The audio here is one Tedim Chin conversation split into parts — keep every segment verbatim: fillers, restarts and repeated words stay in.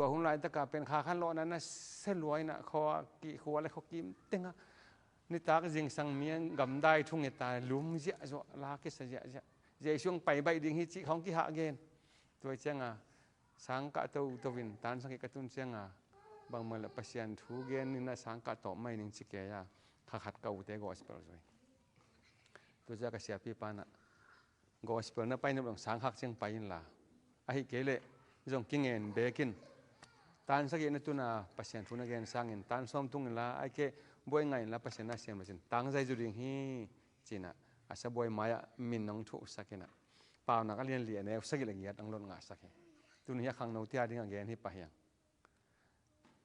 Tua hun laitaka pen Kha Khan Lawhna na sia lua in ah khua kih khua le khua kim tengah nitak zingsang mi a gamdai thungeta lum ziahzuah, la kisa ziahziah. Jesu hong pai baih ding hi cih khawng kihah gen. Tua cianga sangkah toto in tan sagih ka tun cianga bangmah le Pasian thu gen in ah sangkah tawp mai ning ci kei a, kha khat ka ute gospel zui. Tua ciang ka siapipa in ah gospel na pai nop dong sangkhak ciang pai inla, ahi kei leh zong kingen bekin tan sagih na tuna Pasian thu na gen sangin tan sawm tung inla, ahi kei buai ngai inla Pasian na siam le cin tangzai zu ding hi. Ci in ah a sabuai mai-ah min hong thuhsak in ah Paunak a lian li a neu sagih le giat hong lot ngahsak hi. Tuni hi a khangnote a ding a gen hi pah hiang.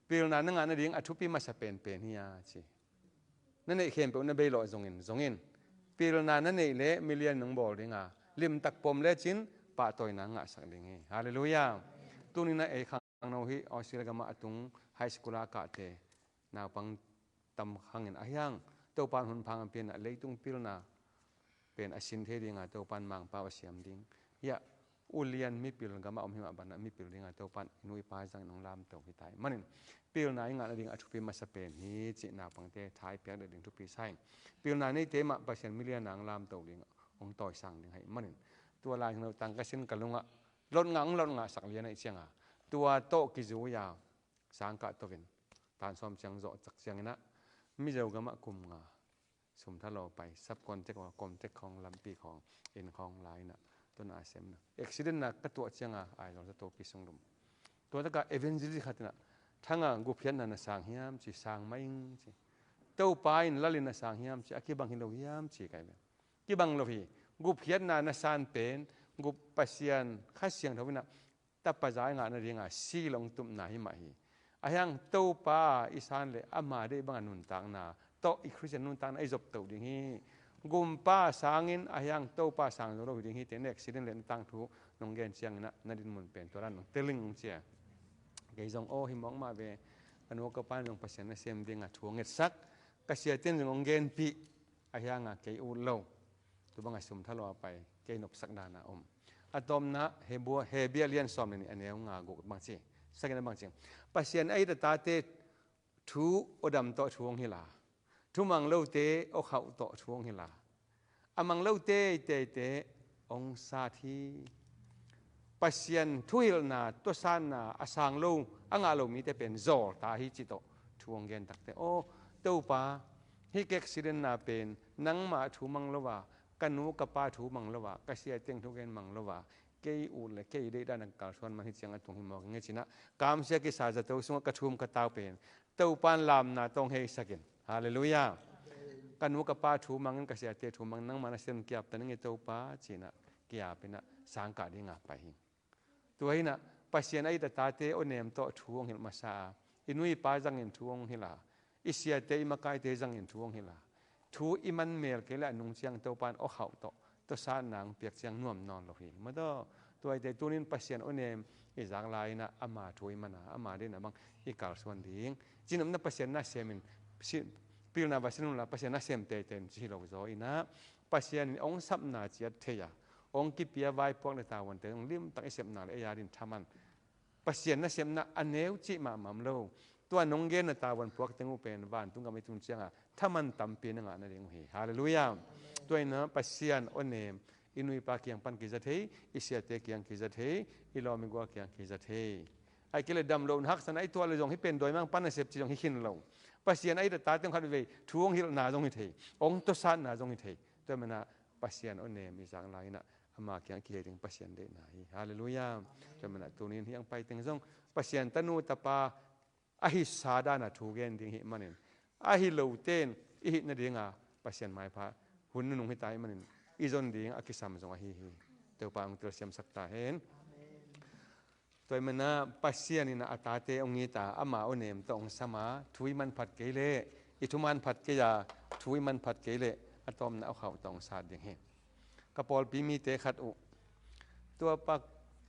Pilna na ngah nading a thupi masa penpen hi a ci. Na neih khempeuh na bei lawh zongin, zongin pilna na neih leh milian nong bawl ding a, limtak pom lecin pahtawina ngahsak ding hi. Halleluiah. Tuni in ah ei khangno hi Australia gamah a tung high school a kahte naupang tam khangin ahi hang Topan hun phang a pian a leitung pilna pen a sin thei dinga Topan Mangpau a siam ding. Hiah ulian mipil gamah om himah banah mipil dinga Topan i nu i pa zangin hong lamto hi ta hi. Manin pilna i ngah nading a thupi masa pen hi cih naupangte tha i piak deuh ding thupi sa hi. Pilna neite mah Pasian milian a hong lamto ding hong tawisang ding hi. Manin tua lai hing lo tang ka sin ka lungah lot ngah hong lot ngahsak lian ahih cianga tua tawh kizui a sangkah tokin tan sawm ciang zawh cak ciangin ah Mizo gamah kum nga sum tha law pai sub contact aw contact khawng lampi khawng inn khawng la in ah tuna a sem na accident na ka tuah cianga Aizawl Zatopi sung lum. Tua taka evangelist khat in ah thanga gupkhiatna na sang hiam ci, sang mah ing ci. Topa in lal in na sang hiam ci, a kibang hi lo hiam ci kai ve. Kibang lo hi. Gupkhiatna na san pen gup Pasian Kha Siangtho in ah tapa za i ngah nadinga si lawng tupna hi mah hi. Ahi hang Topa i san le ama deih banga nuntakna tawh i Khristian nuntakna i zopto ding hi. Gumpa sangin ahi hang Topa sang zo lo hi ding hi. Te nek accident le na tangthu nong gen ciangin ah na dinmun pen tua dan nong teling cia. Kei zong aw hi mawk mah ve. Ka nu ka pa in zong Pasian na sem dinga thu a ngetsak, ka siate in zong hong genpih. Ahi hanga kei ut lo. Tu banga sum tha law a pai kei nopsak dana om. A tawpna Hebru, Hebru a lian sawm le nih a neu nga guk bang ci. Sagihna bang ci. Pasian a it a tate thu aw dam tawh thu hong hilh a, thu mang lote aw khauh tawh thu hong hilh a, a mang lo teiteite hong sat hi. Pasian thuhilhna tuasanna a sang lo a ngah lo mite pen zawlta hi cih tawh thu hong gen takte aw Topa, hih ka accident na pen nangmah thu mang lo a, ka nu ka pa thu mang lo a, ka siate in thu gen mang lo a, kei ut le kei deih dana ka kalsuan man hi ciang a tung hi mawk ing e ci in ah kamsia kisa zato sungah ka thum ka tau pen Topa in lamna tawh hong heisak in. Halleluiah. Ka nu ka pa thu mangin ka siate thu mang nangmah na sem kiapta ning e Topa ci in ah kiap in ah sangkah dinga pai hi. Tua hi in ah Pasian a it a tate aw nem tawh thu hong hilh masa a, i nu i pa zangin thu hong hilh a, i siate i makaite zangin thu hong hilh a, thu i man mel kei le a nung ciang Topa in aw khauh tawh tuasanna hong piak ciang nuam nawn lo hi. Mataw, tuaite tunin Pasian aw nem i zak lai in ah ama thu i man a, ama deihna bang i kalsuan ding. Cinopna Pasian na semin si, pilna va sin unla Pasian na sem teiten ci hi lo zaw in ah Pasian in hong sapna ciat thei a, hong kipia vaipuak le tavuante hong limtak i sepna le ei a din thaman Pasian nasepna a neu cih mahmah om lo. Tua nong genna tavuan puak teng uh pen vantung gam i tun cianga thaman tampi na ngah nading uh hi. Halleluiah. Tua in ah Pasian aw nem i nu i pa kiang pan kiza thei, i siate kiang kiza thei, i lawm i gual kiang kiza thei. Ai kei le dam lo na haksa na i tuah le zong hih pen dawimang pan nasep ci zong hi khin lo. Pasian a it a tate hong khat vei thu hong hilhna zong hi thei, hong tuasatna zong hi thei. Tua manah Pasian aw nem i zak lai in ah ama kiang kihei ding Pasian deihna hi. Halleluiah. Tua manah tunin hih ang pai teng zong Pasian tanu tapa a hisa dana thu gen ding hih manin, a hi loten i hih nadinga Pasian maipha hun nunung hita hih manin i zon ding a kisam zong ahi hi. Topa hong telsiamsak ta hen. Tua hi manah Pasian in a tate hong it a, ama aw nem tawh hong sam a, thu i manphat kei leh, i thuman phat kei a, thu i manphat kei leh a tawpna aw khauh tawh hong sat ding hi. Ka pawlpi mite khat uh tuapa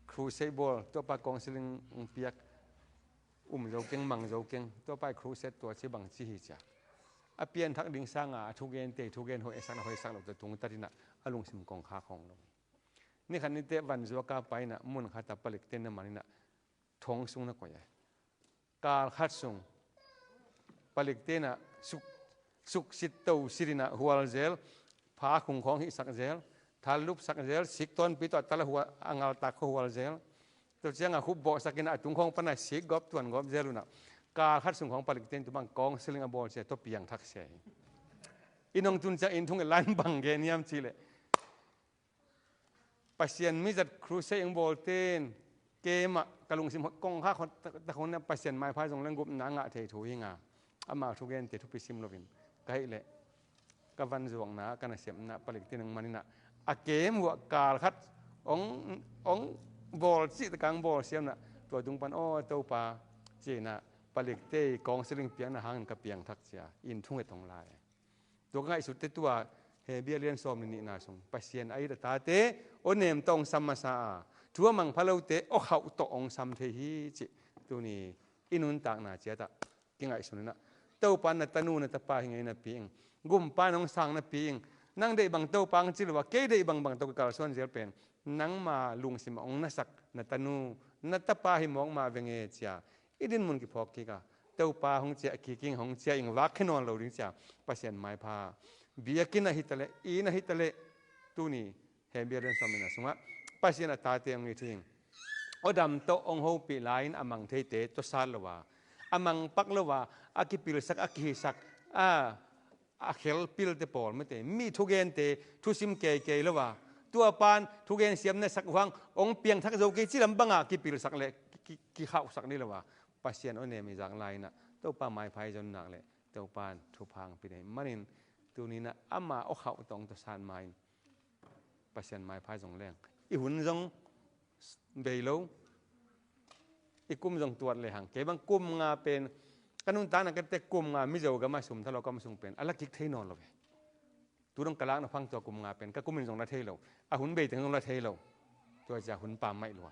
crusade bawl, tuapa counseling hong piak, um zo keng, mang zo keng, tuapa i crusade tua ci bang ci hi cia. A pianthak ding sanga a thugente i thugen hoih a sakna hoih sak lo tawh tungtat in ah a lungsim kong khak hong lo. Nikhat nite vanzuaka pai in ah mun khat a palik ten na man in ah thong sung na koih a, kal khat sung palikte in ah suk, suksit tosit in ah hual zel, pha khung khawng hihsak zel, thal lupsak zel, sik tawnpi tawh a tal a hual, a ngaltak khawng hual zel. Tua ciangah hup bawhsak in ah a tung khawng pan ah sik gawp tuan gawp zel un ah kal khat sung khawng palikte in tua bang counseling a bawl sia, tua piangthak sia hi. Inn hong tun ciang inn thungen lai-in bang gen hiam cih leh, Pasian mizat crusade hong bawlte in keimah ka lungsim hoih kong khak hoih tak, tak hong na Pasian maipha zong leng gupna ngah thei thu hi nga. Amau thugente thupi sim loin ka hih leh ka van zuakna, ka nasepna palikte in hong man in ah a kem uh ah kal khat hong, hong bawl cih tak hong bawl siam in ah tua tung pan, aw Topa, ci-in ah palikte counseling piakna hangin ka piangthak cia, inn thunget hong lai. Tua ka ngaihsutte tua Hebru lian sawm le nihna sung Pasian a it a tate aw nem tawh hong sam masa a, thu a mangpha lote aw khauh tawh hong sam thei hi cih tuni i nuntakna ciatah kingaihsun in ah, Topa na tanu na tapa hi ngei napi ing, gumpa in hong sang napi ing, nang deih bang Topa hong ci lo a, kei deih bangbang tawh ka kalsuan zel pen nangma lungsim ah hong nasak na tanu na tapa hi mawk mah veng e cia i dinmun kiphawk kik a, Topa hong ciah kik ing, hong ciah ing, vak khia nawn lo ding cia Pasian maipha biakinn ah hi taleh, inn ah hi taleh, tuni Hebru lian sawm le nihna sungah Pasian a tate hong it hi ing. Aw dam tawh hong hopih lai-in a mang theite tuasat lo a, a mang pak lo a, a kipilsak, a kihisak, a a khel pilte pawl mite, mi thugente thusim keikei lo a, tua pan thugen siam na sak uh hang hong piangthak zo kei ci lam bangah kipilsak le ki, ki, kikhauhsak ni lo a, Pasian aw nem i zak lai-in ah Topa maipha i zon nak leh Topa in thupha hong pia ding manin tuni-in ah ama aw khauh tawh hong tuasat ma-in Pasian maipha zong leng i hun zong bei lo, i kum zong tuat lehang. Kei bang kum nga pen ka nuntakna ka tek kum nga Mizo gam a sum thalawh ka om sung pen a la kik thei nawn lo ve. Tu dong ka lakna phang tua kum nga pen ka kum in zong la thei lo, a hun bei teng zong la thei lo. Tua cia hun pam maih lua.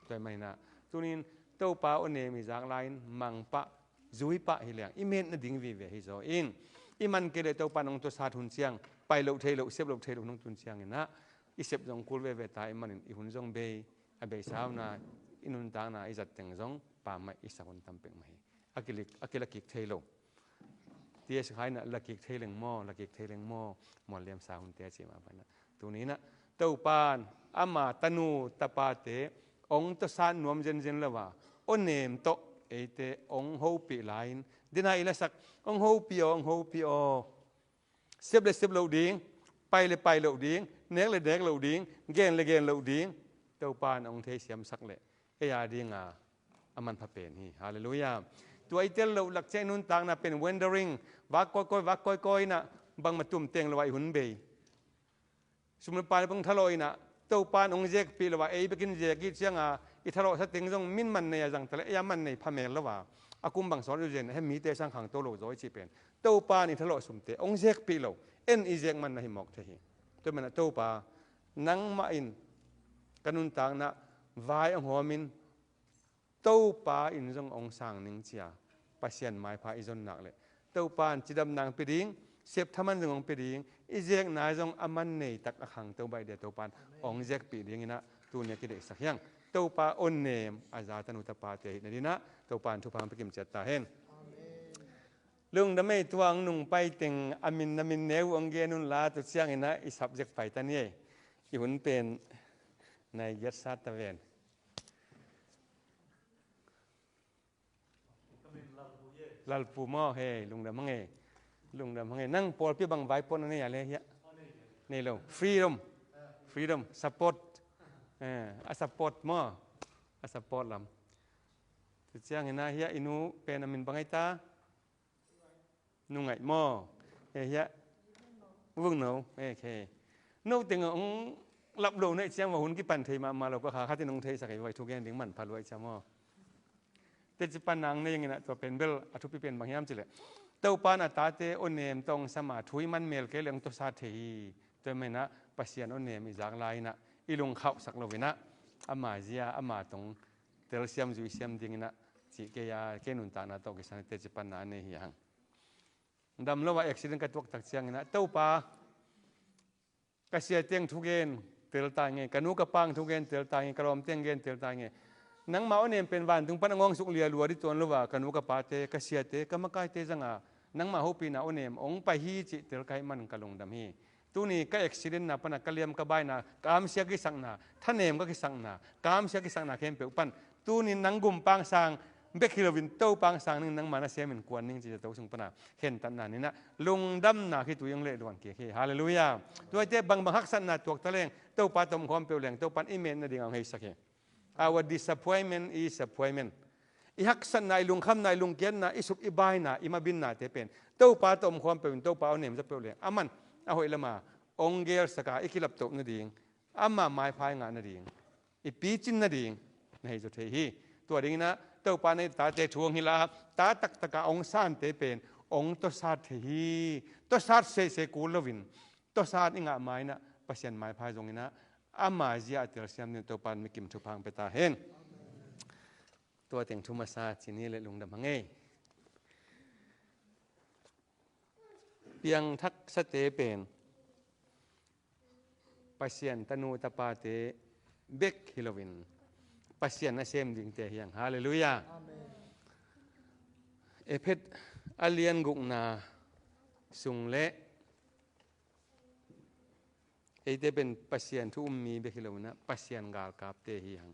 Tua ahih manin ah tuni-in Topa aw nem i zak lai-in mang pah, zui pah hi leng i met nading vive hi zaw in, i man kei leh Topa in hong tuasat hun ciang pai loh thei loh, sep loh thei loh hun hong tun ciangin ah i sep zong kul veve ta ahih manin i hun zong bei, a beisa uh na i nuntakna i zat teng zong pam maih, i sak hun tam pek mah hi. A kilik, a kila kik thei lo. T S Khai in ah la kik thei leng maw, la kik thei leng maw, mual liamsa hunte a ci mah bang in ah tuni-in ah Topa in ama tanu tapate hong tuasat nuam zenzen lo a, aw nem tawh eite hong hopih lai-in, dena i lasak, hong hopih aw, hong hopih aw, sep le sep loh ding, pai le pai loh ding, nek le nek loh ding, gen le gen loh ding, Topa in hong theisiamsak leh ei a dinga a manpha pen hi. Halleluiah. Tua i tel loh lak ciang i nuntakna pen wandering, vak kawikawi, vak kawikawi in ah bangmah tum teng lo a i hun bei. Sum le pai le bang thalawh in ah Topa in hong zekpih lo a, ei bekin zek i cianga i thalawhsa teng zong min man nei a zang taleh ei a man nei phamel lo a, a kum bang sawt uh zen, he mite sang khangto lo zaw i cih pen Topa in i thalawh sumte hong zekpih lo, en i zek man na hi mawk thei hi. Tua manin ah Topa, nangmah in ka nuntakna vai hong hawmin Topa in zong hong sang ning cia Pasian maipha i zon nak leh Topa in cidamna hong pia ding, sep thaman zong hong pia ding, i zekna zong a man nei tak a khangto baih dia Topa in hong zekpih dingin ah tuni a kideihsak hi hang. Topa aw nem a za tanu tapate ahih nadingin ah Topa in thupha hong pia kim ciat ta hen. Lungdam ei, tua hong nung pai teng a min, na min neu uh hong gen un la, tua ciangin ah i subject pai ta ni ei. I hun pen nai giat sa ta ven. Lalpu maw, hei, lungdam hang ei. Lungdam hang ei. Nang pawlpi bang vai puan na nei a le hiah? Nei lo. Freedom. Freedom. Support. Eh, a support maw. A support lam. Tua ciangin ah hiah i nu pen a min bang ei ta? Nungaih maw? Eh, hiah? Vungno. Eh, okay. No teng hong lap lo na hih ciang va hun kipan thei mahmah lo, ka kha khatin hong theisak hi, vai thugen ding manpha lua hih ciang maw? Teci pan nang nei ing in ah tua pen bel a thupi pen bang hiam cih leh Topa in a tate aw nem tawh hong sam a, thu i man mel kei leh hong tuasat thei hi. Tua ahih manin ah Pasian aw nem i zak lai-in ah i lungkhauhsak loin ah ama zia, ama tong telsiam zuisiam dingin ah cih kei a, kei nuntakna tawh kisai teci panna nei hi hang. Dam lo a accident ka tuak tak ciangin ah, Topa, ka siate hong thugen tel ta ing e, ka nu ka pa hong thugen tel ta ing e, ka lawmte hong gen tel ta ing e. Nangma awnem pen vantung pan a ngawngsuk lialua dih tuan lo a, ka nu ka pate, ka siate, ka makaite zanga nangma hopihna awnem ong pai hi cih tel ka hih man ka lungdam hi. Tuni ka accidentna pana ka liam ka baina, ka amsia kisakna, thanem ka kisakna, ka amsia kisakna khempeuh pan tuni nang gumpang sang bek hi loin Topa sang ning, nangma nasem in kuan ning cih zato sung pana hentatna ninah lungdamna khitui ong lehduan kik hi. Halleluiah. Tuaite bangbang haksatna tuak taleng Topa tawh om khawm peuh leng Topan i metna dingah ong heisak hi. Our disappointment is appointment. I haksatna, i lungkhamna, i lungkiatna, i suk i baina, i mabinnate pen Topa tawh om khawm peuhin Topa awnem za peuh leng aman a hoih lama ong gelsaka i kilaptoh nading, ama maipha i ngah nading, i picin nading na hei zaw thei hi. Tua dinginah Topa na i tate thu ong hilh a, ta taktaka ong sante pen ong tawsat thei hi. Tawsat sese kul loin tawsat i ngah mainah Pasian maipha zonginah ama zia a telsiam ding Topan mikim thupha ong pia ta hen. Tua teng thu masa cini le lungdam hang ei. Piangthaksate pen Pasian tanu tapate bek hi loin Pasian nasem dingte hi hang. Halleluiah. Amen. Efesa a lian gukna sung le eite pen Pasian thu um mi bek hi loinah Pasian galkapte hi hang.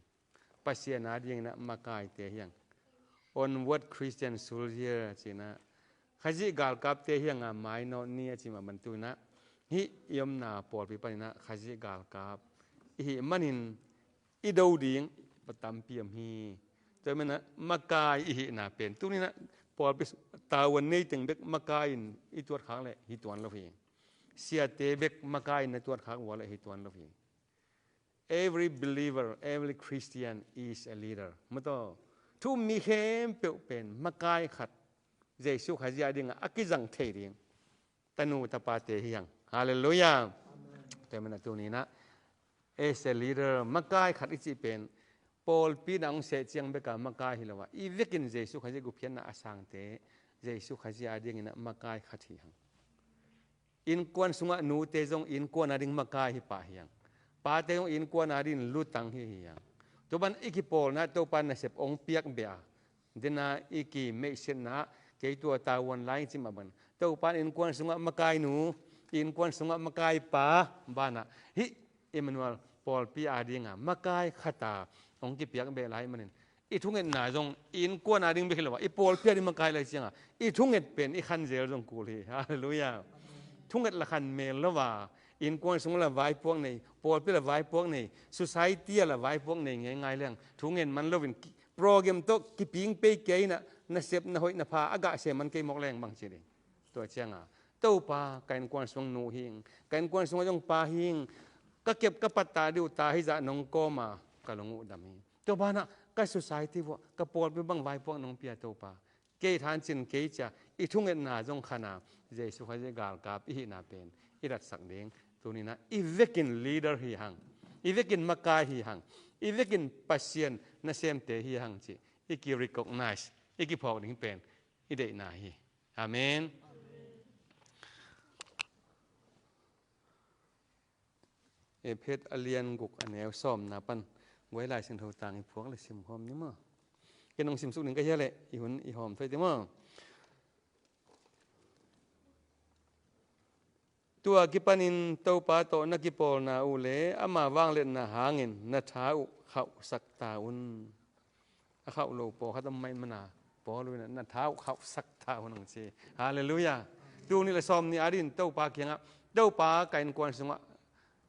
Pasian a dinginah makaite hi hang. Onward Christian soldier cinah Khazih galkapte hi hanga mainawt ni a ci mah bantuinah hih i omna pawlpi paninah Khazih galkap i hih manin i do ding tampi om hi. Tua manah makai i hihna pen tuninah pawlpi tavuan nei teng bek makai in i tuatkhak leh hi tuan lo hi. Siate bek makai in na tuatkhak ua leh hi tuan lo hi. Every believer, every Christian is a leader. Mataw, thu um mi khempeuh pen makai khat, Jesu Khazih a dingah a kizang thei ding tanu tapate hi hang. Halleluiah. Amen. Tua manah tuninah as a leader, makai khat i cih pen pawlpi na ong seh ciang beka makai hi lo a, i vekin Jesu Khazih gupkhiatna a sangte, Jesu Khazih a dinginah makai khat hi hang. Innkuan sungah nute zong innkuan a ding makai hi pah hi hang. Pate zong innkuan a ding lutang hi hi hang. Tua ban i kipawlna Topa nasep ong piak beh a, dena i kimeihsetna ah kei tua tavuan lai ci mah ban Topa innkuan sungah makai nu, innkuan sungah makai pa banah hih Emmanuel pawlpi a dinga makai khata ong kipiak beh lai manin i thungetna zong innkuan a ding bek hi lo a, i pawlpi a ding makai lai cianga i thunget pen i khanzel zong kul hi. Halleluiah. Thunget la khan mel lo a, innkuan sung la vaipuak nei, pawlpi la vaipuak nei, society a la vaipuak nei ngeingai leng thungen man loin ki-, program tawh kiping pei kei inah nasep na hoih na pha a gah sem man kei mawk leng bang ci ding. Tua cianga Topa ka innkuan sung nu hi ing, ka innkuan sungah zong pa hi ing, ka kep ka patta dih uh ta hi zah nong kawma ka lung uh dam hi. Tua banah ka society vuah ka pawlpi bang vaipuak nong pia Topa, kei thancin kei cia i thungetna zong khana Jesu Khazih galkap i hihna pen i datsak ding tuninah i vekin leader hi hang, i vekin makai hi hang, i vekin Pasian nasemte hi hang cih i ki-recognize, i kiphawk ding pen i deihna hi. Amen. Efesa a lian guk a neu sawmna pan guai Lai Siangtho tang i phuak le simkhawm ni maw? Ken hong simsuk ning ka hia leh i hun i hawm thei ti maw? Tua kipanin Topa tawh na kipawlna uh le ama vangliatna hangin na tha uh khauhsak ta un. A khauh lo pawlkhat om mah in mana Paul in na tha uh khauhsak ta un hong ci. Halleluiah. Tul nih le sawm nih a dingin Topa kiangah, Topa ka innkuan sungah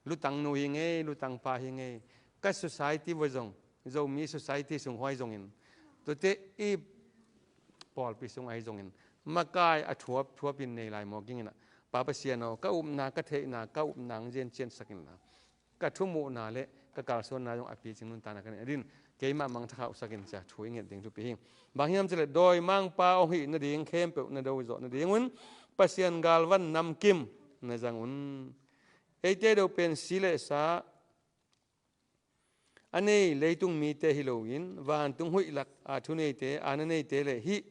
lutang nu hi ngei, lutang pa hi ngei. Ka society vua zong, Zomi society sung huai zongin, tuate i pawlpi sung ahi zongin makai a thuap thuapin nei lai mawk inginah, Pa Pasian aw, ka upna, ka theihna, ka upna ang zen ciansak inla, ka thumuhna le ka kalsuanna zong a picing nuntakna ka neih a din keimah mangthang khauhsak in cia thu i nget ding thupi hi. Bang hiam cileh dawimangpa hong hih nading khempeuh na do zawh nadingun Pasian galvan namkim na zang un. Eite deuh pen si le sa a nei leitung mite hi loin vantung huih lak a thuneite, a na neite le hih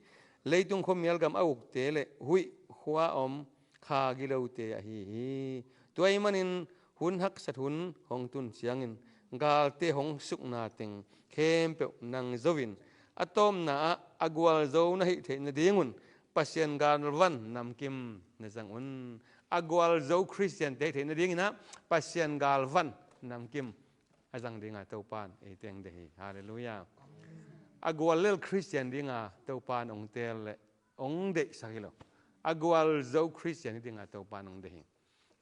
leitung khuamial gam a ukte le huih khua a om kha gilote ahi hi. Tua ahih manin hun haksat hun hong tun ciangin Galte hong sukna teng khempeuh nang zo in, a tawpna ah a gualzo na hih theih nadingun Pasian galvan namkim na zang un. A gualzo Khristiante hih theih nadingin ah Pasian galvan namkim a zang dinga Topa in ei teng deih hi. Halleluiah. A guallel Khristian dinga Topa in hong teel leh hong deihsak hi lo. A gualzo Khristian hi dinga Topa in hong deih hi.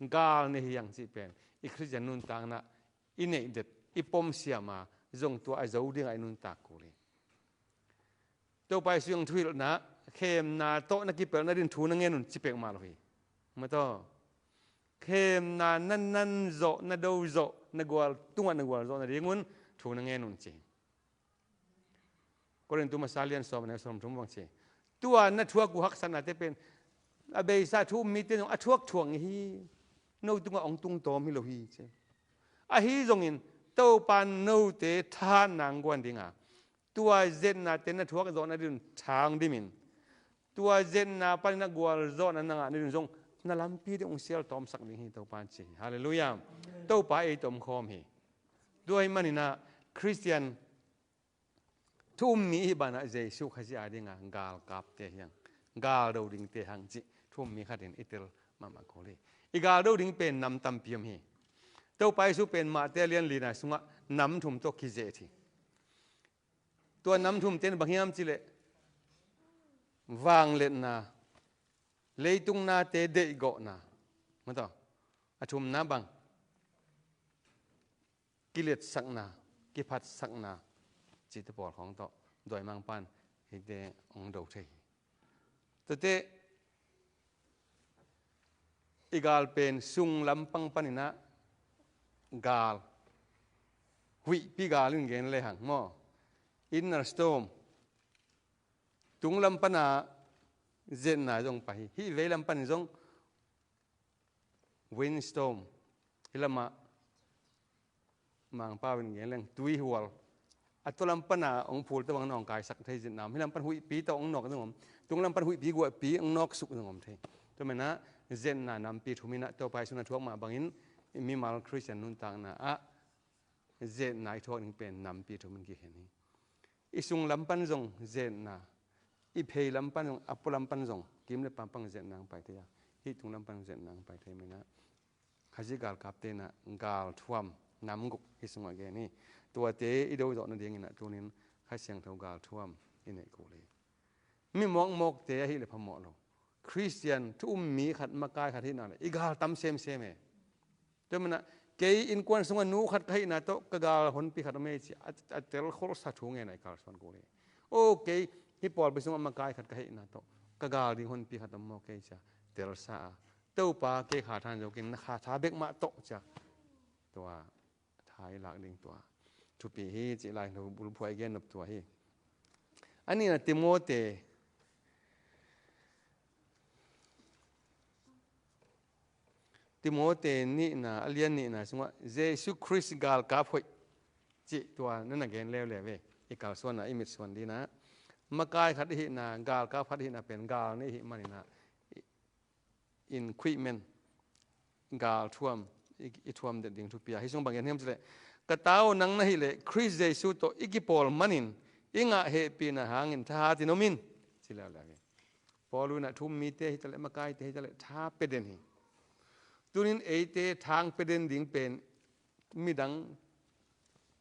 Gal nei hi hang cih pen i Khristian nuntakna i neih det, i pom siam a, zong tua a zo dingah i nuntak kul hi. Topa Jesu in thuhilhna, khemna tawh na kipelh nadin thu na ngen un ci peuhmah lo hi. Maw taw, khemna na nan zawh, na do zawh, na gual tungah na gual zawh nadingun thu na ngen un ci hi. Korintu masa lian sawm, a neu sawm thum bang ci. Tua na thuak uh haksatnate pen a beisa thu um mite zong a thuak thuak hi. No tungah hong tungtawm hi lo hi ci. Ahi zongin Topa in note thahatna hong guan dinga, tua zetnate na thuak zawh nadin tha hong dimin, tua zetna panin a gualzawhna na ngah nadin zong na lampi ding hong sialtawmsak ding hi Topa in ci hi. Halleluiah. Topa ei tawh om khawm hi. Tua hi maninah Khristian thu um mi i hih banah Jesu Khazih a dinga galkapte hi hang, galdo dingte hang cih thu um mi khatin i tel mahmah kul hi. I galdo ding pen nam tampi om hi. Topa Jesu pen Mate lian lina sungah nam thum tawh kizet hi. Tua nam thumte in bang hiam cih leh vangliatna, leitung nate deihgawhna, maw taw, a thumna bang kiliatsakna, kiphatsakna cihte pawl khawng tawh dawimangpa in hihte hong do thei hi. Tuate i gal pen sung lampang paninah gal, huihpi gal in gen lehang maw, inner storm, tung lam pana zetna zong pai hi. Hih vei lam panin zong windstorm, hih lamah Mangpau in gen leng tuihual, a tua lam pana hong phul tawh bang nawngkaisak thei zetna om. Hih lam pan huihpi tawh hong nawk zong om. Tung lam pan huihpi guahpi hong nawksuk zong om thei. Tua menah zetna nampi thum inah Topa Jesu in a thuak mah bangin mimal Khristian nuntakna ah zetna i thuak ding pen nampi thum in kikhen hi. I sung lam pan zong zetna, i phei lam pan zong, a pua lam pan zong, kim le pampang zetna hong pai thei a, hih tung lam pan zong zetna hong pai thei menah Khazih galkapte inah galthuam nam guk hih sungah gen hi. Tuate i do zawh nadinginah tunin Kha Siangtho galthuam i neih kul hi. Mi mawkmawkte ahih leh phamawh lo. Khristian thu um mi khat, makai khat hihna le i gal tam semsem e. Tua manah kei innkuan sungah nu khat ka hihna tawh ka gal honpi khat om ei cia a, a telkholsa thu ngenah i kalsuan kul hi. O kei, hih pawlpi sungah makai khat ka hihna tawh ka gal ding honpi khat om maw kei cia telsa a, Topa kei kha than zo keng, na kha tha bek mah tawh cia. Tua tha i lak ding tua thupi hi cih Lai Siangtho bulphuai gen nop tua hi. A nihna Timote, Timote nihna, a lian nihna sungah Jesu Khrist galkap hoih cih tua na na gen leuleu ve. I kalsuanna i mitsuan dinah makai khat i hihna, galkap khat i hihna pen gal nei i hih maninah in khuih men, gal thuam i, i thuam det ding thupi a. Hih sung bang gen hiam cih leh, ka ta aw, nang na hih leh Khrist Jesu tawh i kipawl manin i ngah hehpihna hangin thahatin om in ci leuleu hi. Paul inah thu um mite hi taleh, makaite hi taleh tha pia den hi. Tunin eite tha hong pia den ding pen midang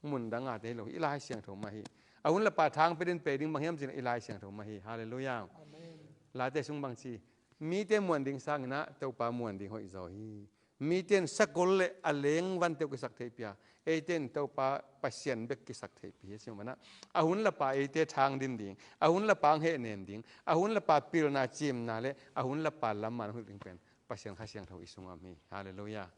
mun dang a te hi lo hi, i Lai Siangtho mah hi. A hun lapa tha hong pia den pe ding bang hiam cih leh i Lai Siangtho mah hi. Halleluiah. Amen. Late sung bang ci, mite muan ding sanginah Topa muan ding hoih zaw hi. Mite in sakol le a leng vante uh kisak theihpih a, eite in Topa Pasian bek kisak theihpih hi. Sing manah a hun lapa eite tha hong din ding, a hun lapa hong hehnem ding, a hun lapa pilna cimna le a hun lapa lamman hong hilh ding pen Pasian Kha Siangtho i sungah om hi. Halleluiah.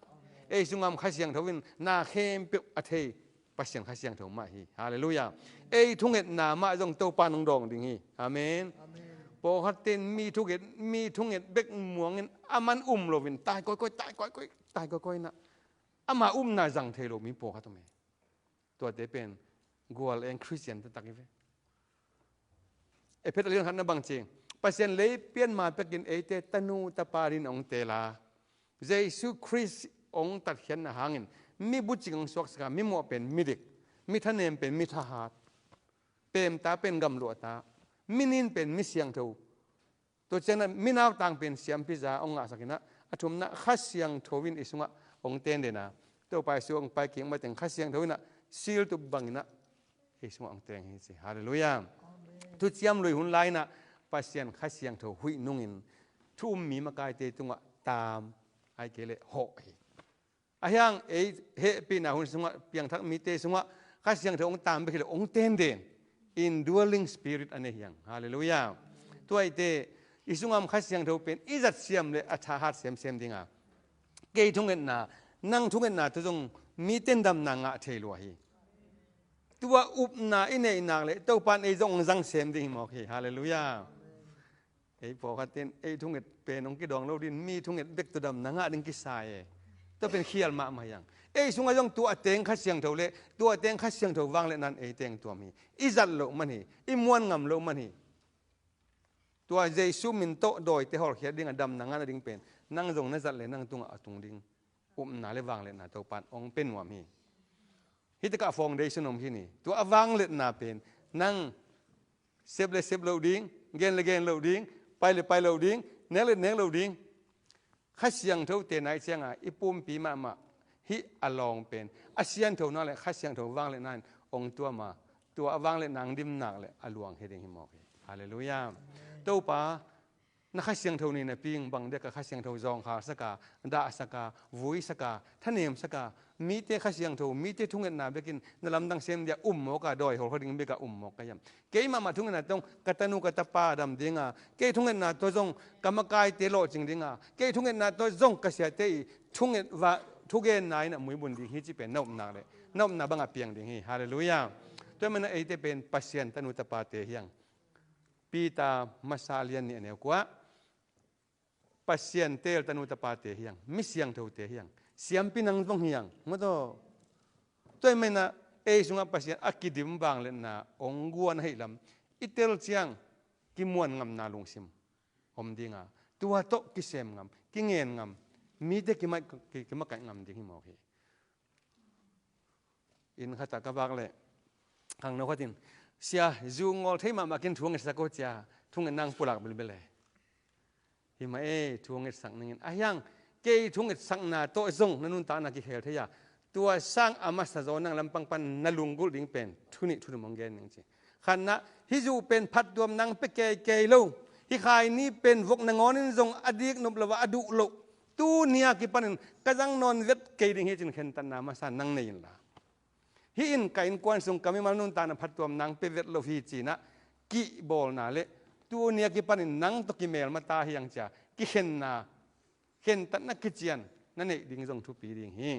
Ei sungah om Kha Siangtho in na khempeuh a thei Pasian Kha Siangtho mah hi. Halleluiah. Ei thungetna mah zong Topa in hong dawng ding hi. Amen. Amen. Pawlkhatte in mi thuget, mi thunget bek muangin a man um loin tai kawikawi, tai kawikawi, tai kawikawi inah ama upna zang thei lo mi pawlkhat om e. Tuate pen gual eng Khristian taktak hi ve. Efesa lian khatna bang ci, Pasian lei pian ma pekin eite tanu tapa dingin hong teel a, Jesu Khrist hong tatkhiatna hangin Mi bucing hong suaksak a, mi mawh pen midik, mi thanem pen mi thahat, pemta pen gamluahta, mi nin pen mi siangtho, tua ciangin ah mi nautang pen siampi za hong ngahsak in ah, a thumna Kha Siangtho in i sungah hong tenden a, Topa Jesu hong pai kik mateng Kha Siangtho in ah siltup bangin ah i sungah hong teng hi ci. Halleluiah. Amen. Thuciam lui hun lai-in ah Pasian Kha Siangtho huih nungin thu um mi makaite tungah taam, ahih kei leh hawh hi. A hiang ei hehpihna hun sungah, piangthak mite sungah Kha Siangtho hong taam bek hi lo, hong tenden, indwelling spirit a nei hi hang. Halleluiah. Tua ahih teh i sungah om Kha Siangtho pen i zat siam leh a thahat semsem ding a, kei thungetna, nang thungetna tawh zong mite in damna ngah thei lua hi. Tua upna i neih nak leh Topa in ei zong hong zang sem ding hi mawk hi. Halleluiah. Ei pawlkhat in ei thunget pen hong kidawng lo ding, mi thunget bek tawh damna ngah ding kisai e. Tua pen khial mahmah hi hang. Ei sungah zong tua teng Kha Siangtho leh tua teng Kha Siangtho vangliatna in ei teng tuam hi. I zat loh man hi, i muan ngam loh man hi. Tua Jesu min tawh dawite hawlkhiat ding a damna ngah nading pen nang zong na zat leh nang tungah a tung ding upna leh vangliatna Topa in hong pia nuam hi. Hih takah foundation om khin hi. Tua a vangliatna pen nang sep leh sep loh ding, gen leh gen loh ding, pai leh pai loh ding, nek leh nek loh ding. Kha Siangtho te nai ciangin i pumpi mahmah hih a lawng pen a siangtho nak leh Kha Siangtho vangliatna in hong tuam a, tua a vangliatna hong dim nak leh a luang hi ding hi mawk hi. Halleluiah. Topa, na Kha Siangtho nei napi-in bang dia ka Kha Siangtho zawngkhalsak a, dahsak a, vuisak a, thanemsak a, mite Kha Siangtho, mite thungetna bekin na lamdang sem dia um mawk a, dawi hawlkhia ding bek a um mawk ka hiam? Kei mahmah thungetna tawh zong ka tanu ka tapa dam ding a, kei thungetna tawh zong ka makaite lawhcing ding a, kei thungetna tawh zong ka siate i thunget va, thugenna in a muibun ding hi cih pen na upna leh na upna bangah piang ding hi. Halleluiah. Tua ahih manin ah eite pen Pasian tanu tapate hi hang. Peter masa lian nih a neu kua, Pasian teel tanu tapate hi hang, mi siangthote hi hang, siampi nang zong hi hang, maw taw. Tua ahih manin ah ei sungah Pasian a kidim vangliatna hong guan ahih lam i tel ciang kimuan ngamna lungsim om ding a, tua tawh kisem ngam, kingen ngam, mite kimai-, ki-, kimakaih ngam ding hi mawk hi. Inn khatah ka vak leh khangno khat in, "Sia, zu ngawl thei mahmah kin thungetsak aw," ci a, thungetna hong pulak bilbel e. Hi mah e, thungetsak ning in. A hiang, kei thungetsakna tawh zong na nuntakna kikhel thei a, tua sang a masa zaw nang lampang pan na lunggulh ding pen thu nih thu thum hong gen ning ci. Khatna, hih zu pen phattuam nang pia keikei lo, hih khaini pen vok nangawn in zong a dik nop lo a, a duh loh, tuni a kipanin ka zang nawn vet kei ding hi ci-in khentatna masa nang nei inla, hih in ka innkuan sung ka mimal nuntakna phattuam nang pia vet lo hi ci-in ah kihbawlna leh tuni a kipanin nang tawh kimelma ta hi hang ci a kikhenna, khentatna kician na neih ding zong thupi ding hi.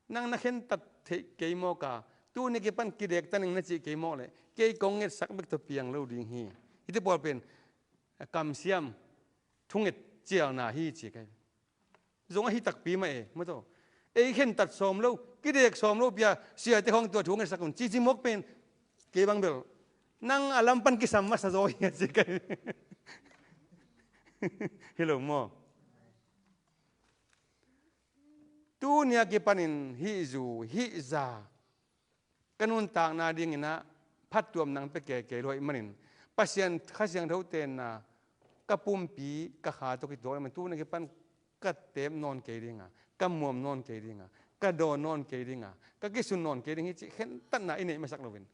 Nang na khentat theih kei mawk a, tuni a kipan kidekta ning na cih kei mawk leh kei kong ngetsak bek tawh piang lo ding hi. Hihte pawl pen kamsiam, thunget cialna hi ci kei. Zong ahi takpi mah e, maw taw. Ei khentat sawm lo, kidek sawm lo pi a, siate khawng tua thu hong ngetsak un cici mawk pen, kei bang bel nang a lam pan kisam masa zaw hi a ci kei. Hi lo maw? Tuni a kipanin hih zu, hih za ka nuntakna dingin ah phattuam nang pia keikei lo ahih manin, Pasian Kha Siangtho tenna ka pumpi, ka kha tawh kituak ahih manin, tuni a kipan ka teep nawn kei ding a, ka muam nawn kei ding a, ka dawn nawn kei ding a, ka kisun nawn kei ding hi cih khentatna i neih masak loin,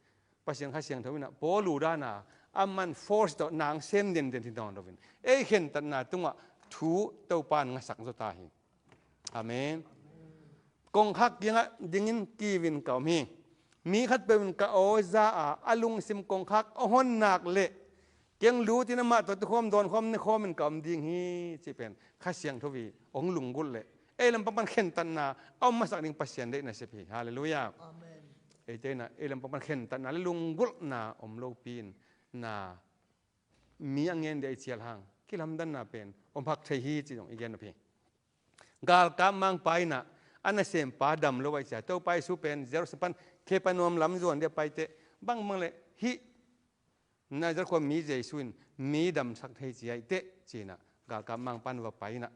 Pasian Kha Siangtho in ah Paul uh dan a, aman force tawh nang sem denden hi nawn loin, ei khentatna tungah thu Topa in ngasak zaw ta hi. Amen. Kongkhak kiangah dingin kiu in ka om hi. Mi khatpeuh in ka aw za a, a lungsim kongkhak a hon nak leh, kei hong lut in amah tawh tukhawm dawnkhawm nekhawm in ka om ding hi, cih pen Kha Siangtho in hong lunggulh leh, ei lampang pan khentatna a om masak ding Pasian deih nasep hi. Halleluiah. Amen. Eite in ah ei lampang pan khentatna leh lunggulhna om lopi-in na mi a ngen dia i cial hang kilamdanna pen om hak thei hi cih zong i gen nop hi. Galkap mangpa in ah a nasempa dam lo ahih ciang, Topa Jesu pen Jerusalem pan Capernaum lam zuan dia pai teh, bangbang leh hih Nazareth khua mi Jesu in mi damsak thei ci ahih teh ci-in ah galkap mangpa in va pai in ah,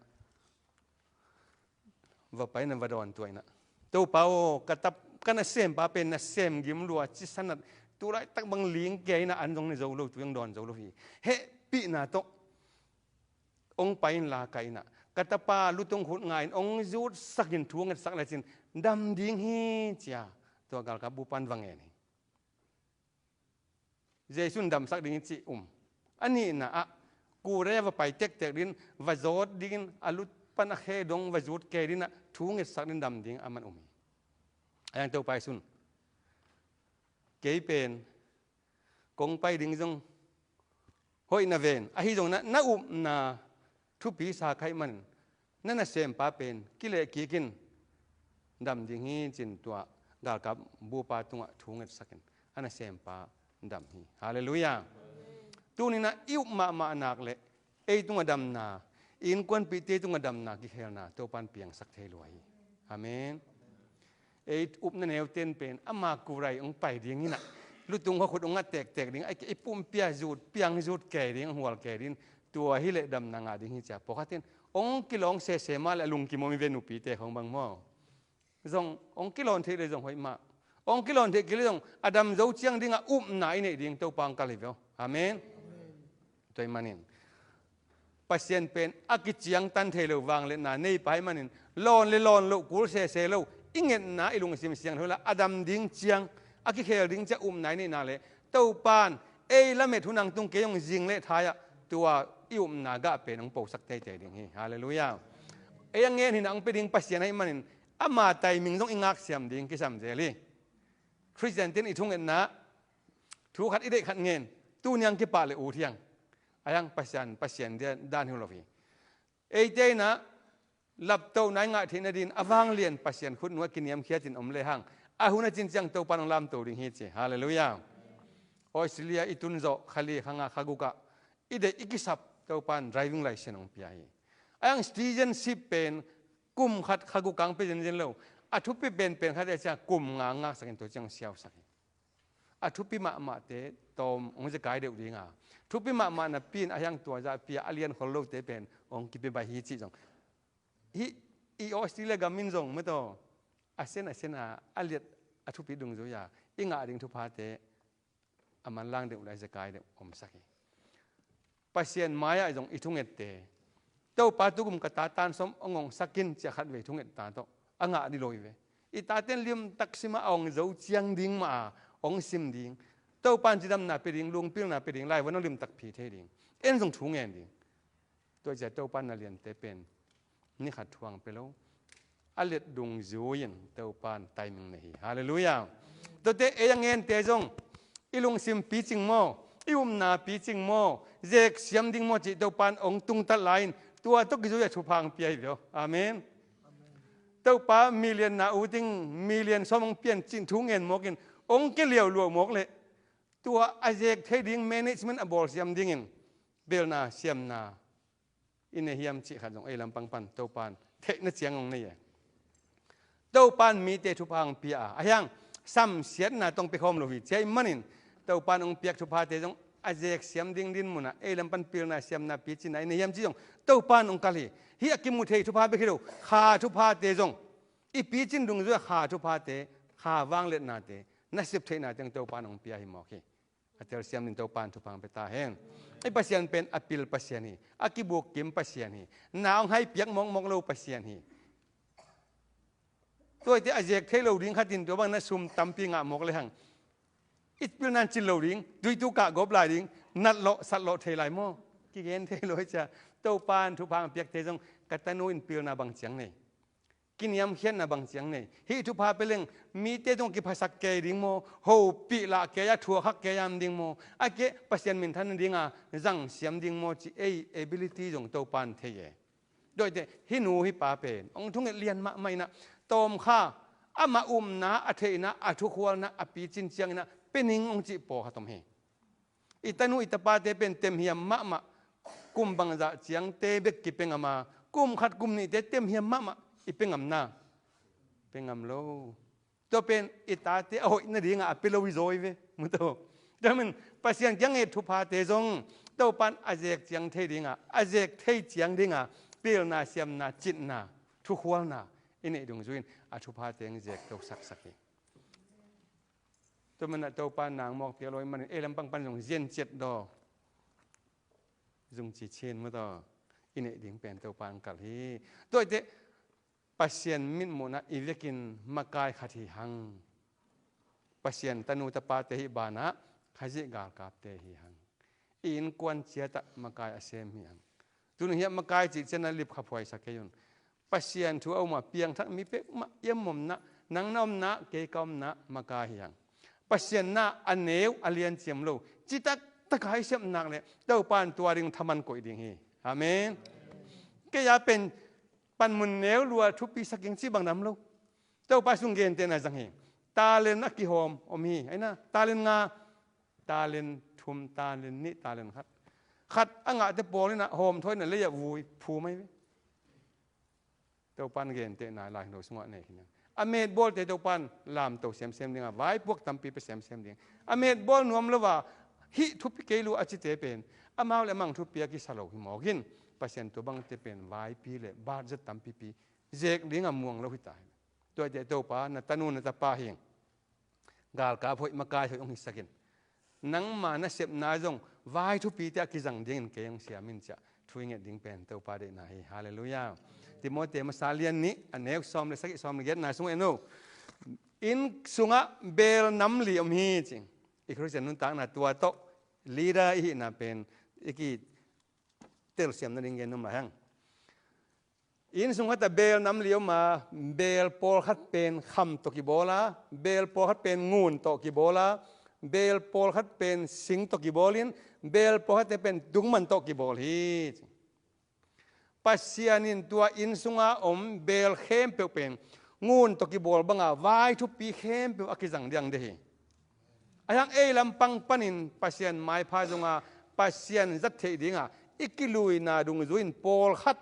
va pai in ah va dawn tua in ah, Topa aw, ka tapa, ka nasempa pen nasem gim lua, ci sanat, tu laitak bang ling kei in ah an zong ne zo lo, tu zong dawn zo lo hi. Hehpihna tawh hong pai in la ka inn ah, ka tapa lutung khut nga in hong zutsak in thu ngetsak lecin dam ding hi, ci-a tua galkap bupa'n va ngen hi. Jesu'n damsak ding hi cih um. A nihna ah, kure va pai tektek dingin, va zawt dingin, a lu pan a khe dong va zut kei dingin ah, thu ngetsak dingin dam ding aman um hi. A hiang Topa Jesu'n, kei pen kong pai ding zong hoih na ven, ahi zong na, na upna thupi sa ka hih manin, na nasempa pen kileh kik in, dam ding hi, ci-in tua galkap bupa tungah thu ngetsak in a nasempa dam hi. Halleluiah. Tuni-in ah i up mahmah nak leh ei tungah damna, i innkuanpihte tungah damna, kikhelna Topa'n piangsak thei lua hi. Amen. Ei upna neute'n pen ama kurai hong pai dingin ah, lutung khuakhut hong ngat tektek ding, a, i pumpi ah zut, piang zut kei ding, hual kei ding, tua hileh damna ngah ding hi, ci-a pawlkhat in hong kilawng sese mah leh a lungkim om hi ve, nupite khawng bang maw. Zong hong kilawn theih leh zong hoih mah. Hong kilawn theih kei leh zong a dam zo ciang dingah upna i neih ding Topa hong kal hi ve aw. Amen. Tua ahih manin Pasian pen a kiciangtan thei lo vangliatna neipa ahih manin, lawn le lawn loh kul sese lo, i ngetna i lungsim siangtho in la, a dam ding ciang, a kikhel ding ciang upna i neih nak leh, Topa'n ei lamet hun a hong tung kei hong zing leh thai-ah tua i upna gah pen hong posak teitei ding hi. Halleluiah. Ei a ngen hi-in ah hong pia ding Pasian ahih manin, ama timing zong i ngaksiam ding kisam zel hi. Khristiante'n i thungetna, thu khat i deih khat ngen, tuni-a hong kipah leh ut hi hang. A hiang Pasian, Pasian dan hi lo hi. Eite in ah laptohna i ngah theihna dingin a vanglian Pasian khut nuai-ah kiniamkhiat in om lehang, a hun a cin ciang Topa'n hong lamto ding hi, ci. Halleluiah. Australia i tun zawh kha li, kha nga, kha guk ah i deih i kisap Topa'n driving license hong pia hi. A hiang citizenship pen kum khat kha guk ah hong pia zenzen lo. A thupi penpen khat ahih ciang kum nga ngahsak in tua ciang siausak hi. A thupi mahmahte tawm hong zekai deuh ding a, thupi mahmah napi-in a hiang tua zah pia, a lian khol lote pen hong kipia baih hi, cih zong. Hih i Australia gam in zong mataw, a sen a sen a, a liat a thupi dungzui-a i ngah ding thuphate a manlang deuh leh a zekai deuh omsak hi. Pasian mai-ah zong i thungette, Topa, tukum ka ta tan sawm hong ongsak in, ci-a khatvei thungetta tawh a ngah ding lo hi ve. I tate'n limtak sim a, a ong zo ciang ding mah a hong sim ding. Topa'n cidamna pia ding, lungpilna pia ding, laivuan hong limtak pia thei ding. En zong thu ngen ding. Tua ciang Topa'n na liante pen ni khat thu hong pia lo, a liat dungzui-in Topa'n timing nei hi. Halleluiah. Tuate ei a ngente zong i lungsim picing maw, i upna picing maw, zeksiam ding maw cih Topa'n hong tungtat lai-in, tua tawh kizui-a thupha hong pia hi ve aw. Amen. Topa, million na ut ing, million sawm hong pia in, cih thu ngen mawk in, hong kiliau luah mawk leh, tua a zek thei ding management a bawlsiam dingin pilna siamna i nei hiam cih khat zong ei lampang pan Topa'n theihna ciang hong nei e. Topa'n mite thupha hong pia a, a hiang samsiatna tawh hong pia khawm lo hi, ci ahih manin Topa'n hong piak thuphate zong a zeksiam ding dinmun ah ei lam pan pilna siamna picinna i nei hiam cih zong Topa'n hong kal hi. Hih a kimu thei thupha bek hi lo, kha thuphate zong, i picin dungzui-a kha thuphate, kha vangliatnate, nasep theihnate zong Topa'n hong pia hi mawk hi. A telsiam dingin Topa'n thupha hong pia ta hen. I Pasian pen a pil Pasian hi. A kibukkim Pasian hi. Na hong haipiak mawkmawk lo Pasian hi. Tuate a zek thei lo ding khat in tua bang na sum tampi ngah mawk lehang, i pilna in cin lo ding, tuitu kah gawp lai ding, natlawh satlawh thei lai maw? Kigen thei lo hi, cia. Topa'n thupha hong piakte zong, ka tanu in pilna bang ciang nei, kiniamkhiatna bang ciang nei, hih thupha pia leng mite tungah kiphasak kei ding maw, hopih lah kei a, thuakhak kei a om ding maw, a keh Pasian minthan nadinga zangsiam ding maw cih ei ability zong Topa'n thei e. Tua ahih teh hih nu hih pa pen hong thunget lian mahmah in ah, tawmkha, amah upna, a theihna, a thukhualna, a picin ciangin ah pia ning hong cih pawlkhat om hi. I tanu i tapate pen temhiam mahmah, kum bangzah ciangte bek kipia ngam a, kum khat kum nihte temhiam mahmah i pia ngam na? Pia ngam lo. Tua pen i tate a hoih nadingah a pia lo hi zaw hi ve, mu tawh. Tua ahih manin Pasian kiang nget thuphate zong Topa'n a zek ciang thei dingah, a zek thei ciang dingah pilna, siamna, citna, thukhualna i neih dungzui in a thupha teng zek to saksak hi. Tua manin ah Topa nang mawk piak lo ahih manin ei lampang pan zong zian ciat daw zung ci chin maw taw, i neih ding pen Topa ang kal hi. Tua ahih teh Pasian mitmuhna i vekin makai khat hi hang. Pasian tanu tapate hih banah Khazih galkapte hi hang. I innkuan ciatah makai a sem hi hang. Tun hiah makai cih cianah lipkhaphuai sa kei un. Pasian thu a um a piangthak mi peuhmah i a omna, nang na omna, kei ka omna makai hi hang. Pasian na a neu a lianciam lo citak taka i sep nak leh Topa in tua ding thaman koih ding hi. Amen. Kei a pen panmun neu lua thupi sak ing cih bang dam lo. Topa sung gentehna zang hi. Talent a kihawm om hi. Aina talent nga, talent thum, talent nih, talent khat. Khat a ngahte pawl inah hawm thawi inah lei ah vui phu mai ve. Topa in gentehna lai lo sungah nei khin a, a metbawlte Topa in lamto semsem ding a, vaipuak tampi pia semsem ding. A metbawl nuam lo a hih thupi kei lua a cite pen amau le amang thupi a kisa lo hi mawk in, Pasian tua bangte pen vaipi le budget tampipi zek ding a muang lo hi ta hi. Tua ahih teh Topa na tanu na tapa hi. Galkap hoih, makai hoih hong hisak in. Nangma nasepna zong vai thupite a kizang dingin kei hong siam in ciah thu i nget ding pen Topa deihna hi. Halleluiah. Timote masa lian nih a neu sawm le sagih, sawm le giatna sungah en o. Inn sungah beel nam li om hi ci. I Khristian nuntakna tua tawh leader i hihna pen i ki telsiam nading gen nuam lai hang. Inn sung khatah beel nam li om a, beel pawlkhat pen kham tawh kibawl a, beel pawlkhat pen ngun tawh kibawl a, beel pawlkhat pen sing tawh kibawl in, beel pawlkhatte pen tungman tawh kibawl hi. Pasian in tua inn sunga om beel khempeuh pen ngun tawh kibawl banga vai thupi khempeuh a kizang diang de hi. A hiang ei lampang panin Pasian maipha zonga Pasian zat theih dinga i kiluina dungzui in pawlkhat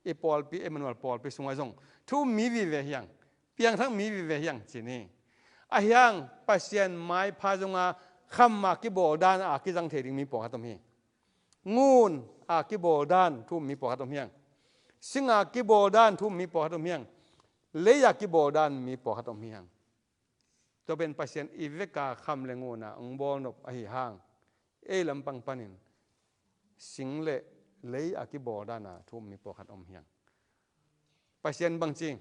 i pawlpi, Emmanuel pawlpi sungah zong thu um mi vive hiang, piangthak mi vive hiang ci ni. A hiang Pasian maipha zonga kham a kibawl dan a kizang thei ding mi pawlkhat om hi. Ngun a kibawl dan thu um mi pawlkhat om hiang. Sing a kibawl dan thu um mi pawlkhat om hiang. Lei a kibawl dan mi pawlkhat om hiang. Tua pen Pasian i veka kham le ngun a hong bawlnop ahi hang, ei lampang panin sing le lei a kibawl dan a thu um mi pawlkhat om hiang. Pasian bangci,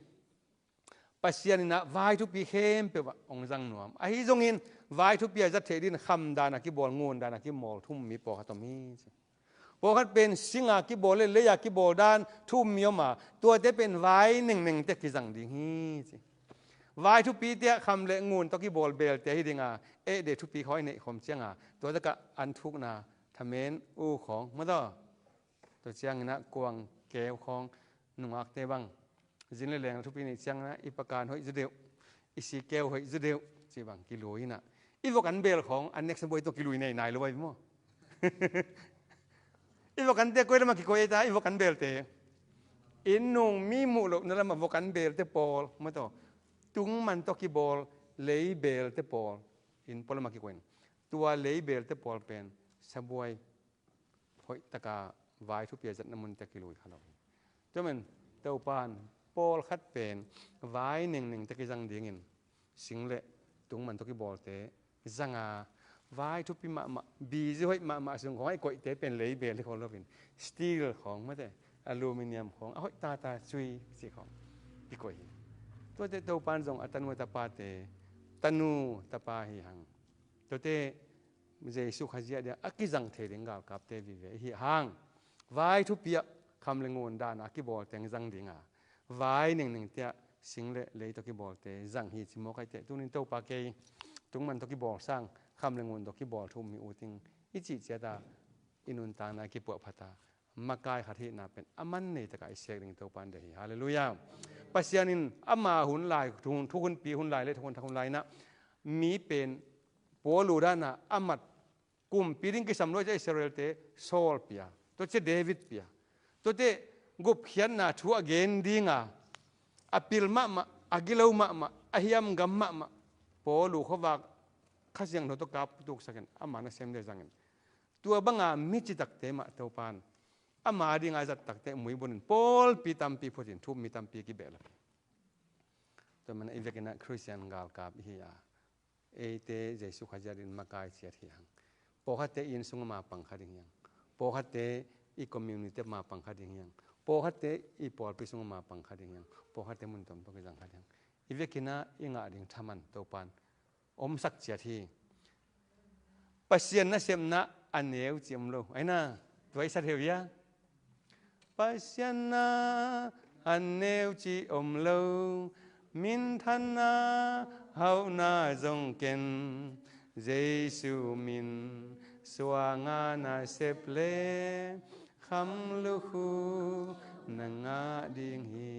Pasian in ah vai thupi khempeuh ah hong zang nuam. Ahi zongin vai thupi a zat theih din kham dan a kibawl, ngun dan a kibawl thu um mi pawlkhat om hi ci. Pawlkhat pen sing a kibawl le lei a kibawl dan thu um mi om a, tuate pen vai nengnengte kizang ding hi ci. Vai thupite ah kham le ngun tawh kibawl beelte hi dinga, eh de thupi khawng i neih khawm cianga tua takah an thukna thamen u khawng maw taw. Tua ciangin ah kuang keu khawng nungakte bang zin le leng thupi neih ciangin ah i pakan hoih zu deuh, i sikeu hoih zu deuh cih bang kilui in ah i vok an beel khawng an next buai tawh kilui nei nai lo ahi maw? I vok ante koi lamah kikoi ei ta, i vok an beelte. Inn nung mi muh lohna lamah vok an beelte pawl maw taw, tungman tawh kibawl lei beelte pawl inn pawl lamah kikoi in, tua lei beelte pawl pen sabuai hoih taka vai thupi a zatna munte kilui kha lo hi. Tua man Topan pawlkhat pen vai nengnengte kizang dingin sing le tungman tawh kibawlte zanga, vai thupi mahmah, bizi hoih mahmah sung khawng a i koihte pen lei beel hi khawng loin, steel khawng mate, aluminium khawng a hoih tata cui ci khawng kikoih hi. Tuate Topan zong a tanu a tapate tanu tapa hi hang. Tuate Jesu Khazih a dia a kizang thei ding galkapte vive ihi hang, vai thupi ah kham le ngun dan a kibawlte zang dinga, vai nengnengte ah sing le lei tawh kibawlte zang hi ci mawk ahi teh, tunin Topa kei tungman tawh kibawl sang kham le ngun tawh kibawl thu um mi ut ing i cih ciata i nuntakna kipuahphat a, makai khat hihna pen a man nei takah i sek ding Topan deih hi. Halleluiah. Pasian in ama hun lai, thu, thukhunpi hun lai le thukhun thak hun lai inah mi pen pawl uh danah a mat kumpi ding kisam lo i Israelte Saul pia, tua cia David pia, tuate gupkhiatna thu a gen dinga a pil mahmah, a gilo mahmah, a hiamgam mahmah pawl uh khuavak Kha Siangtho tawh kap tuksakin ama nasem le zangin, tua banga mi citakte mah Topan Ama dinga zat takte muibun in pawlpi tampi phut in, thu-um mi tampi kibehlap hi. Tua manin i vekin ah Khristian galkap i hi a, eite Jesu Khazih adingin makai ciat hi hang. Pawlkhatte i inn sungah ma pang kha ding hi hang. Pawlkhatte i community ah ma pang kha ding hi hang. Pawlkhatte i pawlpi sungah ma pang kha ding hi hang. Pawlkhatte mun tuamtuam ah kizang kha ding hi hang. I vekin ah i ngah ding thaman Topa'n omsak ciat hi. Pasian nasepna a neu cih om lo. Aina, tua i sa thei uh hia? Pasian na a neu cih om lo, minthanna hauhna zong ken, Jesu min suanga na sep le, kham lukhu na ngah ding hi.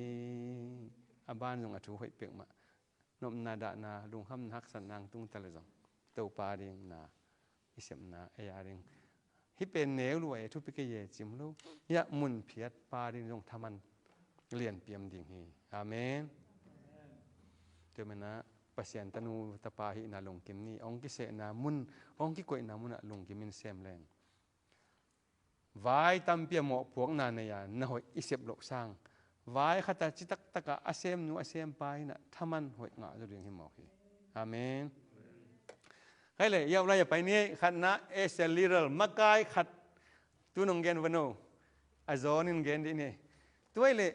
A ban zong a thu hoih peuhmah. Nopna dahna, lungkhamna haksatna hong tung ta leh zong, Topa ding na i sepna, ei a ding. Hih pen neu lua e, thupi kei e cih om lo. Hiah mun phiatpa ding zong thaman lianpi om ding hi. Amen. Tua manin ah Pasian tanu tapa hihna lungkim ni, hong kisehna mun, hong kikoihna munah lungkim in sem leng. Vai tampi a mawhpuakna nei a na hoih i sep loh sang, vai khat a citaktak a a semnu a sempa in ah thaman hoih ngah zaw ding hi mawk hi. Amen. Hei le, yau lai a pai ni, khatna, as a leader, makai khat. Tu nong gen va no. A zawn in gen dih ni. Tua hi le,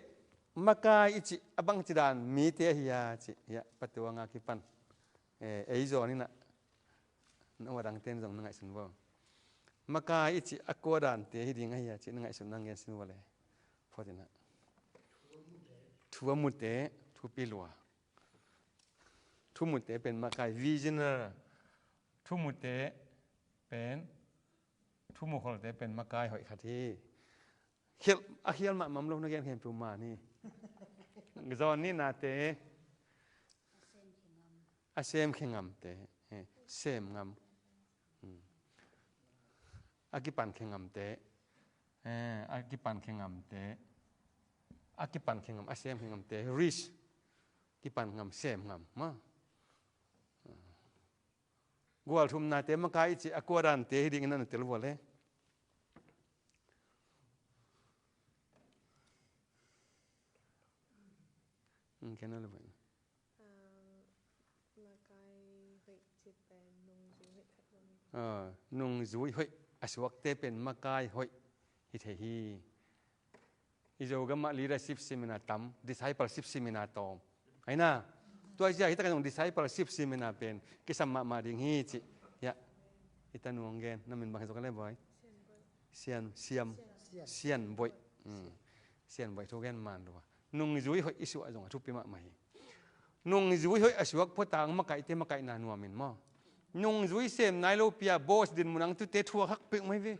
makai i cih a bangci dan mite ahi a cih, hiah Pa Tuang a kipan, eh, ei zawn in ah, na ua dangte'n zong na ngaihsun vo. Makai i cih a kua dante hi ding ahi a cih na ngaihsun nang gen sin vo le. Phot in ah. Thu a mute, thupi lua. Thu mute pen makai, visionary. Thu mute pen, thu mukholte pen makai hoih khat hi. Khial, a khial mahmah om lo, na gen khempeuh man hi. Zawn nihnate. A sem khe ngamte. Eh, sem ngam. Hmm. A kipan khe ngamte. Eh, a kipan khe ngamte. A kipan khe ngam, a sem khe ngamte. Risk. Kipan ngam, sem ngam. Ma. Gualthumnate makai i cih a kua dante hi dingin na tel vua le. Ken a le vai. Ah, makai hoih cih pen nungzui hoih khat lo ni. Ah, nungzui hoih a suakte pen makai hoih hi thei hi. I Zogam ah leadership seminar tam, discipleship seminar tawm. Aina, tua hi ciang hi takah zong discipleship seminar pen kisam mahmah ding hi cih. Hiah, i tanu hong gen, na min bang hi zong ka le buai. Sian, Siam, Sian Boih. Hmm. Sian Boih thu gen man lua. Nungzui hoih i suah zong a thupi mahmah hi. Nungzui hoih a suak phuatang makaihte makaihna nuam in maw. Nungzui sem nai lo pi a boss din mun ang tute thuak hak peuhmah hi ve.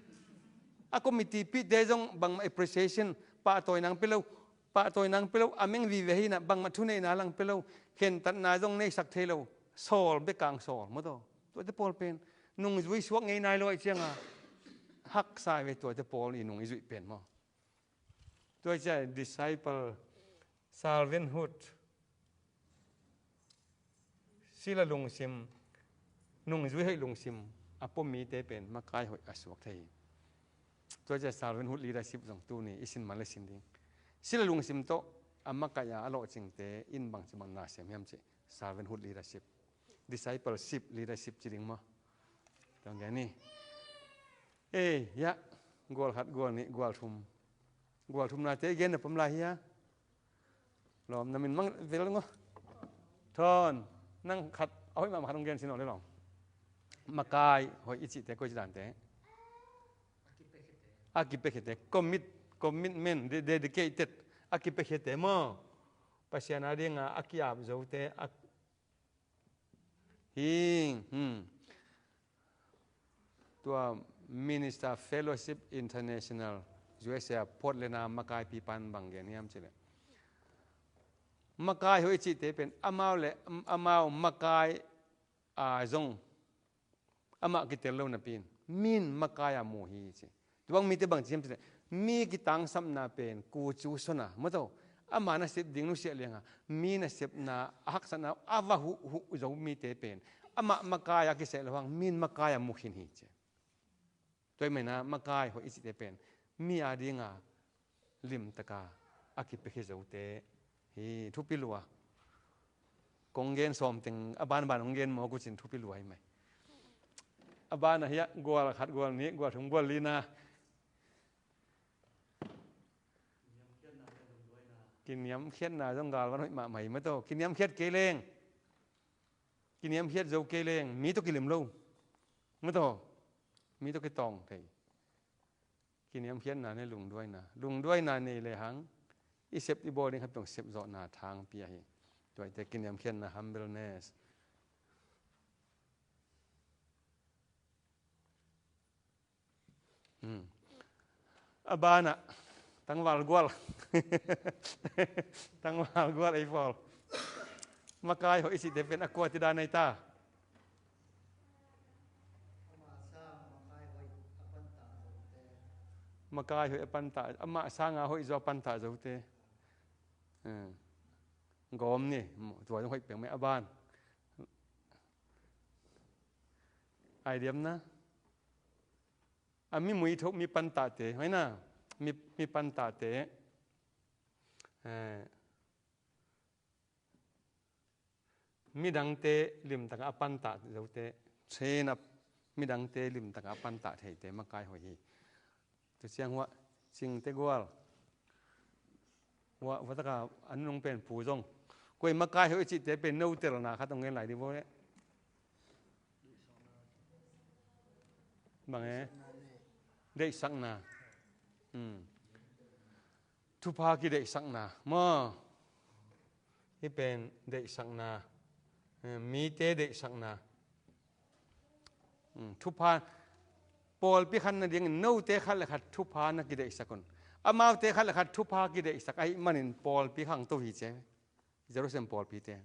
A committee pihte zong bangmah appreciation, pahtawi nang pia lo, pahtawi nang pia lo, a meng vive hi in ah bangmah thuneihna lang pia lo, khentatna zong neisak thei lo, sawl bek ang sawl maw taw. Tuate pawl pen nungzui suak ngei nai lo ahih ciang a haksa hi ve tuate pawl i nung i zuih pen maw. Tua hi ciang disciple, servanthood, sila lungsim, nungzui hoih lungsim a pom mite pen makai hoih a suak thei hi. Tua hi ciang servanthood leadership zong tuni i sin man le sin ding. Sila lungsim tawh a makaih a a lawhcingte in bangci bang na sem hiam cih. Servanthood leadership. Discipleship leadership ci ding maw. Tong gen ni. Eh, hiah, gual khat, gual nih, gual thum. Gual thumnate i gen na pom lai hia? Lawm, na min mang vel ngawh. Thawn, nang khat, a hoih mahmah khat hong gen sin aw le lawm. Makai hoih i cihte koi ci dante? A kipiakhiate. Commit, commitment, de-, dedicated. A kipiakhiate maw. Pasian a dinga a ki-ap zote, a hi, hmm. Tua Minister Fellowship International, U S A, Portland a makaipipa'n bang gen hiam cih leh, makai hoih i cihte pen amau le, amau makai a zong amah kitel lo napi in, mi'n makai a mu hi ci. Tua bang mite bang ci hiam cih leh, mi kitangsapna pen kucu sona maw taw. Ama nasep ding nusiah lianga mi nasepna a haksatna a va huh huh zo mite pen amah makai a kiseh lo hang mi'n makai a mu khin hi ci. Tua ahih manin ah makai hoih i cihte pen mi a dinga limtaka a kipiakhia zote hi. Thupi lua. Kong gen sawm teng a banban hong gen mawk uh cin thupi lua hi mai. A bana hiah gual khat, gual nih, gual thum, gual lina. Kiniamkhiatna zong galvan hoih mahmah hi mataw. Kiniamkhiat kei leng, kiniamkhiat zo kei leng mi tawh kilim lo mataw. Mi tawh kitawng thei. Kiniamkhiatna nei, lungduaina, lungduaina nei lehang i sep i bawl ding khat peuh sep zawhna thangpi ahi. Tuaite kiniamkhiatna, humbleness. Hmm. A banah tangval gual. Tangval gual ei pawl. Makai hoih i cihte pen a kuate dan ahi ta? Makai hoih a pantah, amah sanga hoih zaw a pantah zote. Hmm. Gawm ni, tua zong hoih peng mai a ban. Ai diamna. A mi muitho, mi pantahte, hoina, mi, mi pantahte. Eh, midangte limtaka a pantah zote, chenap, midangte limtaka a pantah theite makai hoih hi. Tuciang huah, cingte gual. Huah, huah taka an nung pen pu zong. Koi makai hoih i cihte pen notelna khat hong gen lai di bo le. Bang e? Deihsakna. Hmm. Thupha kideihsakna maw? Hih pen deihsakna, eh, mite deihsakna. Hmm, thupha, pawlpi khat nadingin note khat le khat thupha na kideihsak un. Amaute khat le khat thupha kideihsak ahih manin pawlpi khangto hi cia. Jerusalem pawlpite.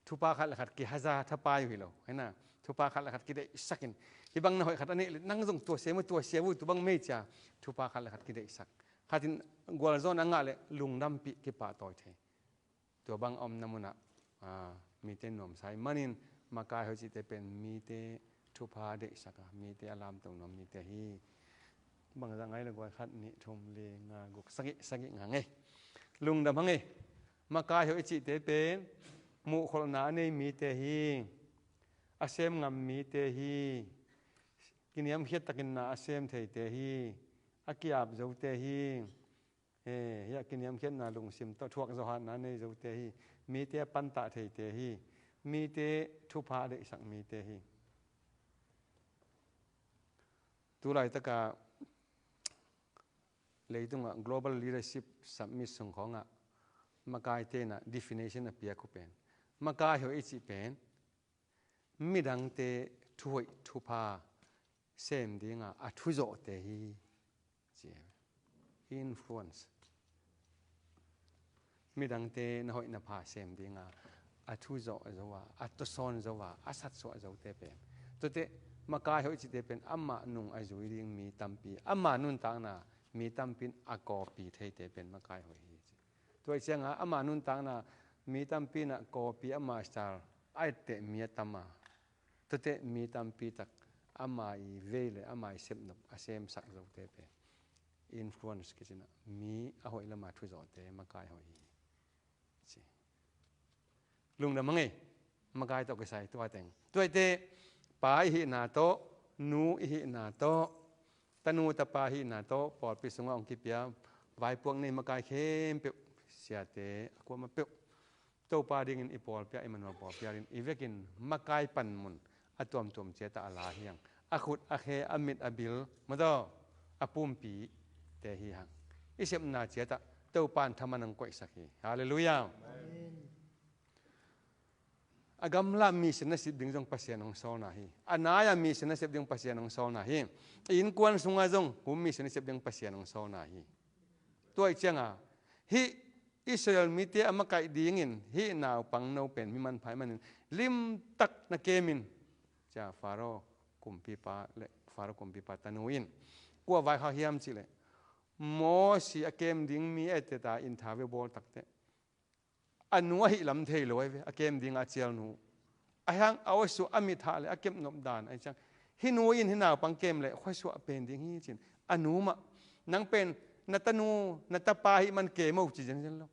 Thupha khat le khat kihaza thapai uh hi lo. Hena, thupha khat le khat kideihsakin. Hih bang na hoih khat a neih le nang zong tua sem uh, tua sem uh, tu bang mei cia. Thupha khat le khat kideihsak. Khatin gualzawhna a ngah le lungdampih kipahtawi thei. Tua bang a omna munah, ah, mite nuamsa ahih manin makai hoih cihte pen mite thupha deihsak a, mite a lamto nuam mite hi. Bangzah ngai le guai, khat, nih, thum, li, nga, guk, sagih, sagih nga ngei. Lungdam hang ei. Makai hoih i cihte pen muhkholhna a nei mite hi. A sem ngam mite hi. Kiniamkhiat takin na a sem theite hi. A kiap zote hi. Eh, hiah kiniamkhiatna lungsim tawh thuak zawhatna nei zote hi. Mite a pantah theite hi. Mite thupha a deihsak mite hi. Tulaitaka leitungah Global Leadership Summit sung khawngah makaite inah definition a piak uh pen, makai hoih i cih pen midangte thuhoih thupha sem dinga a thuzawhte hi, ci. Influence. Midangte na hoih na pha sem dinga a thuzawh zo a, a tawsawn zo a, a satsuah zote pen, tuate makai hoih cihte pen amah nung a zui ding mi tampi, ama nuntakna mi tampi in a kawpi theite pen makai hoih hi, ci. Tua ih cianga ama nuntakna mi tampi inah kawpi, ama style a etteh mi a tam a, tuate mi tampi tak ama i vei le ama i sepnop a semsak zote pen influence kicinah mi a hoih lama thuzawhte makai hoih hi, ci. Lungdam hang ei. Makai tawh kisai tua teng. Tuaite pa i hihna tawh, nu i hihna tawh, tanu tapa hihna tawh pawlpi sungah hong kipia vaipuak nei makai khempeuh, siate a kuamah peuh, Topa dingin i pawlpi ah, Immanuel pawlpi ah in i vekin makai panmun a tuamtuam ciatah a la hi hang. A khut, a khe, a mit, a bil, mataw, a pumpite hi hang. I sepna ciatah Topa in thaman hong koihsak hi. Halleluiah. Amen. A gamla mission na sep ding zong Pasian hong sawlna hi. A nai-a mission na sep ding Pasian hong sawlna hi. I innkuan sungah zong home mission na sep ding Pasian hong sawlna hi. Tua ih cianga hih Israel mite a makaih dingin hih naupang no pen mi manpha ih manin limtak na kemin, cia Faro kumpipa le Faro kumpipa tanu in kua vaikhak hiam cihleh, Mosi a kem ding mi a etteta interview bawl takteh a nu ahih lam thei lo ahi ve, a kem dinga a cial nu. Ahi hang a awsuah, a mithah le a kepnop dan ahi ciang Hih nu in hih naupang kem leh khuasuah pen ding hi ci-in a nu mah, nang pen na tanu na tapa ahih man kem o ci zenzen lo.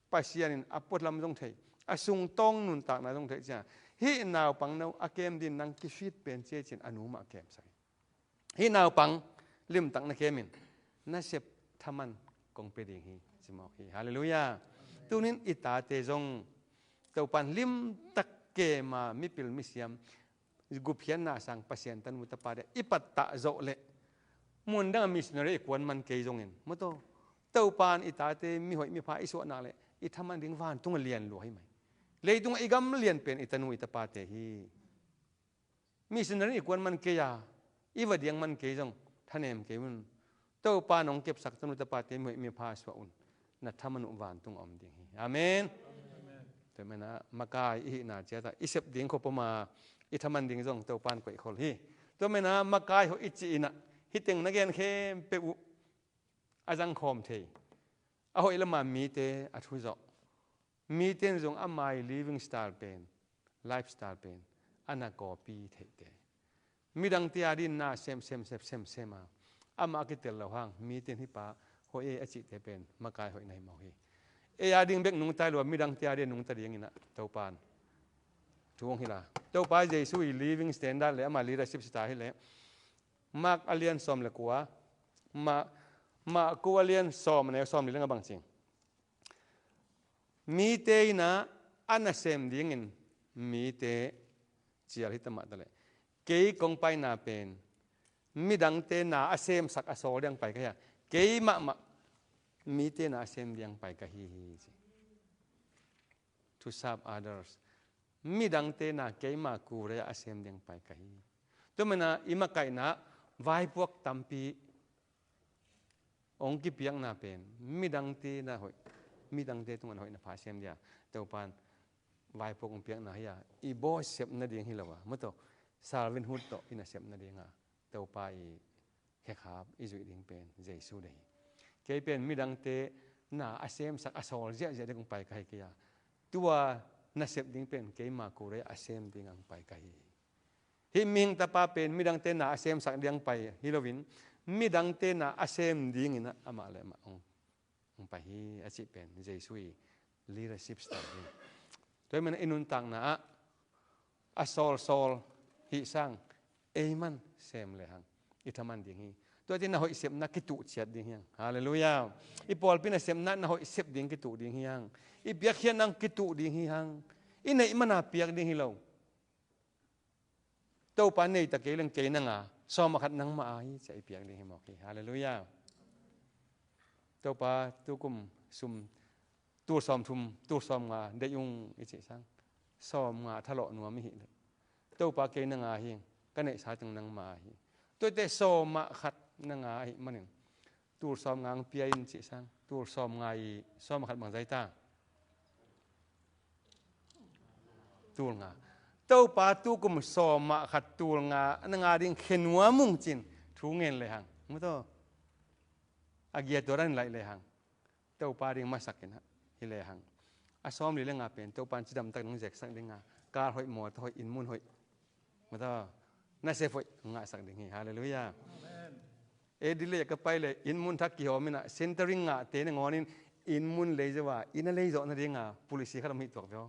Pasian in a pualam zong thei, a sungtawng nuntakna zong thei ciang, hih naupang no a kem ding nang kifit pen ci e ci-in a nu mah kemsak hi. Hih naupang limtak na kem in, na sep thaman kong pia ding hi ci mawk hi. Halleluiah. Tunin i tate zong Topan limtak kem a mipil misiam gupkhiatna sang Pasian tanu tapa dia i pattah zawh leh, mun dang a missionary i kuan man kei zongin, mawtaw, Topan i tate mihoih mipha i suah nak leh i thaman ding vantung a lian lua hi mai. Leitung a i gam lian pen i tanu i tapate hi. Missionary i kuan man kei a, i va diang man kei zong thanem kei un. Topa nong kepsak tanu tapate mihoih mipha suah un. Na thaman uh vantung a om ding hi. Amen. Tua manin ah makai i hihna ciatah i sep ding khop om a, i thaman ding zong Topan koih khol hi. Tua manin ah makai hoih i cih in ah, hih teng na gen khempeuh uh a zangkhawm thei, a hoih lam a mite a thuzawh, mite in zong ama i living style pen, lifestyle pen a na copy theihte. Midangte a ding na sem sem sem sem sem a, amah a kitel lo hang mite in hih pa hoih e a cihte pen makai hoih na hi mawk hi. Ei a ding bek nungta hi lo a, midangte a ding nungta dingin ah Topan thu hong hilh a. Topa Jesu i living standard le ama leadership style hi leh, Mark a lian sawm le kua, Ma-, Marku a lian sawm, a neu sawmli le nga bang ci, mite in ah a nasem dingin mite cial hi ta mah ta leh, kei kong paina pen midangte na a semsak a sawl ding pai ka hi a, kei mahmah mite na a sem ding pai ka hi hi ci. To serve others. Midangte na keima kure a sem ding pai ka hi. Tua manin ah i makaihna vaipuak tampi hong kipiakna pen midangte na hoih, midangte tungah na hoih na pha sem dia. Topan vaipuak hong piakna hi a, i bawl sep nading hi lo a, mawtaw, servanthood tawh i nasep nading a, Topa i khekhap i zuih ding pen Jesu deih hi. Kei pen midangte na a semsak a sawl ziahziah ding hong pai ka hi kei a, tua nasep ding pen keima kure a sem ding hong pai ka hi. Hih mihing tapa pen midangte na a semsak ding pai hi loin, midangte na a sem dingin amah le amah hong, hong pai hi a cih pen Jesu i leadership style hi. Tua hi manin i nuntakna ah a sawlsawl hih sang ei man sem lehang i thaman ding hi. Tua hi ciangin na hoih sepna kituh ciat ding hi hang. Halleluiah. I pawlpi nasepna na hoih sep ding kituh ding hi hang. I piakkhiatna kituh ding hi hang. I neih man a piak ding hi lo. Topa nei ta kei leng kei nang a, sawm a khat nangmah a hi ci-a i piak ding hi mawk hi. Halleluiah. Topa tukum sum tul sawmthum, tul sawmnga deih ung i cih sang, sawmnga thalawh nuam i hih leh, Topa kei nang a hi, ka neihsa teng nangmah a hi. Tua hi teh sawm a khat nang a ahih manin tul sawmnga hong pia in cih sang, tul sawmnga i sawm a khat bang zai ta? Tul nga. Topa tukum sawm a khat tul nga nang a ding khe nuam ung ci-in thu ngen lehang, mawtaw, a giat tua dan laih lehang, Topa ding masak in ah hi lehang, a sawmli le nga pen Topa in cidamtak nong zeksak ding a, kar hoih, mawtaw hoih, inn mun hoih, mawtaw, nasep hoih ngahsak ding hi. Halleluiah. Amen. Ei Delhi ka pai leh inn mun thak kihawm in ah, centering ngahte nangawnin inn mun lei zo a, inn a lei zawh nading a policy khat om hi tuak ve aw.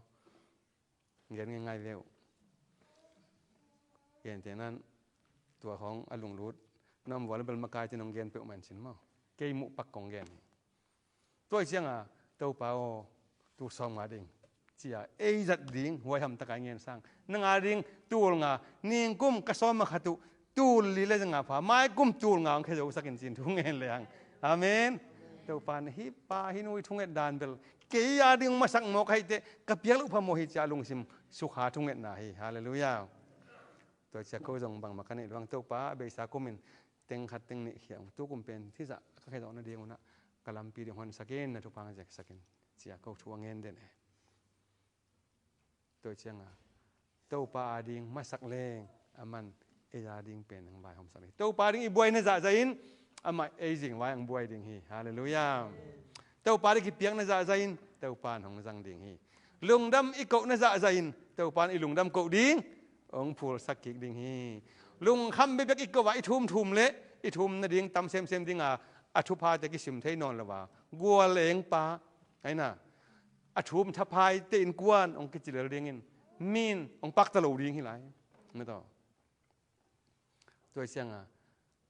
Gen ngei ngai ve uh. Gentehna in tua khawng a lunglut na om vua le bel makai te nong gen peuhmah in cin maw. Kei muh pak kong gen hi. Tua hi ciangin, Topa aw, tul sawmnga ding ci-a ei zat ding huai hamtaka i ngen sang, nang a ding tul nga, ningkum ka sawm a khat uh tul li le za nga pha, maikum tul nga hong khe zosak in ci-in thu ngen lehang. Amen. Topa in hih pa hih nu i thunget dan bel kei a ding masak mawk ahih teh ka piak loh phamawh hi ci-a lungsim sukha thungetna hi. Halleluiah. Tua ciang ko zong bangmah ka neih lo hang, Topa, a beisa kumin teng khat teng nih khia ung, tukum pen hih zah ka khe zawh nading un ah ka lampi ding honsak in, na thupha hong zeksak in ci-a ko thu a ngen den e. Tua ciangin Topa a ding masak leng aman ei a ding pen hong vaihawmsak ding hi. Topa ding i buai na zahzah in, amah ei zing vai hong buai ding hi. Halleluiah. Topa ding kipiak na zahzah in, Topa in hong zang ding hi. Lungdam i koh na zahzah in, Topa in i lungdam koh ding, hong phulsak kik ding hi. Lungkham bekbek i ko a i thumthum le i thum nading tam semsem dinga a thuphate kisim thei nawn lo a, gual engpa aina a thum thaphaite innkuan hong kicilel dingin min hong pakta lo ding hi lai. Mataw. Tua hi cianga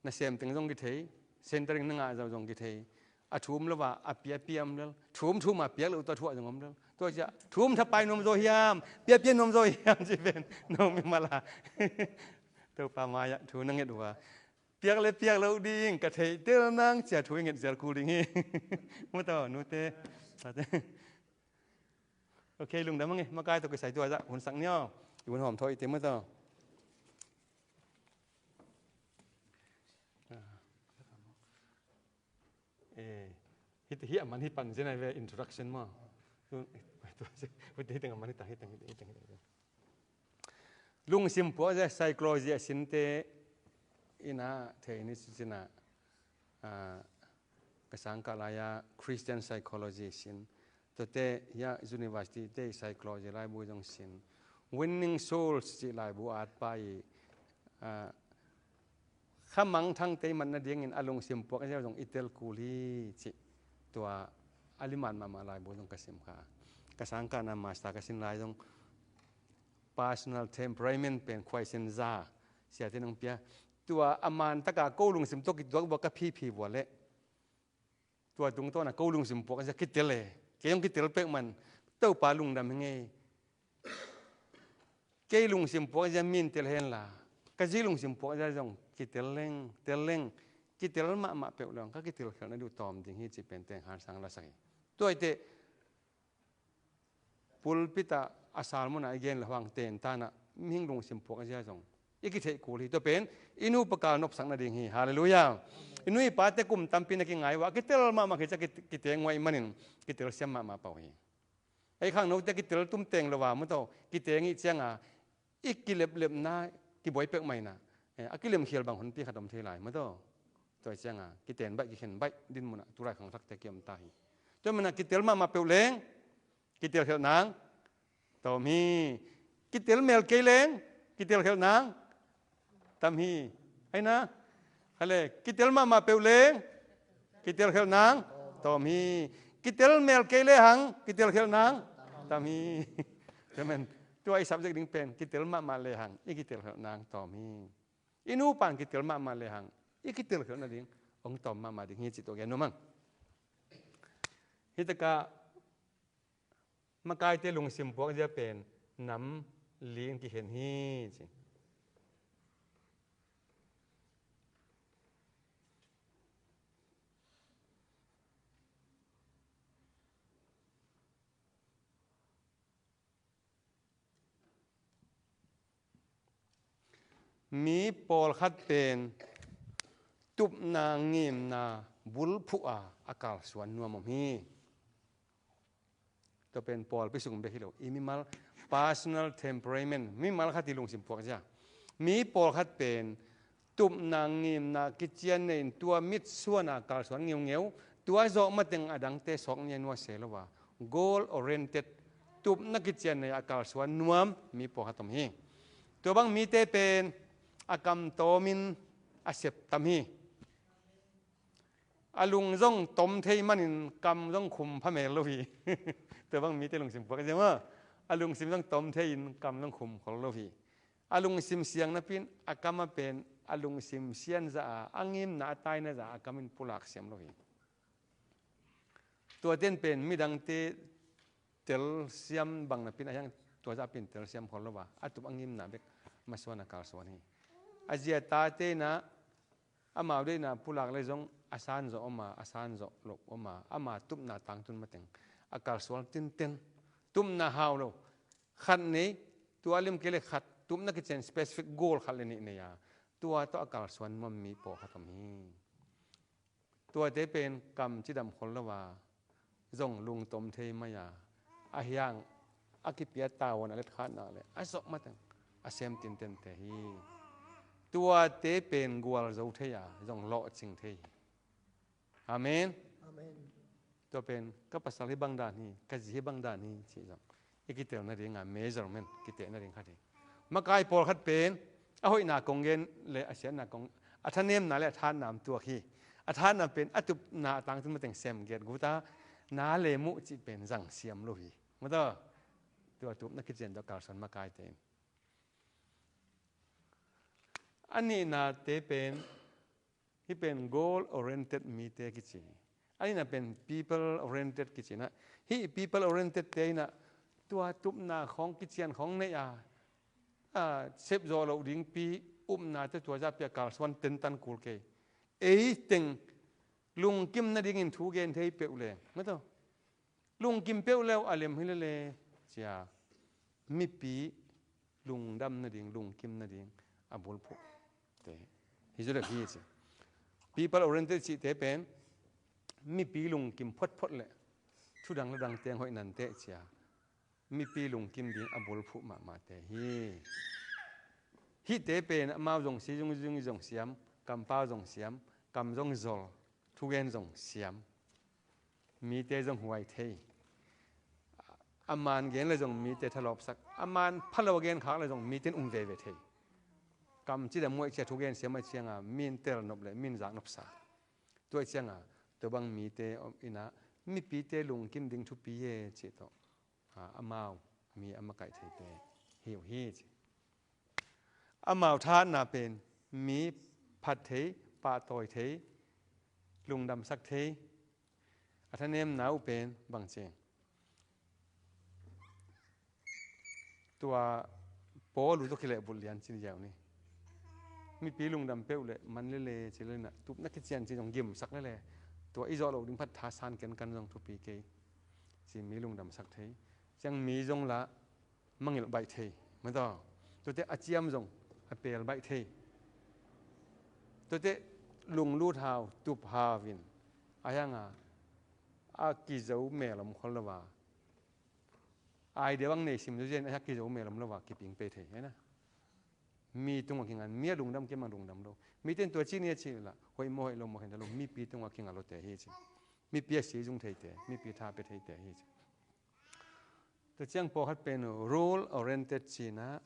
nasem teng zong kithei, centering na ngah zau zong kithei. A thum lo a a piapia om lel, thum thum a piak lo tua thuah zong om lel. Tua cia thum thapai nuam zaw hiam, piapia nuam zaw hiam ci pen no mi mala. Topa mai-ah thu na nget uh a, piak le piak lo ding ka theih tel nang cia thu i nget zel kul ding hi. Mataw nute. Ok, lungdam ang e, makai tawh kisai tua zah hun sak ni aw. I hun hawm thaw i te mataw. Eh, hih, hih a man hih pan zen ai ve introduction maw. Tu, tu, hih teng a man hih tang, hih teng, hih teng, hih teng. Lungsim puak zia psychology a sinte ina thei ni cina, ah, ka sangkah lai-a Christian psychology sin. Tuate hia university te psychology laibu zong sin. Winning Souls cih laibu atpa i, ah, khamang thangte i mat nadingin a lungsim puak ziau zong i tel kul hi cih tua a liman mahmah laibu zong ka sim kha. Ka sangkahna master ka sin lai zong personal temperament pen khuaisin za siate nong pia. Tua a man taka ko lungsim tua kituak bua ka phiphi bua leh tua tungtawna ko lungsim puak zia kitel e. Kei hong kitel pek man Topa lungdam hi ngei. Kei lungsim puak zia min tel hen la ka zi lungsim puak zia zong kitel leng, tel leng. Kitel mahmah peuh leng ka kitel khelhna duh tawm ding hi ci pen teng hansang la sak hi. Tua i te pulpit ah a sermon ah i gen le huang ten tanah mihing lungsim puak zia zong i kitheih kul hi. Tua pen i nu pakal nopsak nading hi. Halleluiah. I nu i pate kum tampi na kingai uh a kitel mahmah hi cia kite nguai manin kitel siam mahmah pau hi. Ei khangnote kitel tum teng lo a mataw kite ngih cianga i kileplepna kibuai pek maina, eh, a kilemkhial bang honpi khat om thei lai mataw. Tua cianga kiten baih kikhen baih dinmunah tulai khangthakte kiom ta hi. Tua mana kitel mahmah peuh leng kitel khelh nang tawm hi. Kitel mel kei leng kitel khelh nang tam hi. Aina hale kitel mahmah peuh leng kitel khelh nang tawm hi. Kitel mel kei le hang kitel khelh nang tam hi. Tua i subject ding pen kitel mahmah le hang i kitel khelh nang tawm hi. I nupan kitel mahmah le hang i kitel khelh nading hong tawm mahmah ding hi cih tua gen nuam ang. Hitakah makaite lungsim puak zia pen nam li in kikhen hi ci. Mi pawlkhat pen tupna ngimna bulphuh a a kalsuan nuam om hi. Tua pen pawlpi sung bek hi lo i mimal personal temperament mimal khat i lungsim puak zia. Mi pawlkhat pen tupna ngimna kician nei in tua mitsuana kalsuan ngeungeu tua zawh mateng a dangte sawk nia nuase lo a goal oriented tupna kician nei a kalsuan nuam mi pawlkhat om hi. Tua bang mite pen a kam tawmin a sep tam hi. A lung zong tom thei manin kam zong khum pha mel lo hi. Tua bang mite lungsim puak zia maw? A lungsim zong tom thei in kam zong khum khol lo hi. A lungsim siang napi in a kam a pen a lungsim sianza a a ngimna a tainaza a kam in pulak siam lo hi. Tuaten pen midangte telsiam bang napi in a hiang tuaza a pen telsiam khol lo a a tup a ngimna bek masuan a kalsuan hi. A zia tate inah amau deihna pulak le zong a san zawh om a a san zawh loh om a ama tupna tangtun mateng a kalsuan tinten tupna hau lo khat nei tua lim kei le khat tupna kician specific goal khat le nih nei a tua tawh a kalsuan nuam mi pawlkhat om hi. Tuate pen kam cidam khol lo a zong lungtom thei mai a a hiang a kipia tavuan a letkhatna le a zawh mateng a sem tintente hi. Tuate pen gualzo thei a zong lawhcing thei hi. Amen. Amen. Tua pen ka pasal hi bang dan hi ka zi hi bang dan hi cih zong i kitelna dinga measurement kitehna ding khat hi. Makai pawlkhat pen A hoihna kong gen le a siatna kong, a thanemna le a thahatna om tuak hi. A thahatna pen a tupna a tangtun mateng sem giat guta na le muh cih pen zang siam lo hi. Mataw, tua tupna kician tua kalsuan makaite in. A nihnate pen, hih pen goal oriented mite kici hi. A nihna pen people oriented kici na. Hih people oriented te inah tua tupna khawng kician khawng nei a, a, sep zawh loh dingpi upna te tua zahpi a kalsuan tentan kul kei. Ei teng lungkim nadingin thu gen thei peuh leng. Mataw. Lungkim peuh leu a lem hi lele cia mipi lungdam nading, lungkim nading a bulphuh te hi zu dek hi ci. People oriented cihte pen mipi lungkim photphot le thudang ladang teng hoih nante cia mipi lungkim ding a bulphuh mahmahte hi. Hihte pen amau zong si zungzung zong siam, kampau zong siam, kam zong zol, thugen zong siam. Mite zong huai thei. A man gen le zong mite thalawpsak. A man phalo a gen khak le zong mite in um veve thei. Kam cidam muaih cia thugen siam a cianga min tel nop le min zak nopsa. Tua cianga tua bang mite om inah mipite lungkim ding thupi e cih tawh, a, amau mi a makaih theite hi uh hi ci. Amau thahatna pen mi phat thei, pahtawi thei, lungdamsak thei. A thanemna uh pen bang ci. Tua Paul uh tawh kilehbulh lian ci ni ziau ni. Mipi lungdam peuh le man lele ci lena tupna kician ci zong gimsak lele. Tua i zawh loh ding phat thasan kenkan zong thupi kei. Ci mi lungdamsak thei. Ciang mi zong la mangilh baih thei. Mataw. Tuate a ciam zong a pel baih thei. Tuate lunglut hau, tup hau in. A hianga a kizo mel om khol lo a. Idea bang nei sim zo zen a hiak kizo mel om lo a kiping pe thei. Hena. Mi tungah kingan, mi a lungdam kei mang lungdam lo. Mite in tua ci ni a ci la, hoih maw hoih lo maw khen ta lo, mipi tungah kinga lote hi ci. Mipi a si zung theite, mipi tha pe theite hi ci. Tua ciang pawlkhat pen rule oriented cina,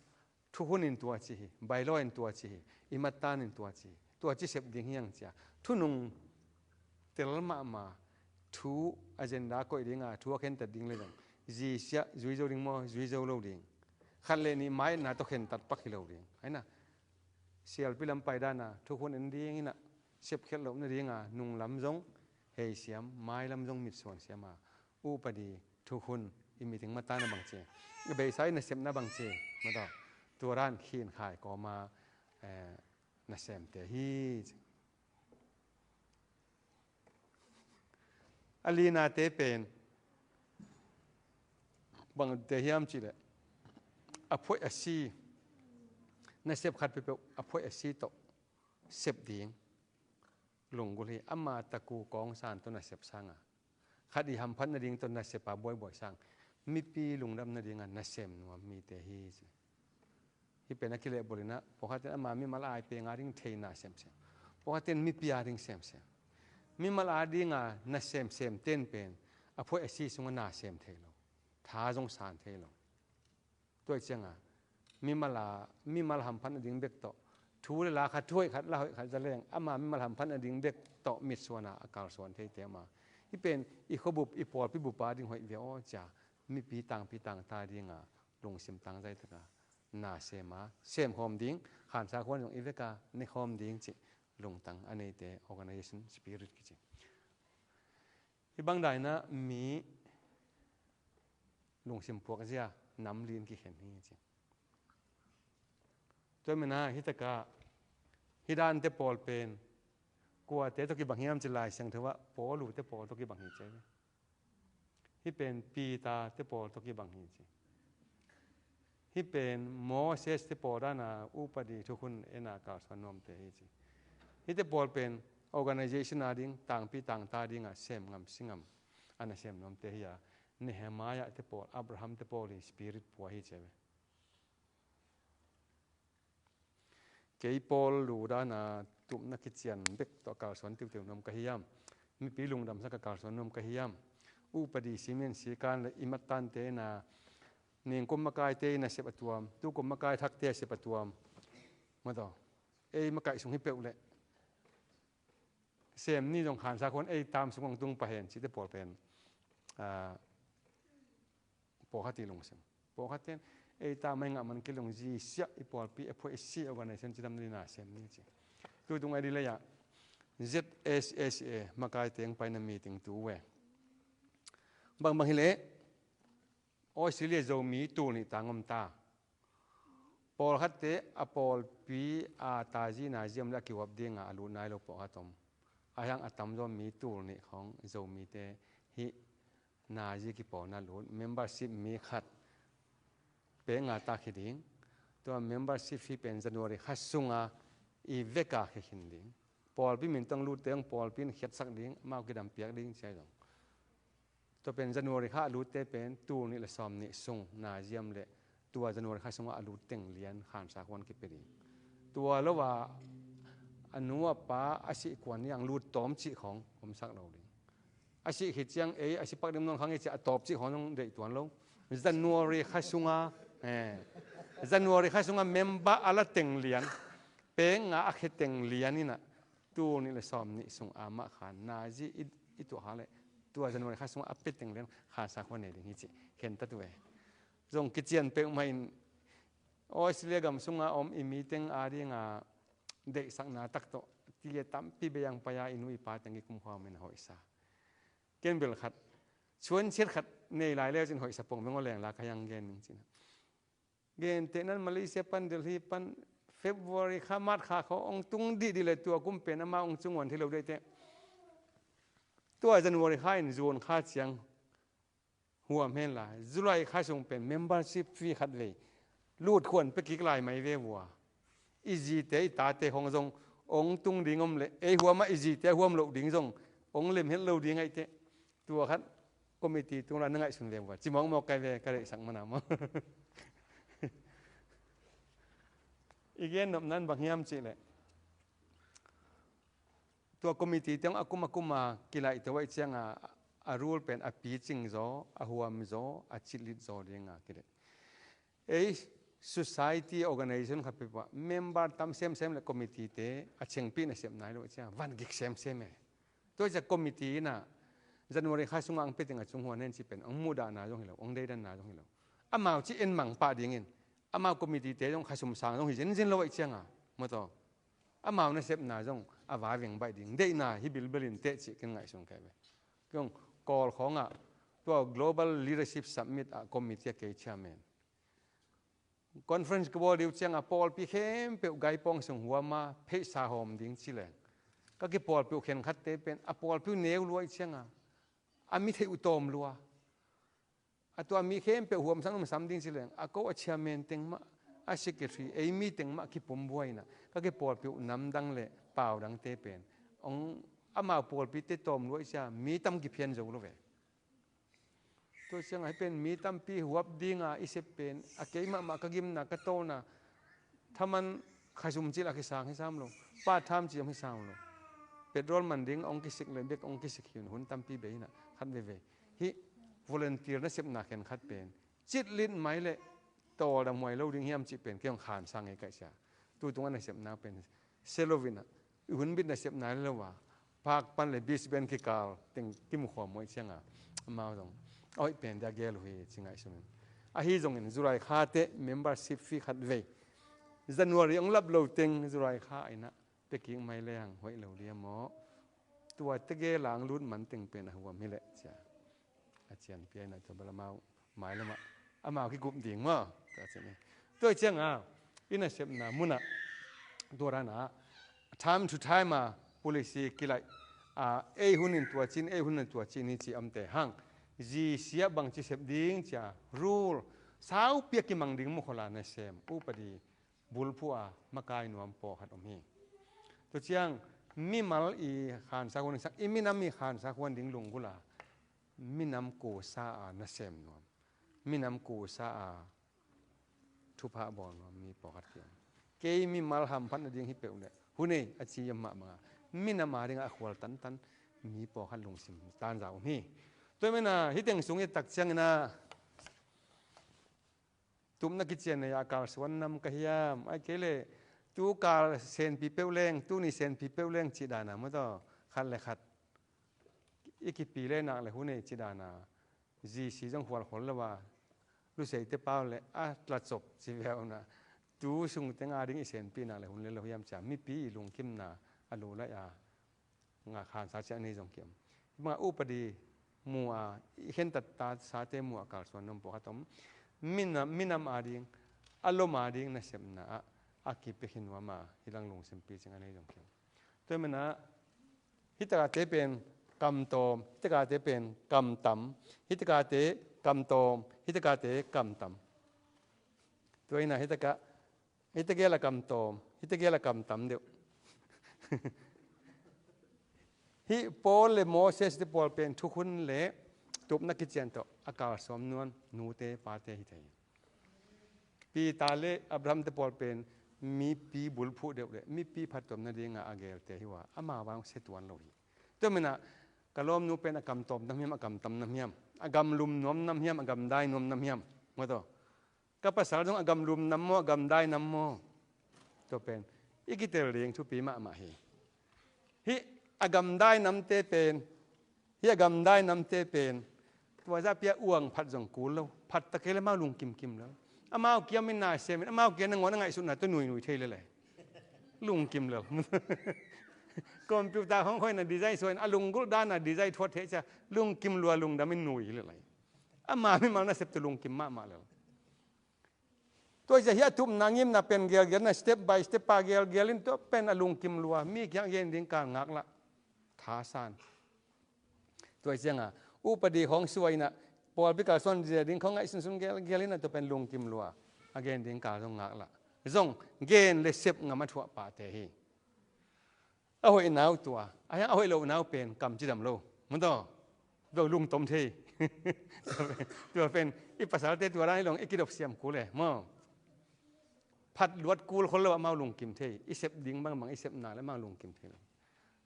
thuhun in tua ci hi, bylaw in tua ci hi, i matan in tua ci hi, tua ci sep ding hiang cia. Thunung tel mahmah, thu agenda koih dinga, thu a khentat ding le zong. Zi siah, zui zo ding maw, zui zo lo ding. Khat le nih mai na tawh khentat pak hi lo ding. Aina, sialpi lam paidana, thuhun en ding ina, sepkhiat loh nadinga, nunglam zong, hei siam, mailam zong mitsuan siama. Upadi, thuhun, i meeting matana bang ci. I beisa i nasepna bang ci. Mata, tua dan khin khai kawma, eh, nasemte hi ci. A linate pen bangte hiam cihleh a phoih a si nasep khat peuhpeuh a phoih a si tawh sep ding lunggulh hi. Ama taku kawng san tawh nasep sanga khat i hamphat nading tawh nasepa buaibuai sang mipi lungdam nadinga nasem nuam mite hi ci. Hih pen a kilehbulh inah pawlkhat in ama mimal ai peng a ding theina semsem, pawlkhat in mipi a ding semsem. Mimal a dinga na semsem ten pen a phoih a si sungah na sem thei lo, tha zong san thei lo. Tua cianga mimal a, mimal hamphat nading bek tawh thu le la khat, thu hoih khat la hoih khat za leng ama mimal hamphat nading bek tawh mitsuana a kalsuan theite ama. Hih pen i khuabup i pawlpi bupa ding hoih ve aw cia mipi tangpi tangta dinga lungsim tangzai taka na sem a, sem khawm ding, khansa khuan zong i veka ne khawm ding cih lungtang a neite organization spirit kici. Hih bang daina mi lungsim puak zia nam lin kikhen hi ci. Tua mena hih taka hih dante pawl pen kuate tawh kibang hiam ci Lai Siangtho ah Paul ute pawl tawh kibang hi ci. Hih pen Peter te pawl tawh kibang hi ci. Hih pen Moses te pawl dana upadi thukhun ena kalsuan nuamte hi ci. Hihte pawl pen organization a ding, tangpi tangta dinga sem ngam si ngam ana sem nuamte hi a, Nehemiah te pawl, Abraham te pawl hi spirit pua hi ci ve. Kei Paul lu dana tupna kician bek tawh kalsuan tiuteu nuam ka hiam? Mipi lungdamsak a kalsuan nuam ka hiam? Upadi simin sikan le i mattante na ningkum makaite na sep a tuam, tukum makai thakte a sep a tuam. Maw taw, ei makaih sung hi peuh leh sem ni zong khansa khuan ei tam sung hong tung pah hen cihte pawl pen, ah, pawlkhat i lungsim. Pawlkhat ten ei tam mai ngah man kilung zi siah i pawlpi a phuai i si organization cidam ni na sem ni ci. Tutung a di lei ah Z S S A makai teng paina meeting tu ve. Bangbang hileh Australia Zomi tul nih tang om ta. Pawlkhatte a pawlpi a tazi nazi om le a kihuap dinga a lut nai lo pawlkhat om. A hiang a tamzaw mi tul nih khong Zomite hih nazi kipawlna lut, membership mi khat peng a tak hi ding. Tua membership fee pen January kha sunga i veka khe khin ding. Pawlpi min tawh lutte hong pawlpi in khiatsak ding, amau kidam piak ding cia zong. Tua pen January kha a lutte pen tul nih le sawm nih sung nazi om le tua January kha sungah a lut teng lian khansa khuan kipia ding. Tua lo a a nu a pa a sih kuan niang lut tawm cih khong omsak lo ding. A sih khit ciang ei a si pak dim nong khang ei ciah a tawp cih khong nong deih tuan lo. January kha sunga, eh, January kha sunga member a la teng lian, peng a a khe teng lian inah tul nih le sawm nih sung a mah khan nazi i, i tuah kha le tua January kha sungah a pia teng lian khansa khuan nei ding hi cih khen ta tu e. Zong kician peuhmah in Australia gam sunga om i meeting a dinga deihsakna tak tawh ti a tampi beiang pai a i nu i pa teng i kumkhua min a hoihsa. Ken bel khat chuan chiat khat nei lai leu cin hoihsa pong beng aw leng la ka hiang gen ning cin. Genteh nan Malaysia pan Delhi pan February kha March kha khaw ong tung dih dih le tua kum pen ama ong cunguan thei lo deihte. Tua January kha in zuan kha ciang huam hen la, July kha sung pen membership fee khat vei lut khuan pia kik lai mai ve vua. I zite i tate khong zong ong tung ding om le ei huam ah i zite a huam loh ding zong ong lem het lo ding aih teh. Tua khat committee tung la na ngaihsun ve vua. Ci mawkmawk kai ve ka reihsak mana maw. I gen nop nan bang hiam cih leh tua committee teng a kum a kum a kilaihte uh aih cianga a rule pen a picing zaw, a huam zaw, a citlit zaw dinga kilet. Ei society organization khat peuhpah member tam semsem le committee te a chengpih nasep nai lo aih cianga van gik semsem e. Tua aih cianga committee inah January kha sungah ang peting a cung huan hen ci pen ang muhdahna zong hi lo, ang deidanna zong hi lo. Amau ci en mang pah dingin amau committee te zong khasum sang zong hi zenzen lo aih cianga maw taw. Amau nasepna zong a vai veng baih ding deihna hi bilbelin teh cih ken ngaihsun kai ve. Kong Kawl khawngah tua Global Leadership Summit ah committee a kei chairman. Conference ka bawl dih uh cianga pawlpi khempeuh gaipawng sung huama pheisa hawm ding ci leng ka kipawlpi uh khenkhatte pen a pawlpi uh neu lua aih cianga a mi theih uh tawm lua. A tua mi khempeuh huamsang um sam ding ci leng a ko a chairman teng mah, a secretary, ei mi teng mah kipum buai inah ka kipawlpi uh namdang le paudangte pen ong amau pawlpite tawm luai cia mi tam kiphian zo lo ve. Tua ciangah hi pen mi tampi huap dinga i sep pen a kei mahmah ka gimna ka tawlna thaman khasum cil a kisang hi sam lo, part time ci om hi sam lo. Petrol man ding ong kisik le bek ong kisik hi un hun tampi bei inah khat veve. Hih volunteer nasepna khenkhat pen citlit mai le tawldam huai lo ding hiam cih pen kei hong khansang ngei kaih cia. Tutung a nasepna pen sia lo inah i hun bit nasepna le lo a park pan le beach pen kikal teng kimukhawm huai cianga amau zong a hoih pen dia gel uh hi ci ngaihsun in. Ahi zongin July kha teh membership fee khat vei January ong lap lo teng July kha inah pia kik mai leng hoih lo dia maw? Tua tege lang lut man teng pen a huam hileh cia. A cian pia inah tua bel amau mailamah amau kikup ding maw? Tua cian i tua cianga i nasepna munah tua ranah time to time a policy kilaih a ei hunin tua cin ei hunin tua cin hi ci amte hang zisiah bangci sep ding cia rule saupi a kimang ding mukhola nasem upadi bulphuh a makai nuam pawlkhat om hi. Tua ciang mimal i khansa huan ding sak i minam i khansa huan ding lunggula minam kusa a nasem nuam, minam kusa a thupha bawl nuam mi pawlkhat kiang kei mimal hamphatna ding hi peuh leh hunei a ci a mah banga minam a dinga a khual tantan mi pawlkhat lungsim tanzau om hi. Tua mena hiteng sung i tak ciangina tupna kician nei a kalsuan nam ka hiam ai kei le Tu kal senpi peuh leng, tuni senpi peuh leng cih dana maw taw, khat le khat i kipi le nak le hun ei cih dana, G C zong khual khol lo a, luseite pau le a tla cop ci ve una, tu sung teng a ding i senpi nak le hun le lo hiam cia, mipi i lungkimna a lo lai a, nga khansa ciah nei zong kiam. Hibanga upadi mu a, i khentat ta sate mu a kalsuan nuam pawh khat om. Minam, minam a ding, a lom a ding nasepna ah a kipia khin nuam a, hi lang lungsimpi cing a nei zong kiam. Tua hi manah, hitakate pen kamtawm, hitakate pen kamtam, hitakate kamtawm, hitakate kamtam. Tua hi na hitakah, hita gel a kamtawm, hita gel a kamtam deuh. Hih Paul le Moses te pawl pen thukhun le tupna kician tawh a kalsuam nuam nute pate hi thei. Peter le Abraham te pawl pen mipi bulphuh deuh le mipi phattuam nadinga a gelte hi uh a, amau vang sia tuan lo hi. Tua hi manah ka lawmnu pen a kamtawm nam hiam, a kamtam nam hiam, a gamlum nuam nam hiam, a gamdai nuam nam hiam? Maw taw. Ka pasal zong a gamlum nam maw, a gamdai nam maw? Tua pen i kitel ding thupi mahmah hi. Hih a gamdai namte pen, hih a gamdai namte pen tua zahpi a uang phat zong kul lo, phat ta kei le amau lungkimkim lo. Amau kia min na sem in, amau kia nangawn a ngaihsutna tua nuinui thei lel lai. Lungkim lo. Computer hong hoih na design suah in, a lunggulh dan a design thuat thei cia, lungkim lua lungdam in nui hi lel lai. Ama mimal nasep tua lungkim mahmah lel. Tua hi cia hih a tupna ngimna pen gelgel na, step by step a gelgel in tua pen a lungkim lua, mi kiang gen ding kal ngaklah. Thasan. Tua hi cianga upadi khawng suai inah, pawlpi kalsuan zia ding khawng ngaihsunsun gelgel inah tua pen lungkim lua, a gen ding kal zong ngaklah. Zong gen le sep ngam a thuah pahte hi. A hoih nau tua, a hiang a hoih loh nau pen kam cidam lo. Mun taw, tua lungtom thei. Tua pen i pasalte tua dan i long i kidop siam kul e maw. Phat luat kul khol lo amau lungkim thei, i sep ding bangbang i sep na le amau lungkim thei lo.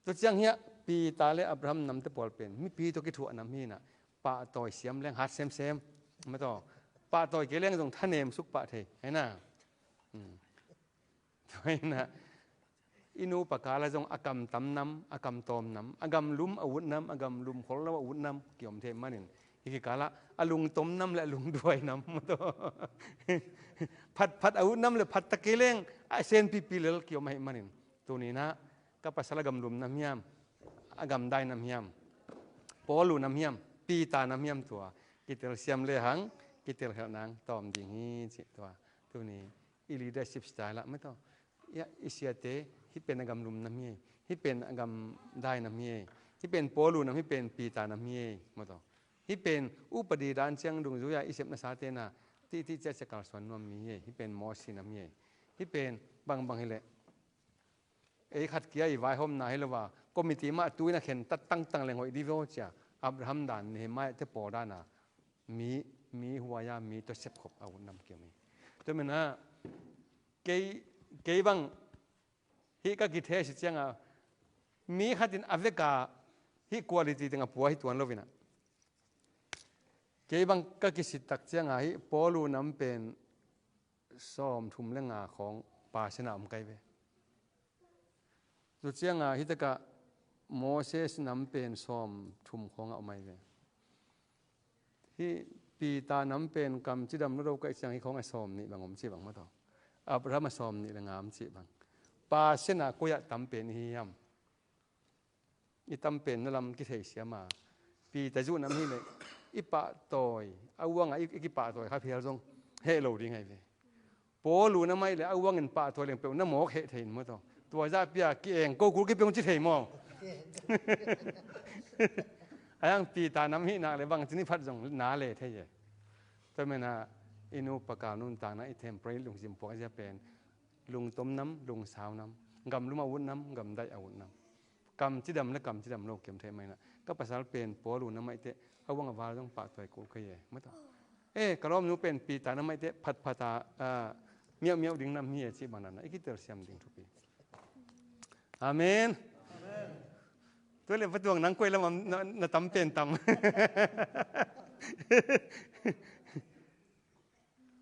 Tua ciang hiah Peter le Abraham namte pawl pen mipi tawh kithuah nam hinah, pahtawi siam leng hat semsem. Maw taw, pahtawi kei leng zong thanem suk pah thei, hena. Tua hinah i nupa kala zong a kamtam nam, a kamtawm nam, a gamlum a ut nam, a gamlum khol lo a ut nam kiom thei manin, hih kikala a lungtom nam le a lungduai nam, maw taw, phatphat a ut nam le phat ta kei leng a senpipi lel kiom ahi manin, tuninah ka pasal a gamlum nam hiam, a gamdai nam hiam, Paulu nam hiam, Peter nam hiam, tua kitel siam lehang kitel helh nang tawm ding hi cih tua. Tuni i leadership style ah, maw taw, i siate hih pen a gamlum nam hi ei, hih pen a gamdai nam hi ei, hih pen Paulu nam, hih pen Peter nam hi ei, maw taw. Hih pen upadi dan ciang dungzui a i sep nasate na, tihtih ciahciah kalsuan nuam mi hi ei, hih pen Mosi nam hi ei, hih pen bangbang hileh ei khat kia i vaihawmna hi lo a, committee mah tu in a khen tat tangtang leng hoih dih ve aw cia, Abraham dan, Nehemiah te pawl dana mi, mi huai a, mi tawh sepkhop a ut nam kiom hi. Tua menah kei, kei bang hih ka kithe si cianga, mi khatin a veka hih quality teng a pua hi tuan lo inah, kei bang ka kisit tak cianga hih Paulu nam pen sawm thum le nga khawng pasena om kai ve. Tua cianga hitakah Moses nam pen sawm thum khawngah om ai ve. Hih Peter nam pen kam cidam lo lo kaih ciang hih khawng a sawm nih bang om cih bang, maw taw. Abraham a sawm nih le nga om cih bang. Pasena koi-ah tam pen i hi hiam? I tam pen na lam kitheisiam a, Peter zuh nam hileh i pahtawi a uangah i, i kipahtawi kha phial zong heh lo ding ahi ve. Paulu nam ahih leh a uangin pahtawi leng peuh na mawk heh thei in, maw taw. Tua zahpi a ki-eng ko kul kipia ung ci thei maw? A hiang Peter nam hih nak le bangci ni phat zong na le thei e. Tua menah i nupa kal nuntakna, i temperament, lungsim puak zia pen lungtom nam, lungsau nam, gamlum a ut nam, gamdaih a ut nam, kam cidam le kam cidam lo kiom thei mah inah, ka pasal pen Paulu nam ahih teh a uang a val zong pahtawi kul kei e, maw taw. Eh, ka lawmnu pen Peter nam ahih teh phatphat a, ah, miauhmiauh ding nam hi e cih bang dan a i kitel siam ding thupi. Amen. Tua le patuang nang koi lam na, na tam pen tam.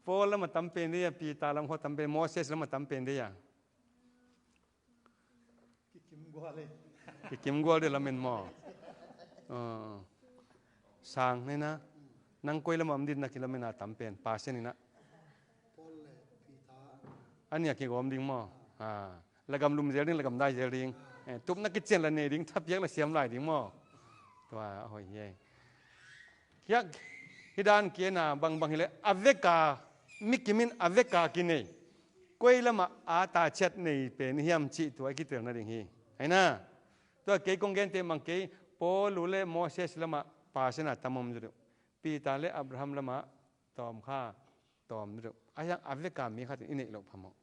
Paul lam a tam pen dei a, Peter lam khua tam pen, Moses lam a tam pen dei a. Kikim gual dih lamen maw? Ah. Sang nena. Nang koi lamah om dih na kilamen a tam pen. Pasen ina. Ania kigawm ding maw? Ah. Lagam lum zel ding, lagam dai zel ding. Eh, tupna kician la nei ding, thapiak la siam lai ding maw? Tua a hoih hi ei. Hiak, hi dan kiena bangbang hileh, a veka, mikimin a veka kinei. Koi lamah a ta ciat nei pen hiam cih tua i kitelna ding hi. Aina, tua kei kong gente mang kei, Paul le Moses lamah pasena tam om zu deuh. Peter le Abraham lamah tawm kha, tawm deuh. A hiang a veka mi khat in i neih loh phamawh.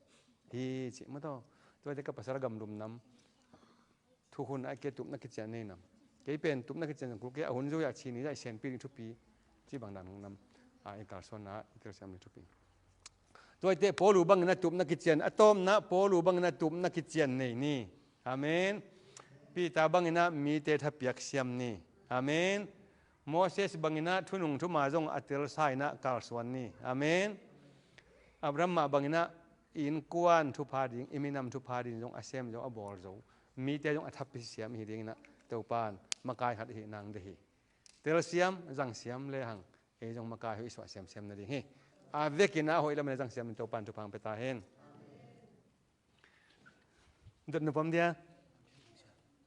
Hi cih mataw. Tua te ka pasal gamlum nam. Thukhun a kei tupna kician nei nam. Kei pen tupna kician kul kei a hun zui a chini zai senpi ding thupi. Ci bang dan nam. A i kalsuanna, i kalsuan ding thupi. Tua i te Paulu bangin a tupna kician. A tawmna Paulu bangin a tupna kician nei ni. Amen. Peter bangin a mite thapiak siam ni. Amen. Moses bangin a thunung thuma zong a telsa in a kalsuan ni. Amen. Abraham mah bangin a innkuan thupha ding, i minam thupha ding zong a sem zo, a bawl zo. Mite zong a thapi siam i hi dingin a Topan makai khat i hi nang deih hi. Telsiam, zangsiam le hang. Ei zong makai hoih i suah siamsiam nading hi. A vekin a hoih lam le zangsiam in Topan thupha hong pia ta hen. Dot na pom dia?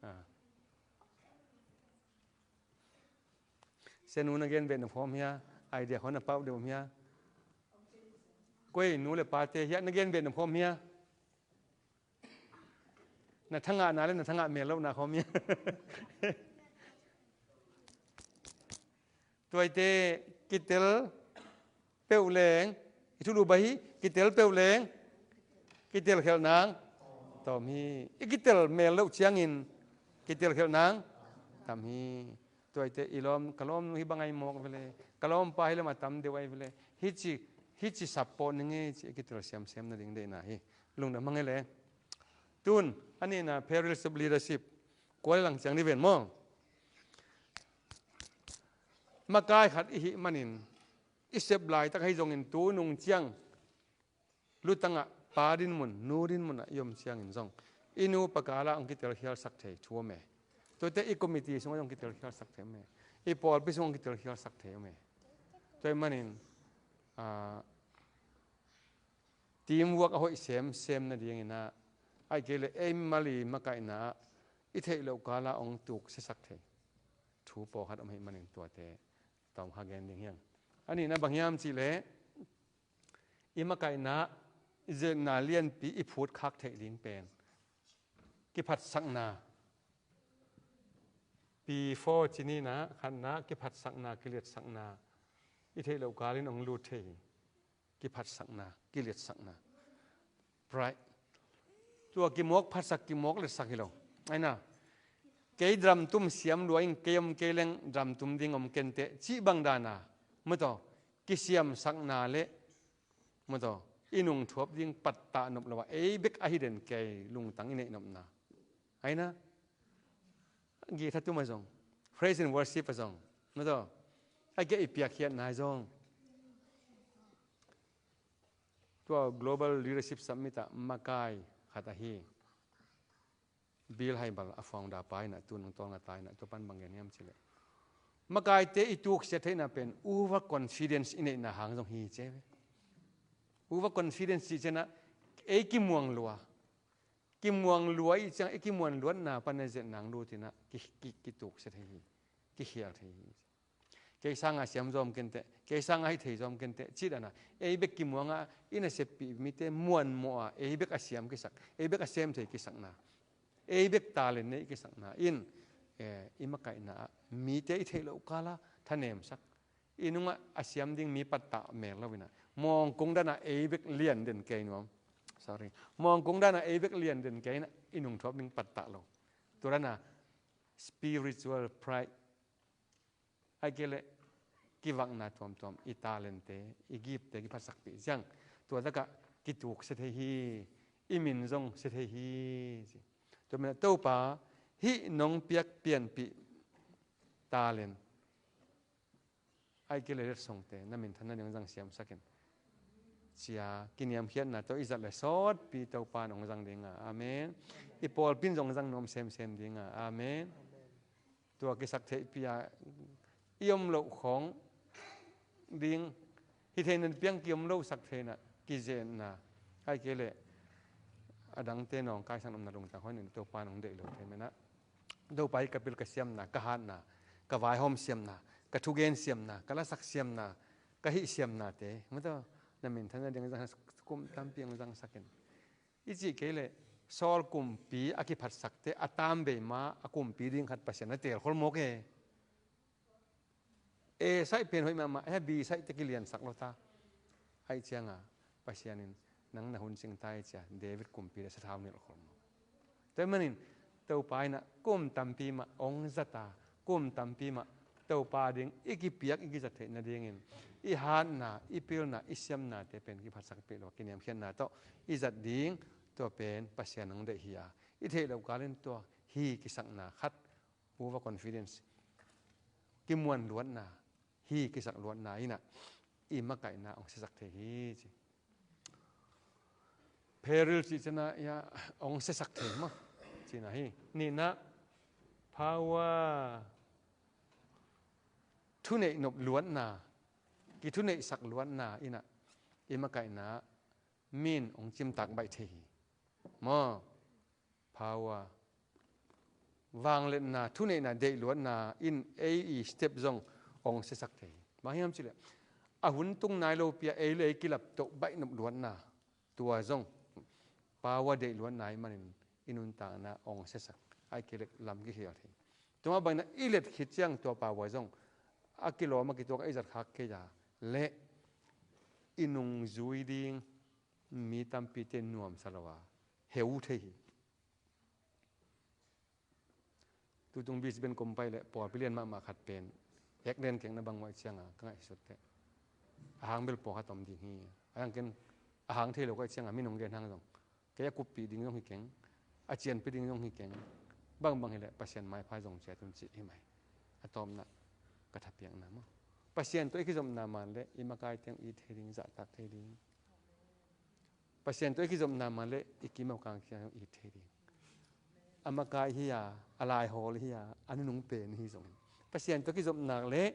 Ah. Senu na gen beh na phawm hia? Idea khon na pauh deuh hia? Koi nu le pate hia na gen beh na phawm hia? Na thangahna le na thangah mel lohna khawm hia? Tuaite kitel peuh leng, i thulu bai hi, kitel peuh leng, kitel khelh nang tawm hi. I kitel mel loh ciangin kitel khelh nang tam hi. Tuaite i lawm, ka lawm nu hi bang ai mawk vele, ka lawm pa hi lama tam deuh ai vele. Hici, hici support ning e ci, i kitel siamsiam nading deihna hi. Lungdam hang e le. Tun, a nihna perils of leadership. Kua le lang ciang ni ven maw? Makai khat i hih manin, i sep laitak ahi zongin tu nung ciang, lutangah pa dinmun, nu dinmunah i om ciangin zong, i nu pa kala hong kitel khialsak thei thu om e. Tuate i committee sungah zong kitel khialsak thei om e. I pawlpi sungah hong kitel khialsak thei om e. Tua i manin, ah, teamwork a hoih semsem nadingin ah, ai kei le ei mali makaihna ah i theih loh kala hong tuk siasak thei thu pawlkhat om hi manin tuate tawm kha gen ding hiang. A nihna bang hiam cih leh i makaihna ah i zetna lianpi i phut khak theih ding pen kiphatsakna. P four ci ni na, khatna, kiphatsakna, kiliatsakna. I theih loh kalin hong lut thei hi. Kiphatsakna, kiliatsakna. Pride. Tua kimawk phatsak, kimawk liatsak hi lo. Aina. Kei dramtum siam lua in kei om kei leng dramtum ding om kenteh. Cih bang dana. Mataw. Kisiamsakna le. Mataw. I nungthuap ding pattah nop lo a. Ei bek ahi den kei lungtang i neih nopna. Aina. Githa tum a zong. Praise and worship a zong. Mataw. A gei i piakkhiatna a zong. Tua Global Leadership Summit ah makai khat ahi. Bill Hybel a founder pa inah tu nung tawlnga ta inah tua pan bang gen hiam cih leh. Makaite i tuksiat theihna pen overconfidence i neihna hang zong hi ci ve. Overconfidence cih cianah ei kimuang lua. Kimuang lua i ciang, i kimuang luatna pan a zetna hong lut inah ki, ki, kituk sia thei hi, kikhial thei hi. Kei sanga siam zawm kenteh, kei sanga hi thei zawm kenteh, cih dana ei bek kimuanga i naseppih mite muanmawh a, ei bek a siam kisak, ei bek a sem thei kisakna, ei bek talent nei kisakna in, eh, i makaihna ah mite i theih loh kala thanemsak. I nungah a siam ding mi pattah mel lo inah. Mawngkung danah ei bek lian den kei nuam. Sorry. Mawngkung danah ei bek lian den kei inah i nungthuap ding pattah lo. Tua danah spiritual pride. Ai kei leh kivakna tuamtuam, i talente, i giftte kiphatsakpih ciang. Tua takah kituk sia thei hi, i min zong sia thei hi. Tua minah Topa, hih nong piak pianpih talent. Ai kei le letsongte, na minthan nading zang siamsakin. Cia, kiniamkhiatna tawh i zat le sawtpi Topa nong zang dinga. Amen. i pawlpi in zong zang nuam semsem ding a. Amen. Tua kisaktheihpi-a i om loh khawng ding, hi theihna piang ki om lo, sak theihna, kizenna, ahih kei leh a dangte nawngkaisak nopna lungtang hoih in Topa in hong deih lo thei mah in ah. Topa hi ka pil ka siamna, ka hatna, ka vaihawm siamna, ka thugen siamna, ka lasak siamna, ka hih siamnate, mataw, na minthanna ding zang, kum tampi hong zangsak in. I cih kei leh Saul kumpi a kiphatsakte a tam bei ma a kumpi ding khat Pasian na teel khol mawk e. A saih pen hoih mahmah, a B saih teh kiliansak lo ta. Ahih ciangin Pasian in nang na hun cing ta hi ci-a David kumpi leh sathau nilh khol mawk. Tua ahih manin Topa in ah kum tampi mah hong zat a, kum tampi mah Topa ding i kipiak, i kizat theih nadingin i hatna, i pilna, i siamnate pen kiphatsakpih lo, kiniamkhiatna tawh i zat ding, tua pen Pasian hong deih hi a, i theih loh kalin tua hi kisakna khat, over confidence, kimuan luatna, hi kisak luatna in ah i makaihna hong siasak thei hi ci. Peril cih ciangin ah hong siasak thei mah cihna hi. Nihna, power, thuneih nop luatna, kithuneihsak luatna in ah i makaihna mi in hong cimtak baih thei hi. Maw, power, vangliatna, thuneihna, deihluatna in ei i step zong hong siasak thei hi. Bang hiam cih leh a hun tung nai lopi-a ei leh ei kilaptoh baih nop luatna, tua zong power, deihluatna ahih manin i nuntakna hong siasak, ahih kei leh lam kikhial thei. Tua mah bangin ah i let khit ciang tua power zong a kilawm, a kituak, a i zat khak kei a leh i nungzui ding mi tampite nuamsa lo a heu thei hi. Tutung Brisbane kum pai leh pawlpi lian mahmah khat pen ek len keng na bang uh ahih ciangin ka ngaihsut teh, a hang bel pawlkhat om ding hi. A hang ken a hang thei lo ka hih ciangin mi nong gen hang zong kei a kuppih ding zong hi keng, a cianpih ding zong hi keng. Bangbang hi leh Pasian maipha zong ciat un cih hi mai. A tawpna, ka thapiakna maw, Pasian tawh i kizopna man leh i makaite hong it thei ding, zahtak thei ding. Pasian tawh i kizopna man leh i kim a kang kiang it thei ding. A makai hi a, a laihawl hi a, a nunung pen hi zongin Pasian tawh kizopna leh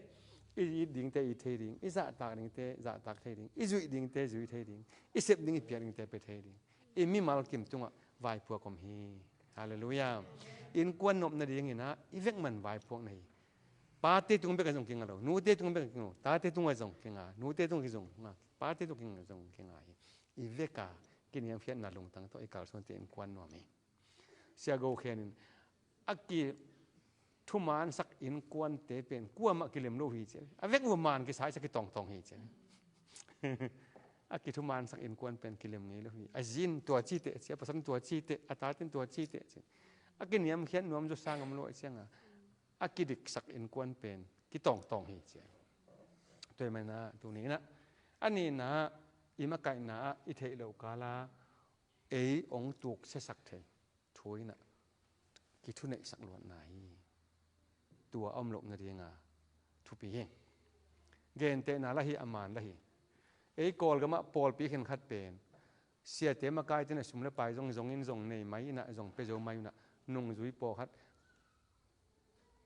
i it dingte it thei ding, i zahtak dingte zahtak thei ding, i zuih dingte zuih thei ding, i sep ding, i piak dingte pia thei ding. I mimal kim tungah vaipuak om hi. Halleluiah. Innkuan nopna dingin ah i vekman vaipuak na hi. Pate tung bekah zong kinga lo, nute tung bekah kinga lo, tate tungah zong kinga, nute tungah zong kinga, pate tungah zong kinga hi. I vek a kiniamkhiatna lungtang tawh i kalsuante innkuan nuam hi. Sia Go Khen in a kithumansak innkuante pen kuamah kilem lo hi ci. A vek uh a man kisa hi ci, kitawngtawng hi ci. A kithumansak innkuan pen kilem ngei lo hi. A zi in tua ci teh ci, a pasal in tua ci teh, a tate in tua ci teh ci. A kiniamkhiat nuam zawsang om lo ahih ciangin a kidiksak innkuan pen kitawngtawng hi ci. Tua ahih manin ah tuni in ah, a nihna, i makaihna ah i theih loh kal ah ei hong tuksiasak thei thu in ah kithuneihsak luatna hi. Tua a om loh nading a thupi hi. Gentehna lah hi, a man lah hi. Ei Kawlgam ah pawlpi khenkhat pen siate makaite in ah sum leh pai zong zong in zong nei mai in ah, zong pia zo mai in ah, nungzui pawlkhat,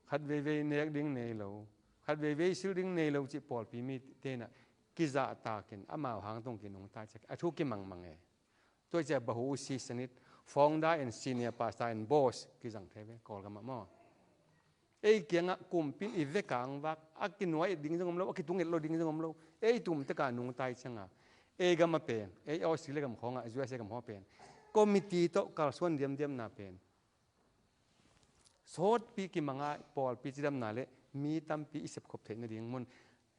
khat veivei nek ding nei lo, khat veivei sil ding nei lo cih pawlpi mite in ah kizahtak in amau hang tung kinungta ciang a thu kimangmang e. Tua ciang bahu si sanit, founder and senior pastor and boss kizang thei ve Kawlgam ah maw. Ei kiangah kumpi in i vek a hong vak, a kinuai et ding zong om lo, a kitung et lo ding zong om lo. Ei tum tek a nungta ciangin ei gam ah pen, ei Australia gam khawngah, U S A gam khawngah pen committee tawh kalsuan diamdiamna pen sawtpi kimang a, pawlpi cidamna leh mi tampi i sepkhop theih nading mun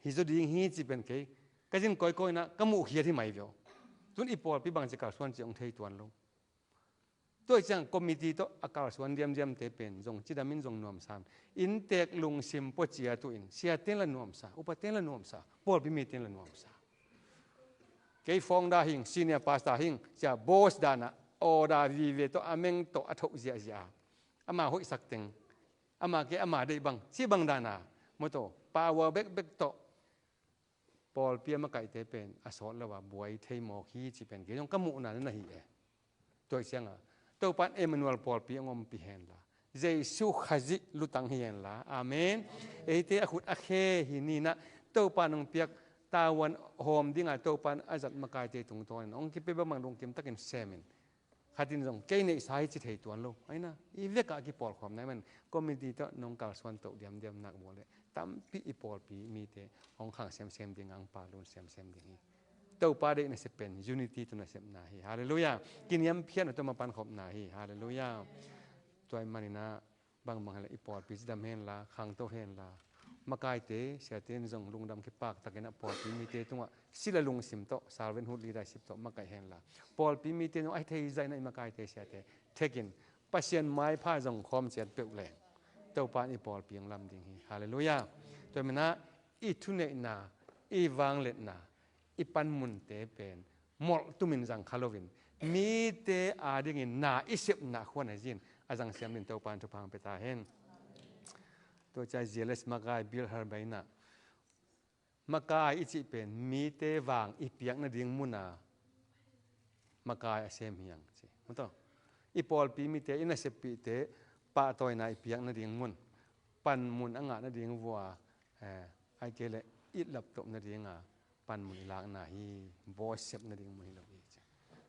hi zaw ding hi cih pen kei ka zin kawikawi in ah ka muhkhiat hi mai ve aw. Tun i pawlpi bangci kalsuan cih hong thei tuan lo. Tua ahih ciang committee tawh a kalsuan diamdiamte pen zong cidam in, zong nuamsa in, inntek lungsim pua ciat uh in, siate in lah nuamsa, upate in lah nuamsa, pawlpi mite in lah nuamsa. Kei founder hing, senior pastor hing ci-a boss dan a order vive tawh, a meng tawh a thoh ziahziah a, ama hoihsak teng, ama ke ama deih bang cih bang dan a, mawtaw, power bekbek tawh pawlpi a makaihte pen a sawt lo a buai thei mawk hi cih pen kei zong ka muhna na hi e. Tua ahih ciangin Topa in Emmanuel pawlpi hong ompih henla, Jesu Khazih lutang hi henla. Amen. Eite a khut a khe hi ni in ah, Topa in hong piak tavuan hawm dingin Topa in a zat makaite tungtawnin hong kipia bangbang lungkim takin sem in. Khat in zong kei neihsa hi ci thei tuan lo. Ahi na, i vekpi-a kipawlkhawmna ahih manin committee tawh nong kalsuan toh diamdiam nak bawl leh tampi i pawlpi mite hong khang semsem ding, hong pahlun semsem ding hi. Topa deih nasep pen unity tawh nasepna hi. Halleluiah. Kiniamkhiatna tawh mapankhopna hi. Halleluiah. Tua ahih manin ah bangbang hi leh i pawlpi cidam henla, khangto henla, makaite, siate in zong lungdam kipaktakin ah pawlpi mite tungah sila lungsim tawh, servanthood leadership tawh makaih henla, pawlpi mite in zong a thei zahin ah i makaite, siate thekin Pasian maipha zong khawm ciat peuh leng Topa in i pawlpi hong lam ding hi. Halleluiah. Tua ahih manin ah i thuneihna, i vangliatna, i panmunte pen molh tumin zang kha loin, mite adingin na i sepna khuan a zin a zang siam dingin Topa in thupha hong pia ta hen. Tua ciang J L S makai Bill Harbin in ah, makai i cih pen mite vang i piak nading mun a makai a sem hi hang ci. Maw taw, i pawlpi mite, i naseppihte pahtawina i piak nading mun, panmun a ngah nading vua, eh, ahih kei leh it laptop nading a panmun i lakna hi, boss sep nading mun hi lo hi ci.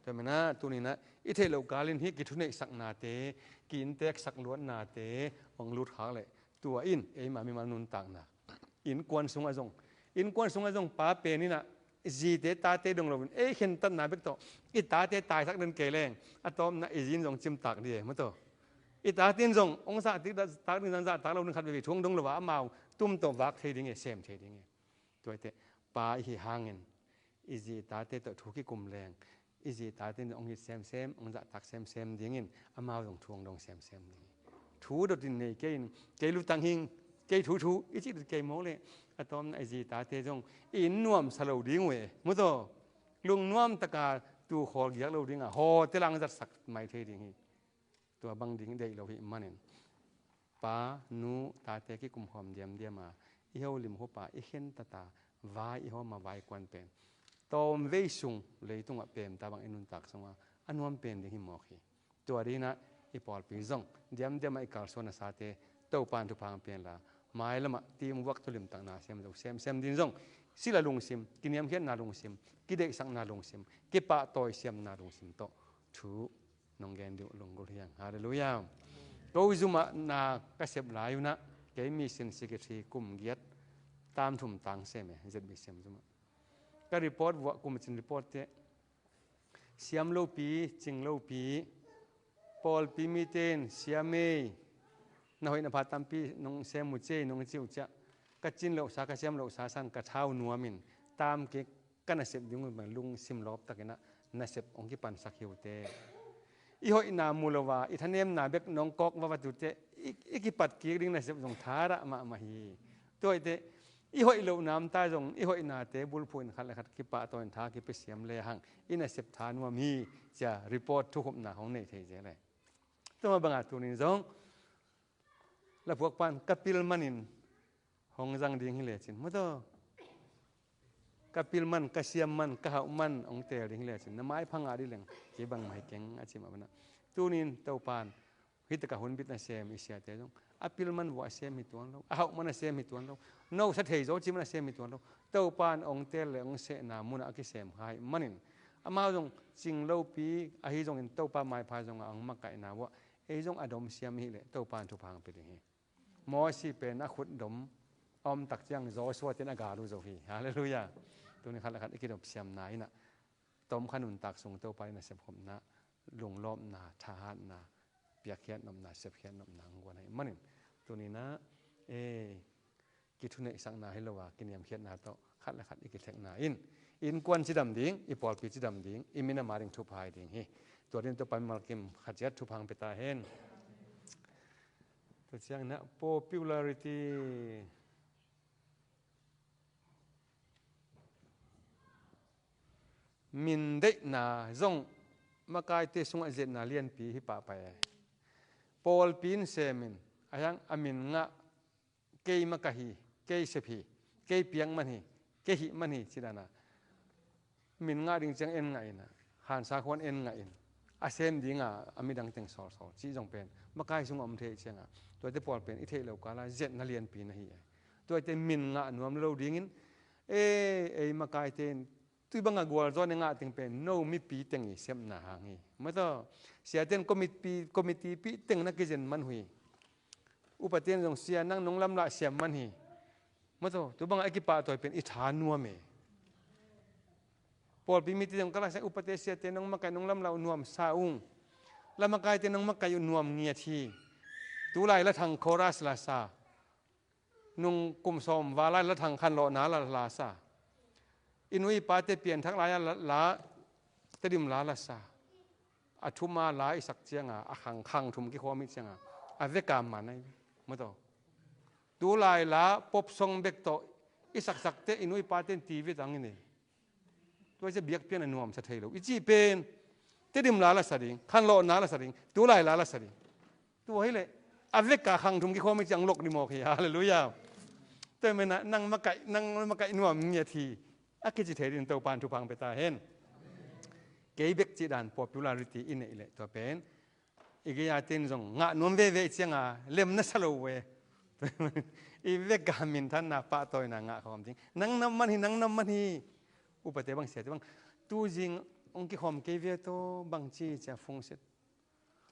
Tua ahih manin ah tuni in ah i theih loh kalin hih kithuneihsaknate, ki-innteeksak luatnate hong lut khak leh tua in eima mimal nuntakna, innkuan sungah zong, innkuan sungah zong pa pen in ah zite tate dong loin ei khentatna bek tawh i tate taisak den kei leng a tawpna i zi in zong cimtak ding e, maw taw. I tate in zong hong zahtak ding, zahtak lo ding khat veve thu hong dong lo a, amau tum tawh vak thei ding e, sem thei ding e. Tua hi teh pa i hih hangin i zi i tate tawh thu kikum leng i zi i tate in hong it semsem, hong zahtak semsem dingin amau zong thu hong dong semsem ding hi. Thu dot in nei kei in, kei lutang hing, kei thu thu i cih dot kei mawk leh a tawpna i zi i tate zong i inn nuamsa lo ding uh e, maw taw. Lungnuam taka tuu khawl giak lo ding a, hawte lang zatsak mai thei ding hi. Tua bang ding deih lo hi manin pa, nu, tate kikum khawm diamdiam a, i holim khuapa i khentat a, vai i hawm a, vaikuan pen tawmvei sung leitungah pemta bang i nuntak sungah a nuam pen ding hi mawk hi. Tua dingin ah i pawlpi zong diamdiam ah i kalsuan nasate Topa in thupha hong pia inla, mailamah teamwork tawh limtakna sem zo semsem dingin zong sila lungsim, kiniamkhiatna lungsim, kideihsakna lungsim, kipahtawisiamna lungsim tawh thu nong gen ding uh lunggulh hi hang. Halleluiah. Ko zumah na ka sep lai un ah kei mission secretary kum giat tam thum tang sem e, Z B C M zumah. Ka report vuah kum a cin report teh, siam lopi, cing lopi, pawlpi mite in siam ei, na hoih na pha tampi nong sem uh ci ei nong ci uh ciah, ka cin lohsa, ka siam lohsa sang ka thau nuamin tam kik, ka nasep ding uh bang lungsim lawptakin ah nasep hong kipansak hi uh teh. I hoihna mu lo a i thanemna bek nong kawk vavat uh teh i, i kipat kik ding nasep zong thadah mahmah hi. Tua hi teh i hoih loh namta zong i hoihnate bulphuh in khat le khat kipahtawi in tha kipia siam le hang i nasep tha nuam hi, ci-a report thukhupna hong nei thei zel e. Tua mah bangah tunin zong laphuakpa in ka pil manin hong zang ding hi lecin, maw taw, ka pil man, ka siam man, ka hauh man hong teel ding hi lecin, na maipha ngah dih leng kei bangmah hi keng, a ci mah bangin ah tunin Topa in hih takah hunbit nasem i siate zong a pil man vuah a sem hi tuan lo, a hauh man a sem hi tuan lo, no sa thei zaw ci man a sem hi tuan lo. Topa in hong teel le hong sehna munah a kisem kha ahih manin amau zong cing lopi ahi zongin Topa maipha zongah hong makaihna vuah ei zong a dom siam i hih leh Topa in thupha hong pia ding hi. Mosi pen a khut dom a om tak ciang Joshua ten a gal uh zo hi. Halleluiah. Tuni khat le khat i kidop siamna in ah tomkha nuntak sung Topa in a sepkhopna, lunglawpna, thahatna, piakkhiat nopna, sepkhiat nopna hong guan ahih manin tunin ah, eh, kithuneihsakna hi lo a kiniamkhiatna tawh khat le khat i kithekna in innkuan cidam ding, i pawlpi cidam ding, i minam a ding thupha hi ding hi. Tua ding Topa in malkim khat ciat thupha hong pia ta hen. Tua ciangin ah popularity, min deihna zong makaite sungah zetna lianpi hi pahpah e. Pawlpi in semin a hiang a min ngah, kei makaih hi, kei sep hi, kei piak man hi, kei hih man hi ci dan a min ngah ding ciang en ngah in ah, hansa khuan en ngah in, a sem dinga a midang teng sawlsawl cih zong pen makai sungah om thei cianga, tuate pawl pen i theih lo kala ziatna lianpi na hi. Tuate min ngah nuam lo dingin, ei, ei makaite in tui banga gualzawhna ngah teng pen no mipi teng i sepna hang hi. Mataw, siate in committee, committee pih teng na kizen man uh hi. Upate in zong sia nang nong lamlah siam man hi. Mataw, tu banga i kipahtawi pen i tha nuam e. Pawlpi mite zong ka lasak upate siate nong makaih nong lamlah uh nuam sa ung. La makaite nong makaih uh nuam ngiat hi. Tulai la thang chorus la sa. Nung kum sawm val lai la thang khanlawhna la, la sa. I nu i pate pianthak lai-a la, la, Tedim la la sa. A thuma la i sak cianga, a khang, khang thum kikhawm i cianga, a veka man ai. Mataw. Tulai la pop song bek tawh i saksakte i nu i pate in T V tangin e. Tua cia biakpiakna nuamsa thei lo. I cih pen, Tedim la la sa ding, khanlawhna la sa ding, tulai la la sa ding. Tua hi leh, a veka khang thum kikhawm i ciang lok ni mawk hi. Halleluiah. Tua mena, nang makaih, nang makaih nuam ngiat hi. A kici thei ding Topan thupha pia ta hen. Kei bek cih dan popularity i neih leh tua pen i gei-a ten zong ngah nuam veve i cianga lem na sa lo ve. I veka minthanna pahtawina ngah khawm ding. Nang nam man hi, nang nam man hi. Upate bang siate bang. Tu zing hong kikhawm kei ve tawh bang ci cia fungset.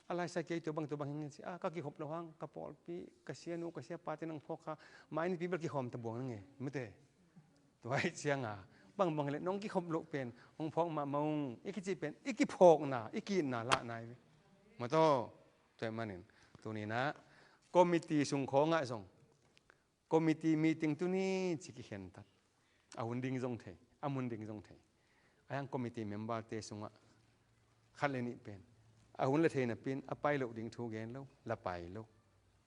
A laisa kei tua bang tua bang hi nge ci. A ka kikhop lo hang, ka pawlpi, ka sianu, ka siapate nang phawk kha. Mai nipi bel kikhawm ta buang nge. Mate. Tua hi cianga, bangbang hileh nong kikhop loh pen hong phawk mahmah ung. I kici pen i kiphawkna, i kiitna lahna hi ve. Mataw, tua hi manin tuninah committee sung khawngah zong committee meeting tuni ci kikhentat. A hun ding zong thei, a mun ding zong thei. A hiang committee member-te sungah khat le nih pen a hun la thei napin a pai loh ding thu gen lo, la pai lo.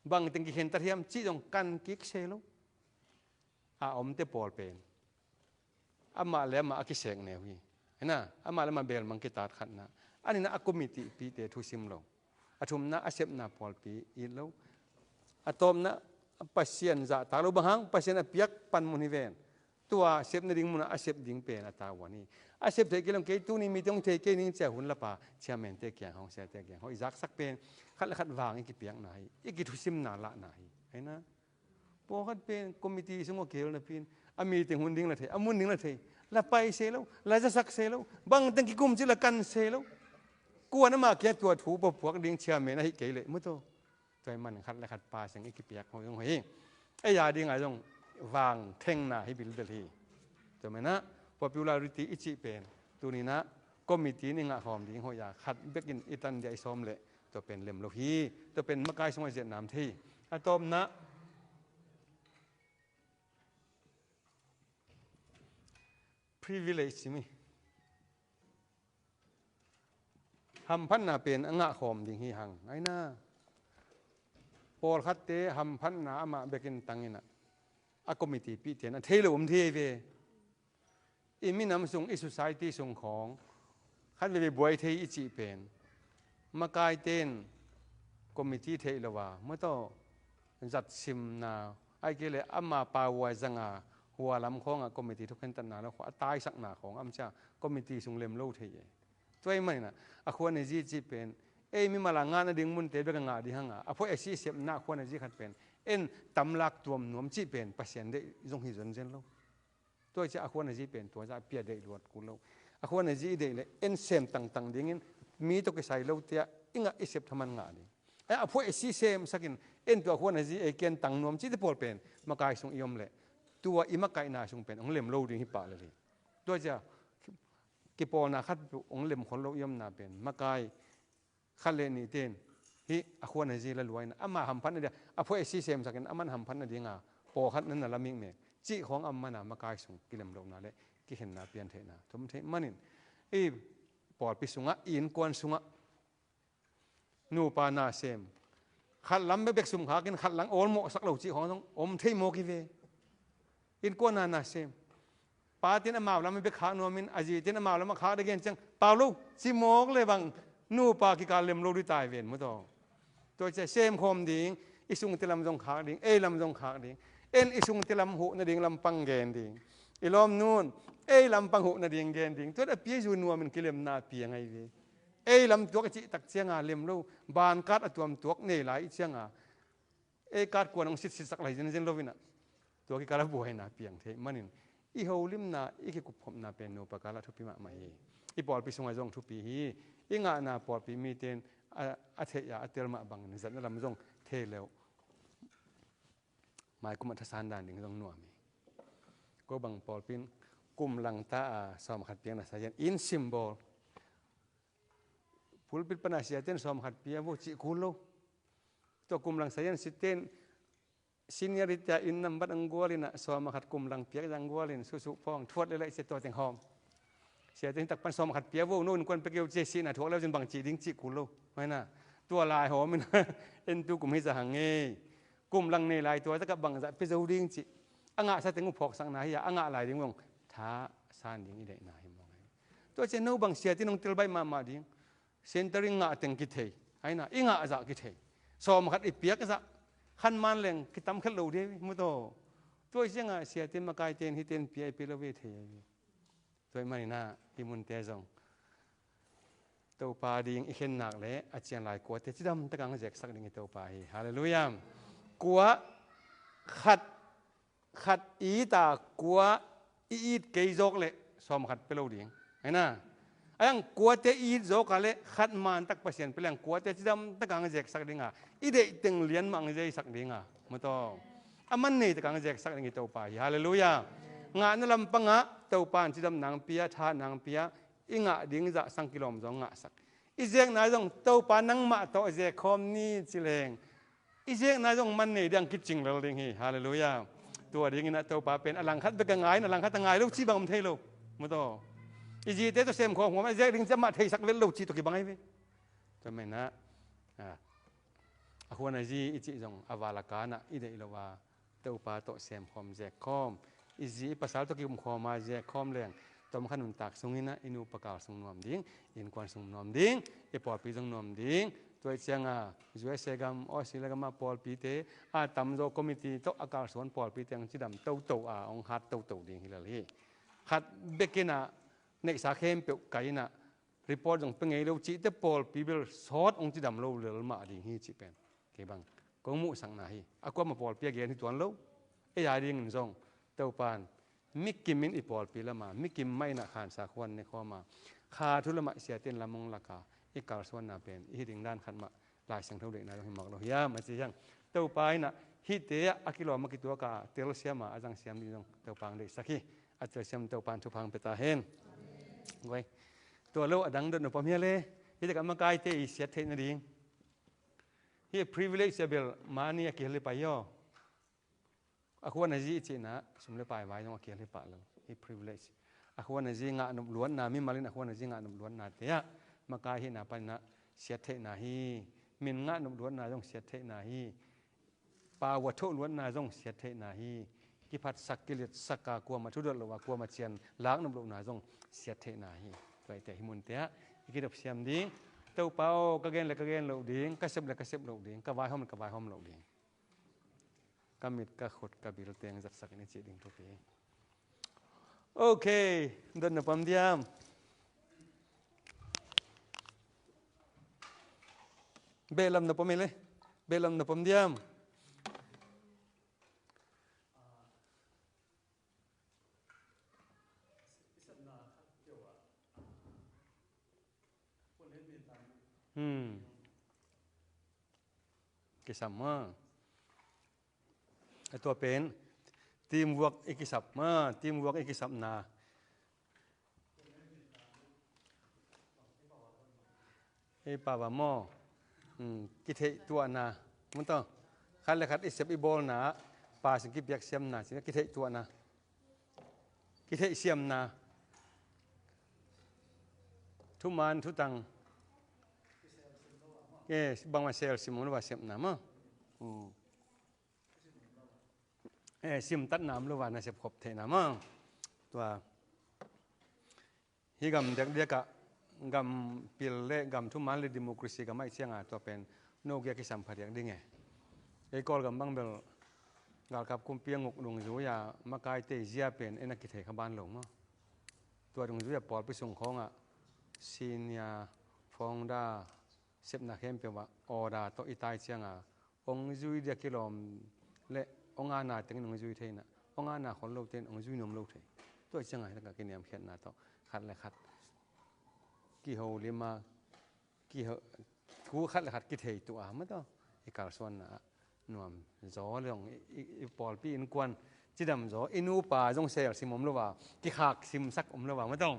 Bangteng kikhentat hiam cih zong kan kik se lo. A omte pawl pen amah le amah a kisek neu hi. Hena, amah le amah belmang kitat khatna. A nihna a committee pite thusim lo. A thumna a sepna pawlpi it lo. A tawpna Pasian zahtak lo bang hang, Pasian a piak panmun hi ven. Tua sep nading munah a sep ding pen a tavuan hi. A sep theih kei lo kei tuni mite hong thei kei ning cia hun lapa chairman-te kiang hong siate kiang hong i zaksak pen khat le khat vang i kipiakna hi. I kithusimna lahna hi. Hena. Pawlkhat pen committee sungah kihel napin a meeting hun ding la thei, a mun ding la thei, la pai se lo, la zasak se lo, bangteng kikum ci la kan se lo. Kuan amah kia tua thu puakpuak ding chairman ahi kei leh mataw. Tua hi man khat le khat pa seng i kipiak ho zong hoih hi. Ei a dinga zong vang thengna hi bilbel hi. Tua menah popularity i cih pen tuninah committee in i ngah khawm ding hoih a khat bekin i tan dia i sawm leh tua pen lem lo hi. Tua pen makai sungah ziatnam thei. A tawpna privilege mi hamphatna pen a ngah khawm ding hi hang. Aina pawlkhatte hamphatna amah bekin tanginah a committee pihte na thei lo om thei ve. I minam sung, i society sung khawng khat veve buai thei i cih pen makaite in committee theih lo a mataw zatsimna ai kei le ama pa hua zanga hua lam khawngah committee thukhentatna lo khawng a taisakna khawng am cia committee sung lem lo thei e. Tua hi maninah a khuan a zi cih pen ei mimal a ngah nading munte bek a ngah ding hanga a phuai a si sepna a khuan a zi khat pen en tamlak tuam nuam cih pen Pasian deih zong hi zonzen lo. Tua cia a khuan a zi pen tua zah pia deih luat kul lo. A khuan a zi i deih le en sem tangtang dingin mi tawh kisai lo tia i ngah i sep thaman ngah ding. A phuai a si semsakin en tua khuan a zi ei ken tang nuam cihte pawl pen makai sung i om leh tua i makaihna sung pen hong lem lo ding hi pah lel hi. Tua cia kipawlna khat hong lemkhol lo i omna pen makai khat le nihte in hih a khuan a zi la luaina ama hamphatna dia a phuai a si semsakin aman hamphatna dinga pawlkhat nan na la mikmek cih khawng a mana makai sung kilem lohna le kikhenna piantheihna thum theih manin i pawlpi sungah i innkuan sungah nupa nasem khat lam bekbek sumkhakin khat lang awlmawhsak lo cih khawng zong om thei mawk hi ve. Innkuan a nasem patin amau lam a bek khak nuamin a zitin amau lam a khak dek gen ciang pau lo ci mawk le bang nupa kikal lem lo dih tai ven mataw. Tua cia semkhawm ding i sungte lam zong khak ding ei lam zong khak ding en i sungte lam huh nading lampang gen ding i lawmnun ei lampang huh nading gen ding tuat a piai zu nuamin kilemna a piang ahi ve. Ei lam tuak i cih tak cianga lem lo, bankat a tuam tuak nei lai i cianga, ei kat kuan hong sitsisak lai zenzen lo inah, tua kikal a buaina piang thei manin, i holimna, i kikupkhopna pen nupa kal ah thupi mahmah hi. I pawlpi sungah zong thupi hi. I ngahna pawlpi mite in a, a theih a, a tel mah bangin zatna lam zong thei leuh. Maikum a thasan dan ding zong nuam hi. Ko bang pawlpi in kum langta a sawm khat piakna sa hian in symbol. Pulpit pana siate in sawm khat pia vo cih kul lo. Tua kum lang sa hian site in seniority a in nambat ang gual inah sawm khat kum lang piak ang gual in susuh pawng thuat lelai sia tua teng hawm. Siate in tak pan sawm khat pia vo, no innkuan pia keu cia sihna thuak leu cin bang cih ding cih kul lo. Maina tua lai hawm inah en tu kum hi za hang ngei. Kum lang nei lai tua takah bangzah pia zo ding cih a ngahsa teng uh phawksakna hi a, a ngah lai ding uh tha san ding i deihna hi mawng hi. Tua cian no bang siate in hong tel baih mahmah ding. Centering ngah teng kithei. Aina i ngah zah kithei. Sawm khat i piak zah khan man leng kitam khelh lo ding hi mu taw. Tua i ciangah siate makaite in hite in pia i pia lo ve thei ahi ve. Tua i maninah i munte zong Topa ding i khennak le a cianglai kuate cidam takang zeksak ding i Topa hi. Halleluiah. Kua khat khat it a kua i it kei zawk leh sawm khat pia lo ding. Aina a yang kuate i it zawk a leh khat man tak Pasian pia leng kuate cidam takang zeksak dinga i deih teng lian mah ang zeisak dinga mu taw. A man nei takang zeksak ding i Topa hi. Halleluiah. Ngahna lampangah Topa in cidam nang pia, tha nang pia, i ngah ding zah sang kilawm zong ngahsak. I zekna zong Topa nangmah tawh zekkhawm ni ci leng i zekna zong man nei diang kicing lel ding hi. Halleluiah. Tua dinginah Topa pen a langkhat bek a ngai in a langkhat a ngai lo cih bang om thei lo. Mu taw. I zite tawh semkhawm khawm a zek ding cih amah theisak vel lo cih tawh kibang ahi ve. Tua menah a huan a zi i cih zong a val a kanah i deih lo a Topa tawh semkhawm zekkhawm, i zi i pasal tawh kikumkhawm a zekkhawm leng tom kha nuntak sunginah i nupa kal sung nuam ding, i innkuan sung nuam ding, i pawlpi zong nuam ding. Tua i cianga U S A gam, Australia gam a pawlpite a tamzaw committee tawh a kalsuan pawlpite ang cidam toto a hong hat toto ding hi lel hi. Khat bekinah neihsa khempeuh kainah report zong pe ngei lo cihte pawlpi bel sawt hong cidam lo lel mah ding hi cih pen kei bang kong muhsakna hi. A kuama pawlpi a gen hi tuan lo. Ei a dingin zong Topan mi kimin i pawlpi lama mi kim mah inah khansa khuan ne khawma kha thu lamah siatin lam hong laka i kalsuanna pen i hi ding dan khat mah Lai Siangtho deihna zong hi mawk lo hiam a ci hiang. Topa inah hihte ah a kilawm a kituaka telsiama a zangsiam ding zong Topa ang deihsak hi. A telsiam Topan thupha ang pia ta hen. Guai. Tua lo a dang dot na pom hia le. Hih takah makaite i siat theih nading. Hih privilege a bel mani a kihel hi pai hi aw. A khuan a zi i cihna sum le pai vai zong a kihel hi pah lo. Hih privilege. A khuan a zi ngah nop luatna, mimalin a khuan a zi ngah nop luatna te ah makai hihna paninah siat theihna hi. Min ngah nop luatna zong siat theihna hi. Pau a thoh luatna zong siat theihna hi. Kiphatsak kiliatsak a kuama thudot lo a kuama cian lak nop lohna zong siat theihna hi. Tuaite hi munte ah i kidop siam ding. Topa aw, ka gen le ka gen loh ding, ka sep le ka sep loh ding, ka vaihawm le ka vaihawm loh ding. Ka mit ka khut ka bil teng zatsakin i cih ding thupi. Ok, dot na pom diam. Behlam na pom hi le. Behlam na pom diam. Hmm. Kisam ma. A tua pen teamwork i kisap ma, teamwork i kisapna. Ei pava maw. Hmm, kitheih tuahna. Mun taw. Khat le khat i sep i bawlna. Pasin kipiak siamna. Kitheih tuahna. Kitheih siamna. Thuman thutang. Bangma sel sim lo va siamna maw. Hmm. Eh, simtatna om lo va nasep khop theihna maw. Tua. Hih gam diakdiakah gam pil le gam thuman le democracy gam aih cianga tua pen no kia kisam phadiak ding e. Ei Kawlgam bang bel galkap kumpi a nguk dungzui a makaite zia pen en a kithei kha ban lo maw. Tua dungzui a pawlpi sung khawngah senior founder sepna khempeuh ah order tawh i tai cianga hong zui dia kilawm le hong ana tengin hong zui thei inah hong ana khol lote in hong zui nuam lo thei. Tua cianga hi laka kiniamkhiatna tawh khat le khat kiho lima kiho, ku khat le khat kithei tuah a mataw i kalsuanna ah nuam zaw le zong i, i, i pawlpi innkuan cidam zaw, i nupa zong sel sim om lo a, kikhak simsak om lo a mataw.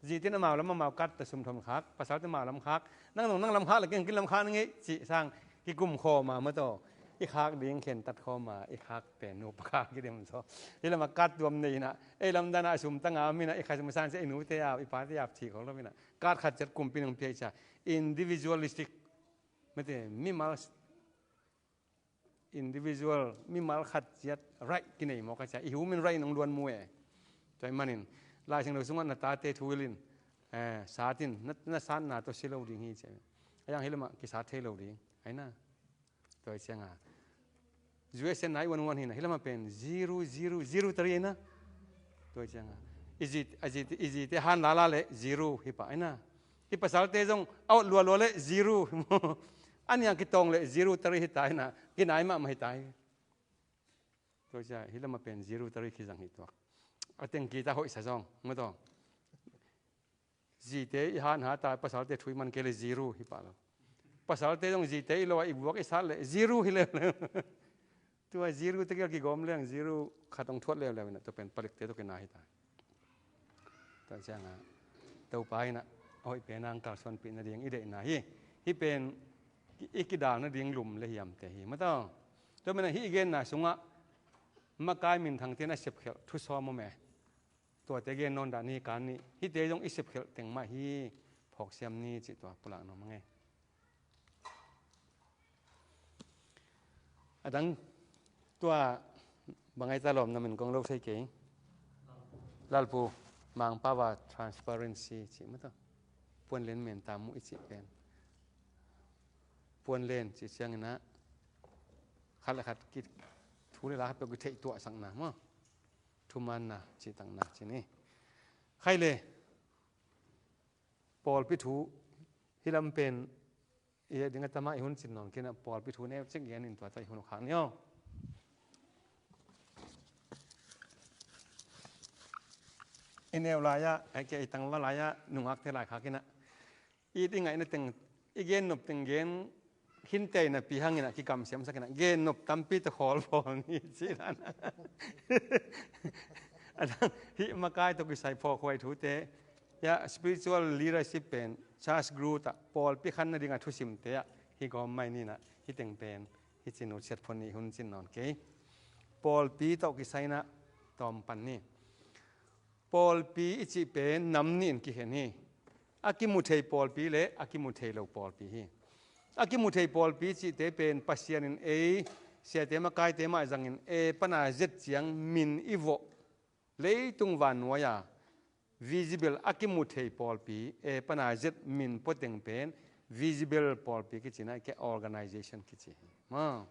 Zitin amau lam amau kat ta sum thom khak, pasal te amau lam khak, nang zong nang lam khak le keng kin lam khak na ngei cih sang kikum khawm a mataw. I khak ding khen tat khawm a, i khak pen nupa khak kidem zaw. Hi lam a kat tuam nei inah ei lam dan a sum tanga om inah i khat musan sia i nute a i pate a thi khol lo inah kat khat ciat kumpi nang pia i ca individualistic mate mimal individual mimal khat ciat right kinei mawk a cia i human right nong luan mu e. Tua i manin Lai Siangtho sungah na tate thuilin, eh, satin na, na satna tawh si lo ding hi cia. A yang hi lamah kisat thei lo ding aina. Tua i cianga U S A nai wan wan hina hi lamah pen zero zero zero tari aina. Tua i cianga i zi, a zi, i zite han lala le zero hi pah aina. I pasalte zong a ot lualua le zero. A niang kitawng le zero tari hi ta hina, kinai mahmah hi ta hi. Tua cia hi lamah pen zero tari kizang hi tuak. A teng kita hoihsa zong mataw. Zite i han ha ta pasalte thuiman kei le zero hi pah lo. Pasalte zong zite i lo a i buak i sat le zero hi leuleu. Tua zero tegel kigawm leng zero khat hong thuat leuleu inah tua pen palikte tua kina hi ta. Tua cianga Topa inah a hoih pen ang kalsuanpih nading i deihna hi. Hi pen i kidal nading lum le hiamte hi mataw. Tua mena hi i genna sungah makai minthangte na sepkhelh thusawm om e. Tuate gen nawn dah ni kan ni hite zong i sepkhelh teng mah hi. Phawksiam ni cih tua pulak nuam a ngei. A dang tua bangai ta lawm na min kong lo thei kei. Lalpu mangpau a transparency cih mataw. Puanlen men ta mu i cih pen puanlen cih cianginah khat le khat ki thu le la khat peuh kitheih tuahsakna maw. Thumanna cihtakna cih ni. Khai le pawlpi thu hi lam pen i ding a tama i hun cin nawn kinah pawlpi thu neu cik gen in tua ta i hun khak ni aw. I neu lai-ah ai ke i tangva lai-ah nungakte lai khak inah i, i ngaihna teng i gen nop teng gen khin tei napi hang inah kikamsiamsak inah gen nop tampi tawh khawl pawl ni ci dan. A dang hih makai tawh kisai phawkhuai thute ya spiritual leadership pen church group ah pawlpi khan nading a thusimte ah hi gawm mai ninah hi teng pen hi cin uh ciat phon ni hun cin nawn kei. Pawlpi tawh kisai inah tawm pan ni. Pawlpi i cih pen nam nih in kikhen hi. A kimu thei pawlpi le a kimu thei lo pawlpi hi. A kimu thei pawlpi cihte pen Pasian in ei siate makaite mah zangin e pana zet ciang min i vawh leitung vannuai-a visible a kimu thei pawlpi e pana zet min puateng pen visible pawlpi kici na ke organization kici hi. Ma.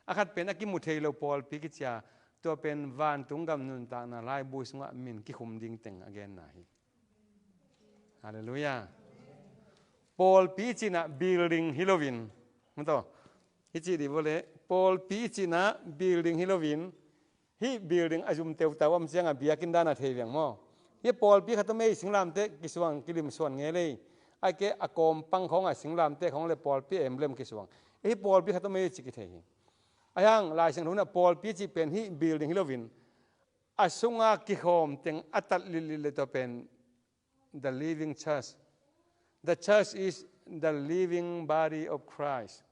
A khat pen a kimu thei lo pawlpi kicia, tua pen vantung gam nuntakna laibu sungah min kikhum ding teng a genna hi. Halleluiah. Pawlpi cinah building hi loin, mataw, hi cih dih vawleh pawlpi cinah building hi loin, hih building a zum teutau om ciangah biakinn dana thei veng maw? Hih pawlpi khat om ei, singlamteh kisuang kilim suan ngei lei. Ai ke a kawmpang khawngah singlamteh khawng le pawlpi emblem kisuang. Hih pawlpi khat om ei ci kithei hi. A hiang Lai Siangtho na pawlpi cih pen hih building hi loin a sunga kikhawm teng a tat lillit le tua pen the living church. The church is the living body of Christ.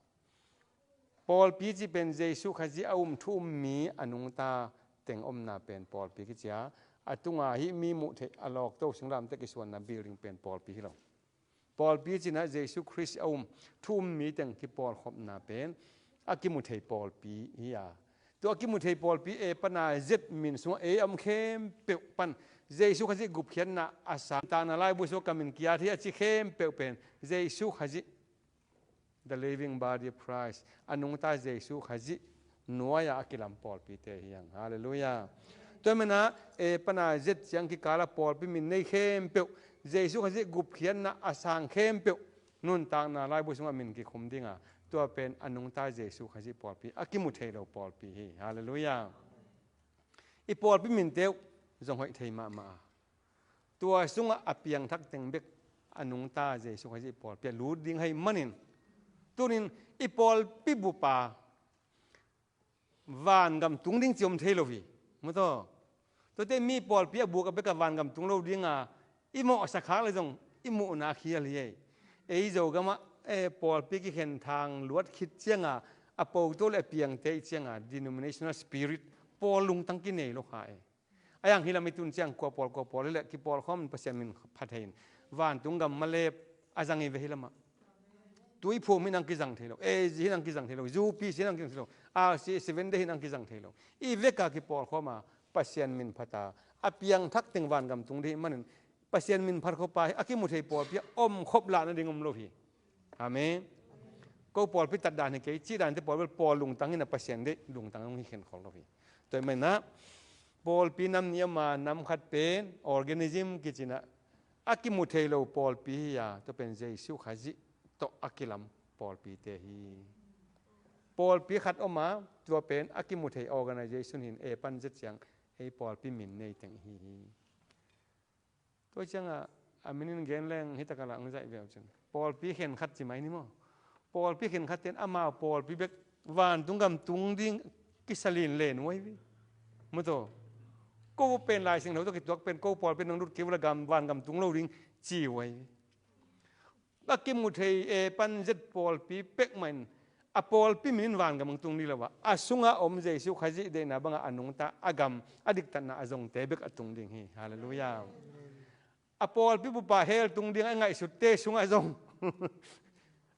Pawlpi cih pen Jesu Khazih a um thu um mi a nungta teng omna pen pawlpi kicia, a tunga hih mi muh theih a lawkto singlamteh kisuanna building pen pawlpi hi lo. Pawlpi cinah Jesu Khrist a um thu um mi teng kipawlkhopna pen a kimu thei pawlpi hi a. Tua a kimu thei pawlpi e pana zet min sungah ei a om khempeuh pan Jesu Khazih gupkhiatna a sang, takna laibu sungah ka min kiat hi a ci khempeuh pen Jesu Khazih, the living body of Christ, a nungta Jesu Khazih nuai-ah a kilam pawlpite hi hang. Halleluiah. Tua mena e pana zet ciang kikala pawlpi min nei khempeuh, Jesu Khazih gupkhiatna a sang khempeuh nuntakna laibu sungah min kikhum dinga, tua pen a nungta Jesu Khazih pawlpi, a kimu thei lo pawlpi hi. Halleluiah. I pawlpi minte uh zong hoih thei mahmah a, tua sungah a piangthak teng bek a nungta Jesu Khazih pawlpi a lut ding ahih manin, tunin i pawlpi bupa vangam tung ding ci om thei lo hi. Mu taw. Tuate mi pawlpi a buk a bek a vangam tung lo dinga i mawhsa khak le zong i muhna khial hi ei. Ei Zogamah, eh, pawlpi kikhen thang luat khit cianga a poto le a piangte i cianga denominational spirit, pawl lungtang kinei lo kha ei. A yang hi lam i tun ciang kua pawl kua pawl hi le kipawlkhawm in Pasian min phat thei in vantung gam malep a zang i ve hi lamah. Tuiphum hi nang kizang thei lo, A G hi nang kizang thei lo, U P C hi nang kizang thei lo, R C A Seven Day hi nang kizang thei lo. I veka kipawlkhawm a Pasian min phat a, a piangthak teng vangam tung ding ahih manin Pasian min phat khawpa hi a kimu thei pawlpi a om khop lah nading om lo hi. Amen. Ko pawlpi tat dan hi kei, cih dante pawl bel pawl lungtang hi na, Pasian deih lungtang hong hi khen khol lo hi. Tua ahih manin ah pawlpi nam nih a om a, nam khat pen organism kici in ah a kimu thei lo pawlpi hi a, tua pen Jesu Khazih tawh a kilam pawlpite hi. Pawlpi khat om a, tua pen a kimu thei organization hi in, A pan Z ciang ei pawlpi min nei teng hi hi. Tua ciangah a min in gen leng hi takah lah hong zaih ve uh cin. Pawlpi khenkhat ci mai ni maw? Pawlpi khenkhat ten amau pawlpi bek vantung gam tung ding kisa lin len uh ahi ve. Mu taw. Ko pen Lai Siangtho tawh kituak pen ko pawlpi nang lut kei uh la gam, vangam tung lo ding ci uh ahi ve. A kimu thei A pan Z pawlpi pek mah in a pawlpi min in vangam hong tung ding lo a, a sungah om Jesu Khazih deihna bangah a nungta, a gam, a diktatna a zongte bek a tung ding hi. Halleluiah. A pawlpi bupa hell tung ding a ngaihsutte sungah zong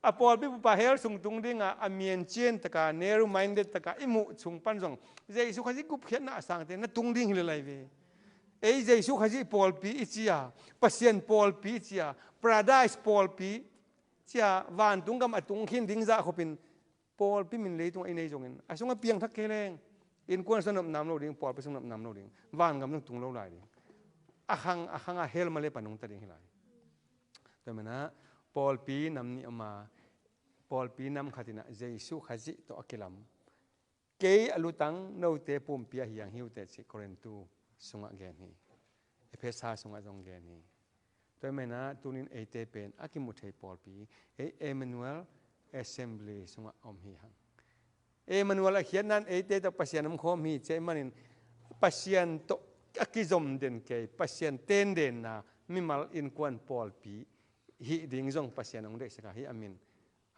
a pawlpi bupa hell sung tung dinga a miancian taka, narrow minded taka i muh sung pan zong Jesu Khazih gupkhiatna a sangte na tung ding hi le lai ve. Ei Jesu Khazih pawlpi i ci a, Pasian pawlpi i ci a, Paradise pawlpi ci a, vantung gam a tung khin ding zah khopin pawlpi min leitung a i nei zongin a sungah piangthak kei leng innkuan sung nopnam lo ding, pawlpi sung nopnam lo ding, vangam zong tung lo lai ding. A khang, a khang a hell malep a nungta ding hi lai. Tua manin ah pawlpi nam nih om a, pawlpi nam khat in ah Jesu Khazih tawh a kilam. Kei a lutang, note pumpi a hiang hi uh teh cih Korintu sungah gen hi. Efesa sungah zong gen hi. Tua ahih manin ah tunin eite pen a kimu thei pawlpi, ei Emmanuel Assembly sungah om hi hang. Emmanuel a khiatna in eite tawh Pasian om khawm hi ci ahih manin Pasian tawh a kizom den kei, Pasian tendenna mimal innkuan pawlpi hih ding zong Pasian hong deihsak a, hih a min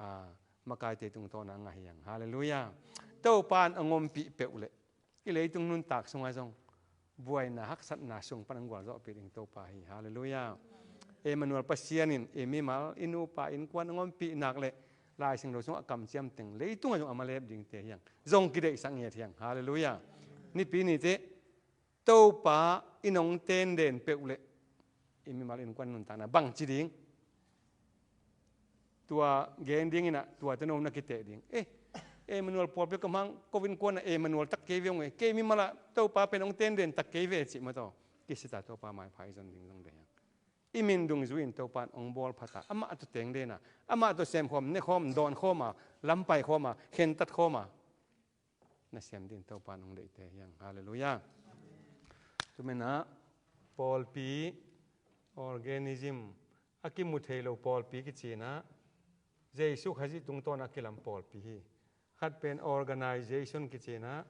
a, makaite tungtawn a ngah hi hang. Halleluiah. Topa in hong ompih peuh leh i leitung nuntak sungah zong buaina haksatna sung pan hong gualzawhpih ding Topa hi. Halleluiah. Emmanuel Pasian in i mimal, i nupa, innkuan hong ompih nak leh Lai Siangtho sungah a kamciam teng leitungah zong a malep dingte hi hang. Zong kideihsak ngiat hi hang. Halleluiah. Nipi ni teh Topa in hong tenden peuh leh i mimal innkuan nuntakna bangci ding? Tua gen dingin ah tuate no na kiteh ding. Eh, Emmanuel pawlpi ka mang, ko innkuan ah Emmanuel tak kei ve ung e. Kei mimal ah Topa pen hong tenden tak kei ve cih mah tawh kisita Topa maipha i zon ding zong deih hang. I min dungzui in Topa in hong bawl phat a, amah tawh tengden a, amah tawh semkhawm, nekhawm, dawnkhawm a, lampai khawm a, khentat khawm a nasem dingin Topa in hong deihte hi hang. Halleluiah. Tua manin ah pawlpi, organism, a kimu thei lo pawlpi kici in ah Jesu Khazih tungtawn a kilam pawlpi hi. Khat pen organization kici in ah,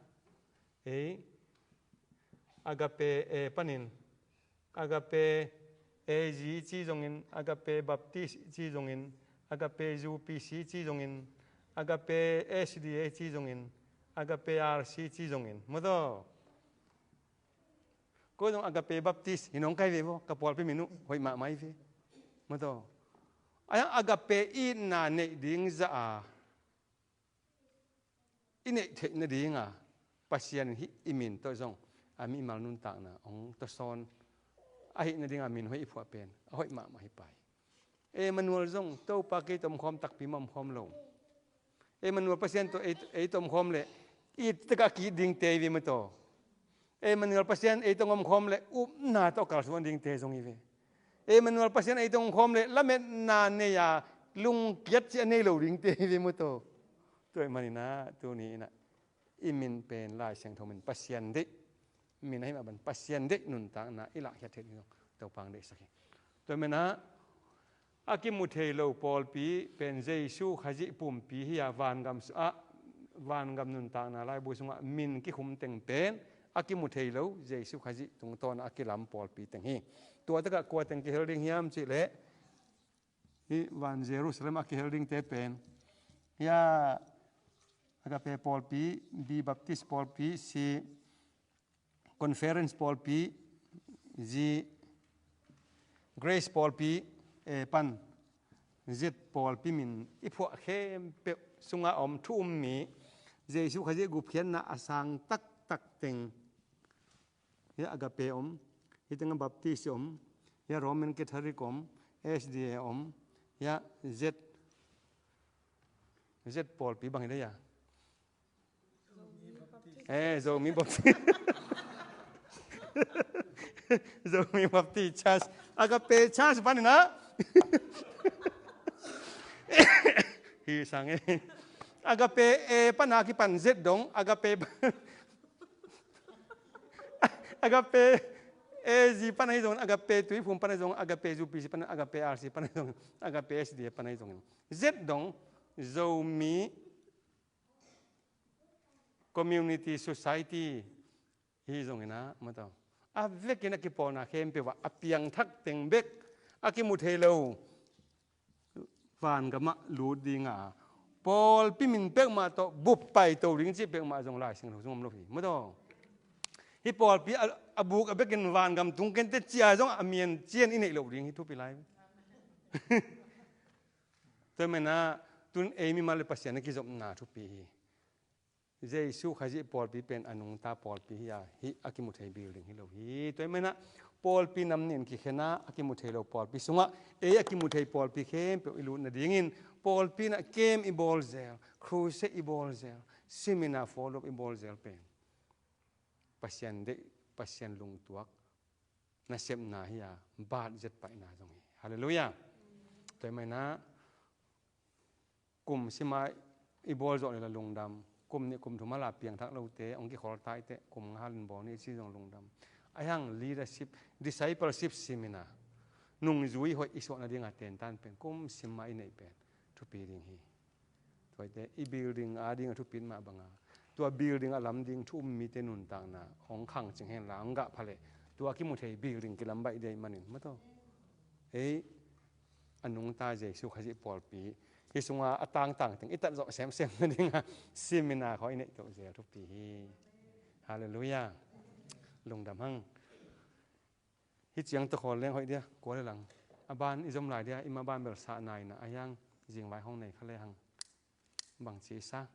ei, Agape A panin Agape A G ci zongin, Agape Baptist ci zongin, Agape U P C ci zongin, Agape S D A ci zongin, Agape R C ci zongin. Mu taw. Ko zong Agape Baptist hi nong kai ve maw, ka pawlpi min uh hoih mahmah hi ve. Mu taw. A yang Agape itna neih ding zah a i neih theih nadinga Pasian in hih i min tawh zong a mimal nuntakna hong tawsawn ahih nadinga min hoih i phuah pen a hoih mahmah hi pah hi. Emmanuel zong Topa kei tawh omkhawm takpi mah omkhawm lo. Emmanuel Pasian tawh ei, ei tawh omkhawm leh it takah ki-it dingte hi ve maw taw. Emmanuel Pasian ei tawh omkhawm leh upna tawh kalsuan dingte zong hi ve. Emmanuel Pasian ei tawh omkhawm leh lametna nei a Lungkiat cih a nei lo dingte hi ve maw taw. Tua ahih manin ah tuni in ah i min pen Lai Siangtho min Pasian deih, min ahih mah bangin Pasian deih nuntakna i lahkhiat theih ding zong Topa'n deihsak hi. Tua ahih manin ah a kimu thei lo pawlpi pen Jesu Khazih pumpi hi a, vangam su-, ah, vangam nuntakna laibu sungah min kikhum teng pen a kimu thei lo Jesu Khazih tungtawn a kilam pawlpi teng hi. Tua takah kua teng kihel ding hiam cih leh, hih van Jerusalem a kihel dingte pen, hih a, Agape pawlpi, B Baptist pawlpi, C Conference pawlpi, Z Grace pawlpi, A pan Z pawlpi min i phuah khempeuh sungah a om thu um mi, Jesu Khazih gupkhiatna a sang taktak teng. Hih a Agape om, hih tengah Baptist om, hih a Roman Catholic om, S D A om, hih a Z, Z pawlpi bang hi dei a. Eh, Zomi Baptist. Zomi Baptist Church. Agape Church pan in ah. Hi sang eh. Agape A pan a kipan Z dong, Agape Agape A Z pan ahi zongin, Agape Tuiphum pan ahi zongin, Agape U P C pan, Agape R C pan ahi zongin, Agape S D A pan ahi zongin, Z dong, Zomi Community Society hi zongin ah, maw taw, a vekin a kipawlna khempeuh ah a piangthak teng bek a kimu thei lo vangamah lut ding a, pawlpi min peuhmah tawh bup paito ding cih peuhmah zong Lai Siangtho sung om lo hi, maw taw. Hih pawlpi a, a buk a bekin vangam tung kei inteh ci-a zong a mian cian i neih loh ding hi, thupi lai. Tua ahih manin ah tun ei mimal le Pasian a kizopna thupi hi. Jesu Khazih pawlpi pen a nungta pawlpi hi a, hih a kimu thei building hi lo hi. Tua ahih manin ah pawlpi nam nih in kikhen a, a kimu thei lo pawlpi sungah ei a kimu thei pawlpi khempeuh i lut nadingin pawlpi in ah camp i bawl zel, crusade i bawl zel, seminar follow i bawl zel pen Pasian deih, Pasian lungtuak nasepna hi a, bat zet paihna zong hi. Halleluiah. Tua ahih manin ah kum sim a i bawl zawh leh la lungdam. Kum nih kum thum a la piangthak lote hong kikhol ta i teh, kum nga hal in bawl ni ci zong lungdam. Ahi hang leadership, discipleship seminar, nungzui hoih i suah nading a tentan pen kum sim a i neih pen thupi ding hi. Tua i teh i building a ding a thupi mah bang a, tua building a lam ding thu um mite nuntakna hong khang cing hen la, hong gah pha leh tua a kimu thei building kilam baih ding ahih manin, maw taw. Ei a nungta Jesu Khazih pawlpi hih sungah a tangtang teng i tat zawh semsem nading a seminar khawng i neih toh zel thupi hi. Halleluiah. Lungdam hang. Hih ciang tawh khawl leng hoih dia, kua le lang. A ban i zom lai dia, i ma ban bel sah nai in ah, ahi hang zingvai hong nei kha le hang. Bangci i sa.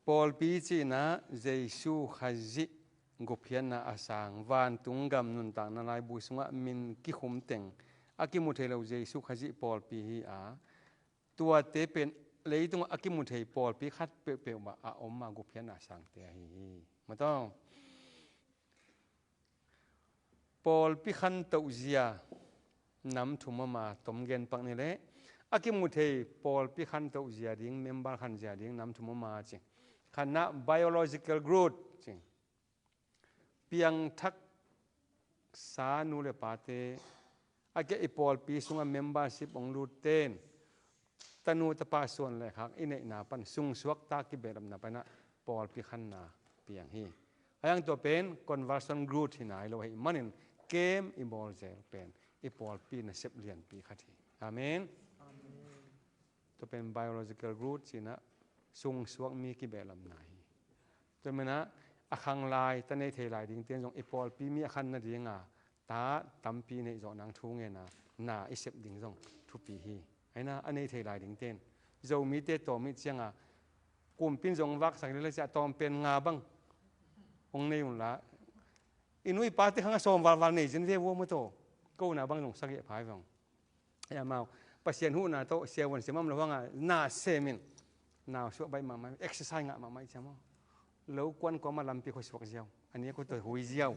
Pawlpi cih in ah Jesu Khazih gupkhiatna a sang, vantung gam nuntakna laibu sungah min kikhum teng, a kimu thei lo Jesu Khazih pawlpi hi a, tuate pen leitungah a kimu thei pawlpi khat peuhpeuh mah a om a gupkhiatna a sangte ahi hi. Maw taw. Pawlpi khantoh zia nam thum om a, tom gen pak ni leh, a kimu thei pawlpi khantoh zia ding, member khan zia ding nam thum om a ci. Khatna biological growth ci. Piangthaksa nu le pate, a kia i pawlpi sungah membership hong lutte in tanu tapa suan le khak i neihna pan sungsuakta kibehlapna pan ah pawlpi khanna piang hi. Ahi hang tua pen conversion growth hi nai lo ahih manin camp i bawl zel pen i pawlpi nasep lianpi khat hi. Amen. Tua pen biological growth cih in ah sungsuak mi kibehlapna hi. Tua manin ah a khang lai, ta nei thei lai dingte in zong i pawlpi mi a khan nading a ta tampi neih zawh nang thu ngen a, na i sep ding zong thupi hi. Ahi na, a nei thei lai dingte in Zomite tawm i hih ciang a, kumpi in zong vaksak lel a ci a, tawm pen nga bang hong nei un la, i nu i pate khang a sawm valval nei zin ve ua, maw taw. Ko na bang zong sagih a phai vang. Ei amau Pasian huhna tawh siavuan sem om lo hang a, na sem in, nau suah baih mahmah, exercise ngah mahmah i ci a maw. Lo kuan kuamah lampi khua suak ziau. Ni a kua tawh hui ziau.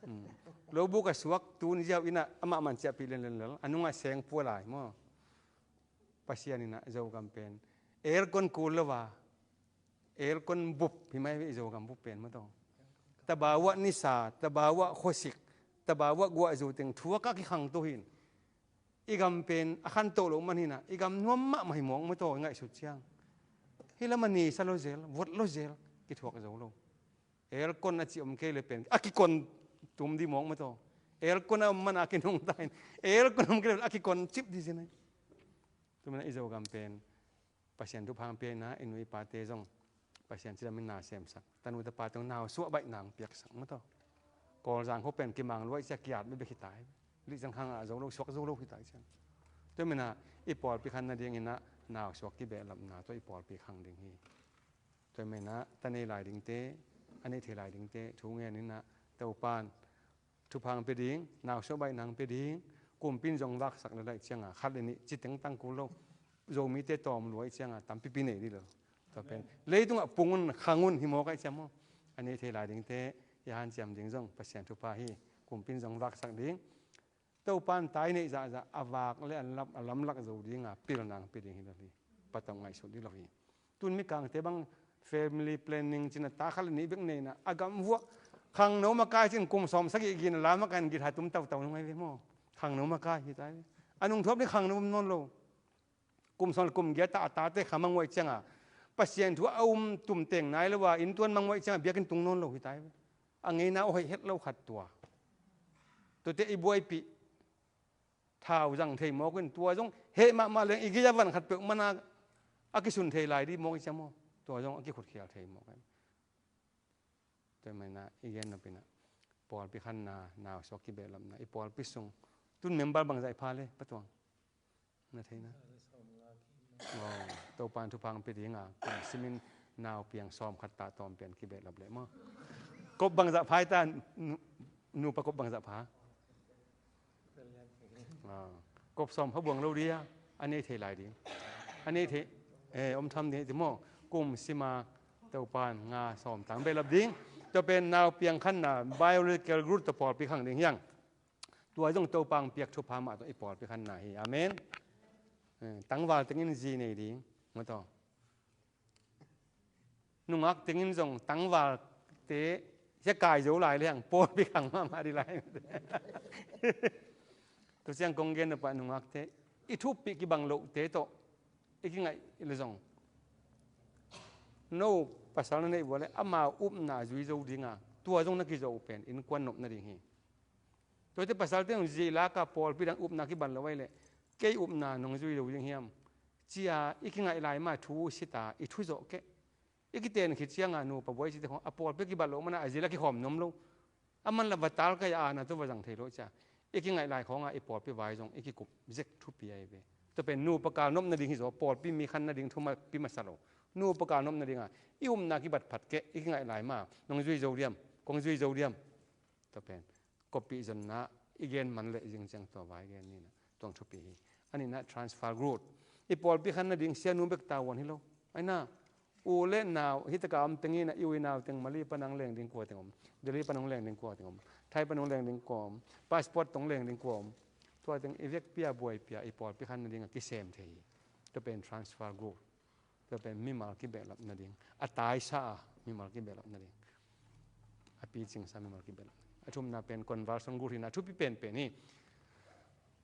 Hmm. Lo buk a suak tun ziau in ah amah man ciahpih lenlenlel. A nungah seng pua lai maw. Pasian in ah Zogam pen aircon kul lo a, aircon bup hi mai ve i Zogam bup pen maw taw. Tabau ah nisa, tabau ah khuasik, tabau ah guahzu teng thuak a kikhangto hi in. I gam pen a khantoh loh man hi in ah, i gam nuam mahmah hi mawk maw taw, i ngaihsut ciang. Hih lam a nisa lo zel, vot lo zel, kithuak zo lo. Aircon a ci om kei le pen a kikon tum di mawk maw taw. Aircon a om man a kinungta in, aircon om kei le a kikon cip di zen ai. Tua man a i Zogam pen Pasian thupha hong pia in ah, i nu i pate zong Pasian cidam in na semsak, tanu tapa teng nau suah baih nang piaksak maw taw. Kawlzang khua pen kimang luai cia kiat bek hi ta hi. Lih zang khang a zo lo, suak zo lo hi ta hi ciang. Tua man a i pawlpi khan nading in ah nau suak kibehlapna tawh i pawlpi khang ding hi. Tua man a ta nei lai dingte, a nei thei lai dingte thu ngen in ah Topan thupha hong pia ding, nau suah baih nang pia ding, kumpi in zong vaksak le laih ciang a khat le nih ci teng tang kul lo. Zomite tawm luai ciang a tampipi nei dih lo. Tua pen leitung ah pung un, khang un hi mawk ai ciang maw. A nei thei lai dingte i hanciam ding zong Pasian thupha hi. Kumpi in zong vaksak ding. Topan tai neih zahzah a vak le a lam, a lamlak zo ding a pilna hong pia ding hi lo hi. Patong ngaihsut dih lo hi. Tun mikangte bang family planning ci in ah ta khat le nih bek nei in ah a gam vuah khangno makai ci in kum sawm sagih gin a la makai in githa tum tautau nung ai ve maw. Khangno makai hi ta ai ve. A nungthuap ding khangno om nawn lo. Kum sawm le kum giat a tate kha mangngilh ciang a, Pasian thu a um tum teng nai lo a, inn tuan mangngilh ciang a biakinn tung nawn lo hi ta ai ve. A ngeina a hoih het lo khat tua. Tuate i buaipih thau zang thei mawk in, tua zong heh mahmah leng i gei a van khat peuh man a, a kisun thei lai dih mawk i ciang maw. Tua zong a kikhutkhial thei mawk in. Tua man a i gen nop in ah pawlpi khanna, nau suak kibehlapna, i pawlpi sung tun member bangzah i pha le, Pa Tuang? Na theihna. Aw, Topan thupha hong pia ding a, kum sim in nau piang sawm khat ta tawm pian kibehlap le maw. Kop bangzah pha i ta, nu, nupa kop bangzah pha? Ah, kop sawm pha buang lo dih a, a nei thei lai ding. A nei thei, eh, om tham ding ti maw. Kum sim a Topan nga sawm tang behlap ding. Tua pen nau piang khanna, biological group tawh pawlpi khang ding hi hang. Tua zong Topan piak thupha mah tawh i pawlpi khanna hi. Amen. Eh, tangval teng in zi nei ding. Maw taw. Nungak teng in zong tangvalte sia kai zo lai le hang pawlpi khang mahmah dih lai. Tua ciang kong gen nop a nungakte, i thuppih kibang lohte tawh i kingaih le zong, no pasal na neih vua le amau upna zui zo ding a, tua zong na kizo uh pen innkuan nop nading hi. Tuate pasalte hong zilak a pawlpi dang upna kiban lo ai le, kei upna nong zui lo ding hiam? Ci a i kingaih lai mah thu sit a i thu zawh keh. I kiten khit ciang a nupa buai cite khong a pawlpi kibat loh man a a zil a kikhawm nuam lo. A man la va tal kai a na tu va zang thei lo ci a. I kingaih lai khong a i pawlpi vai zong i kikup zek thupi ai ve. Tua pen nupa kal nop nading hi zaw, pawlpi mi khan nading thu ma pi masa lo. Nupa kal nop nading a i upna kibat phat keh, i kingaih lai mah nong zui zo diam, kong zui zo diam. Tua pen koppih zonna i gen man leh zing ciang tua vai gen ni na, tua thupi hi. A nihna transfer group. I pawlpi khan nading sianu bek tavuan hi lo. Ai na, u le nau hi taka om teng hi na, i u i nau teng Mali pan hong leng ding kua teng om, Delhi pan hong leng ding kua teng om, Thai pan hong leng ding kua om, passport tong leng ding kua om. Tua teng i vekpi a buaipi a i pawlpi khan nading a kisem thei hi. Tua pen transfer group. Tua pen mimal kibehlap nading, a taisa a mimal kibehlap nading, a picingsa mimal kibehlap nading. A thumna pen conversion group hi na, a thupi penpen hi.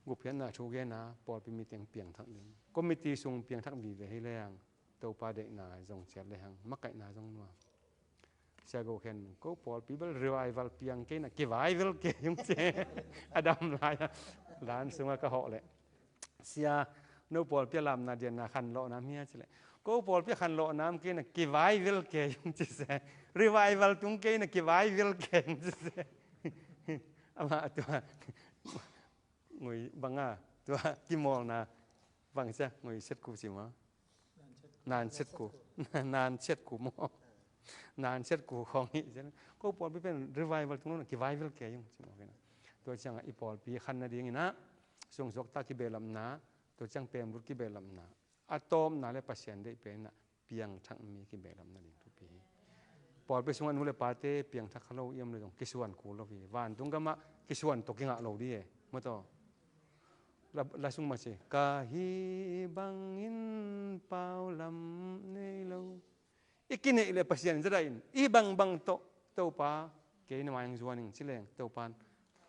Gupkhiatna thu gen a, pawlpi mi teng piangthak ding. Committee sung piangthak vive hi leng Topa deihna zong ciat le hang, makaihna zong nuam. Sia Go Khen, ko pawlpi bel revival piang kei na kivaivel kei ung ci. A dam lai a, dan sunga ka hawh leh, Sia, no pawlpi a lamna dianna khanlawhna mia ci leh, ko pawlpi a khanlawhna om kei na kivaivel kei ung ci se. Revival tung kei na kivaivel kei ung ci se. Amah tua ngui banga, tua kimawlna bang sia, ngui set ku ci ma. Nan set ku. Nan set ku maw. Nan set ku khawng hi. Ko pawlpi pen revival tung lo na kivaivel kei ung ci maw kei na. Tua ciangah i pawlpi khan nading in ah, sungsuakta kibehlapna, tua ciang pemlut kibehlapna, a tawpna le Pasian deih pen in ah piangthak mi kibehlap nading thupi hi. Pawlpi sungah nu le pate piangthak kha lo i om le zong kisuan kul lo hi. Vantung gamah kisuan tawh kingah lo ding e. Maw taw. La, la sung mah ci, ka hih bangin paulam nei lo. I kineih le Pasian zadah in, i bangbang tawh, Topa, kei na mai hong zuan ing ci leng, Topan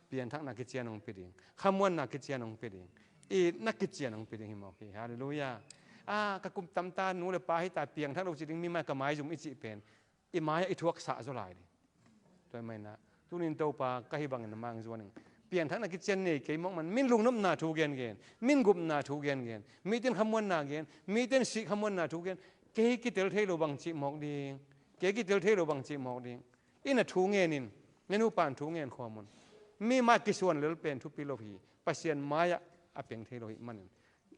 pianthakna kician hong pia ding, khamuanna kician hong pia ding, itna kician hong pia ding hi mawk hi. Halleluiah. A, ka kum tamta nu le pa hi ta, piangthak lo ci ding, mi mai ka maizum i cih pen i mai-ah i thuaksah zaw lai ding. Tua hi manin ah, tunin Topa, ka hih bangin na mai hong zuan ing. Piangthakna kician nei kei mawk man, min lungnopna thu gengen, min gupna thu gengen, mite in khamuanna gen, mite in sih khamuanna thu gen, kei kitel thei lo bang cih mawk ding, kei kitel thei lo bang cih mawk ding. I na thu ngen in, na nupa in thu ngen khawm un. Mi mai kisuan lel pen thupi lo hi, Pasian mai-ah a peng thei lo hi manin,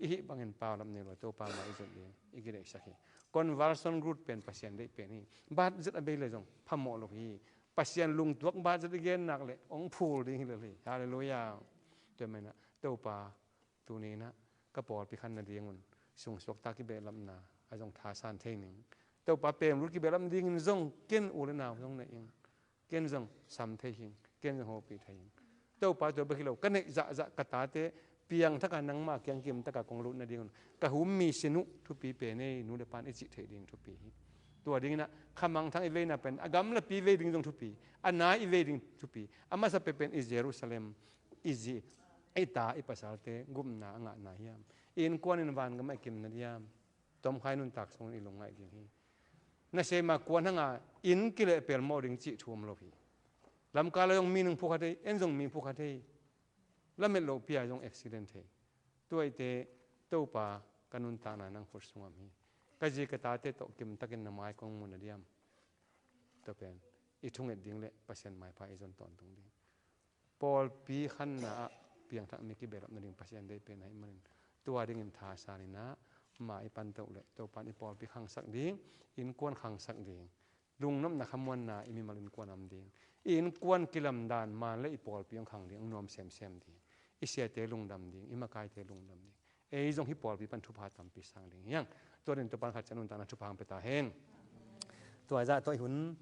i hih bangin paulam nei lo, Topa mai i zut ding i kideihsak hi. Conversion route pen Pasian deih pen hi. Budget a bei le zong phamawh lo hi. Pasian lungtuak budget i gen nak le hong phul ding hi lel hi. Halleluiah. Tua hi manin ah, Topa, tuni in ah ka pawlpi khan nadingun sungsuakta kibehlapna a zong thasan thei ning. Topa, pemlut kibehlap dingin zong ken u le nau zong na ing. Ken zong sam thei hing, ken zong hopih thei hing. Topa, tua bek hi lo, ka neih zahzah ka tate piangthak a nangma kiang kimtak a kong lut nadingun ka hum mi sin uh thupi pen ei, nu le pan i cih theih ding thupi hi. Tua dingin ah khamangthang i veina pen a gamlapi i vei ding zong thupi, a nai i vei ding thupi. A masa peuh pen i Jerusalem, i zi, i ta, i pasalte gupna a ngahna hiam? I innkuan in vangamah i kimna diam? Tomkhai nuntak sungin i lungngaih ding hi. Nasem a kuan hanga inn kileh pelmawh ding cih thu om lo hi. Lamkal a zong mi nung phukha thei, en zong mi phukha thei. Lamet loh pi-a zong accident thei. Tua ahih teh, Topa, ka nuntakna nang khut sung om hi. Ka zi ka tate tawh kimtakin na mai kong mu na diam? Tua pen i thunget ding le Pasian maipha i zon tawntung ding. Pawlpi khanna ah piangthak mi kibehlap nading Pasian deih pen ahih manin, tua dingin thasan in ah, ma i pan toh le Topan i pawlpi khangsak ding, innkuan khangsak ding, lungnopna khamuanna i mimal innkuan a om ding, i innkuan kilamdan man le i pawlpi hong khang ding, hong nuam semsem ding, i siate lungdam ding, i makaite lungdam ding. Ei zong hih pawlpi pan thupha tampi sang ding hi hang. Tua dingin Topan khat ciat nuntakna thupha hong pia ta hen. Tua zah tawh i hun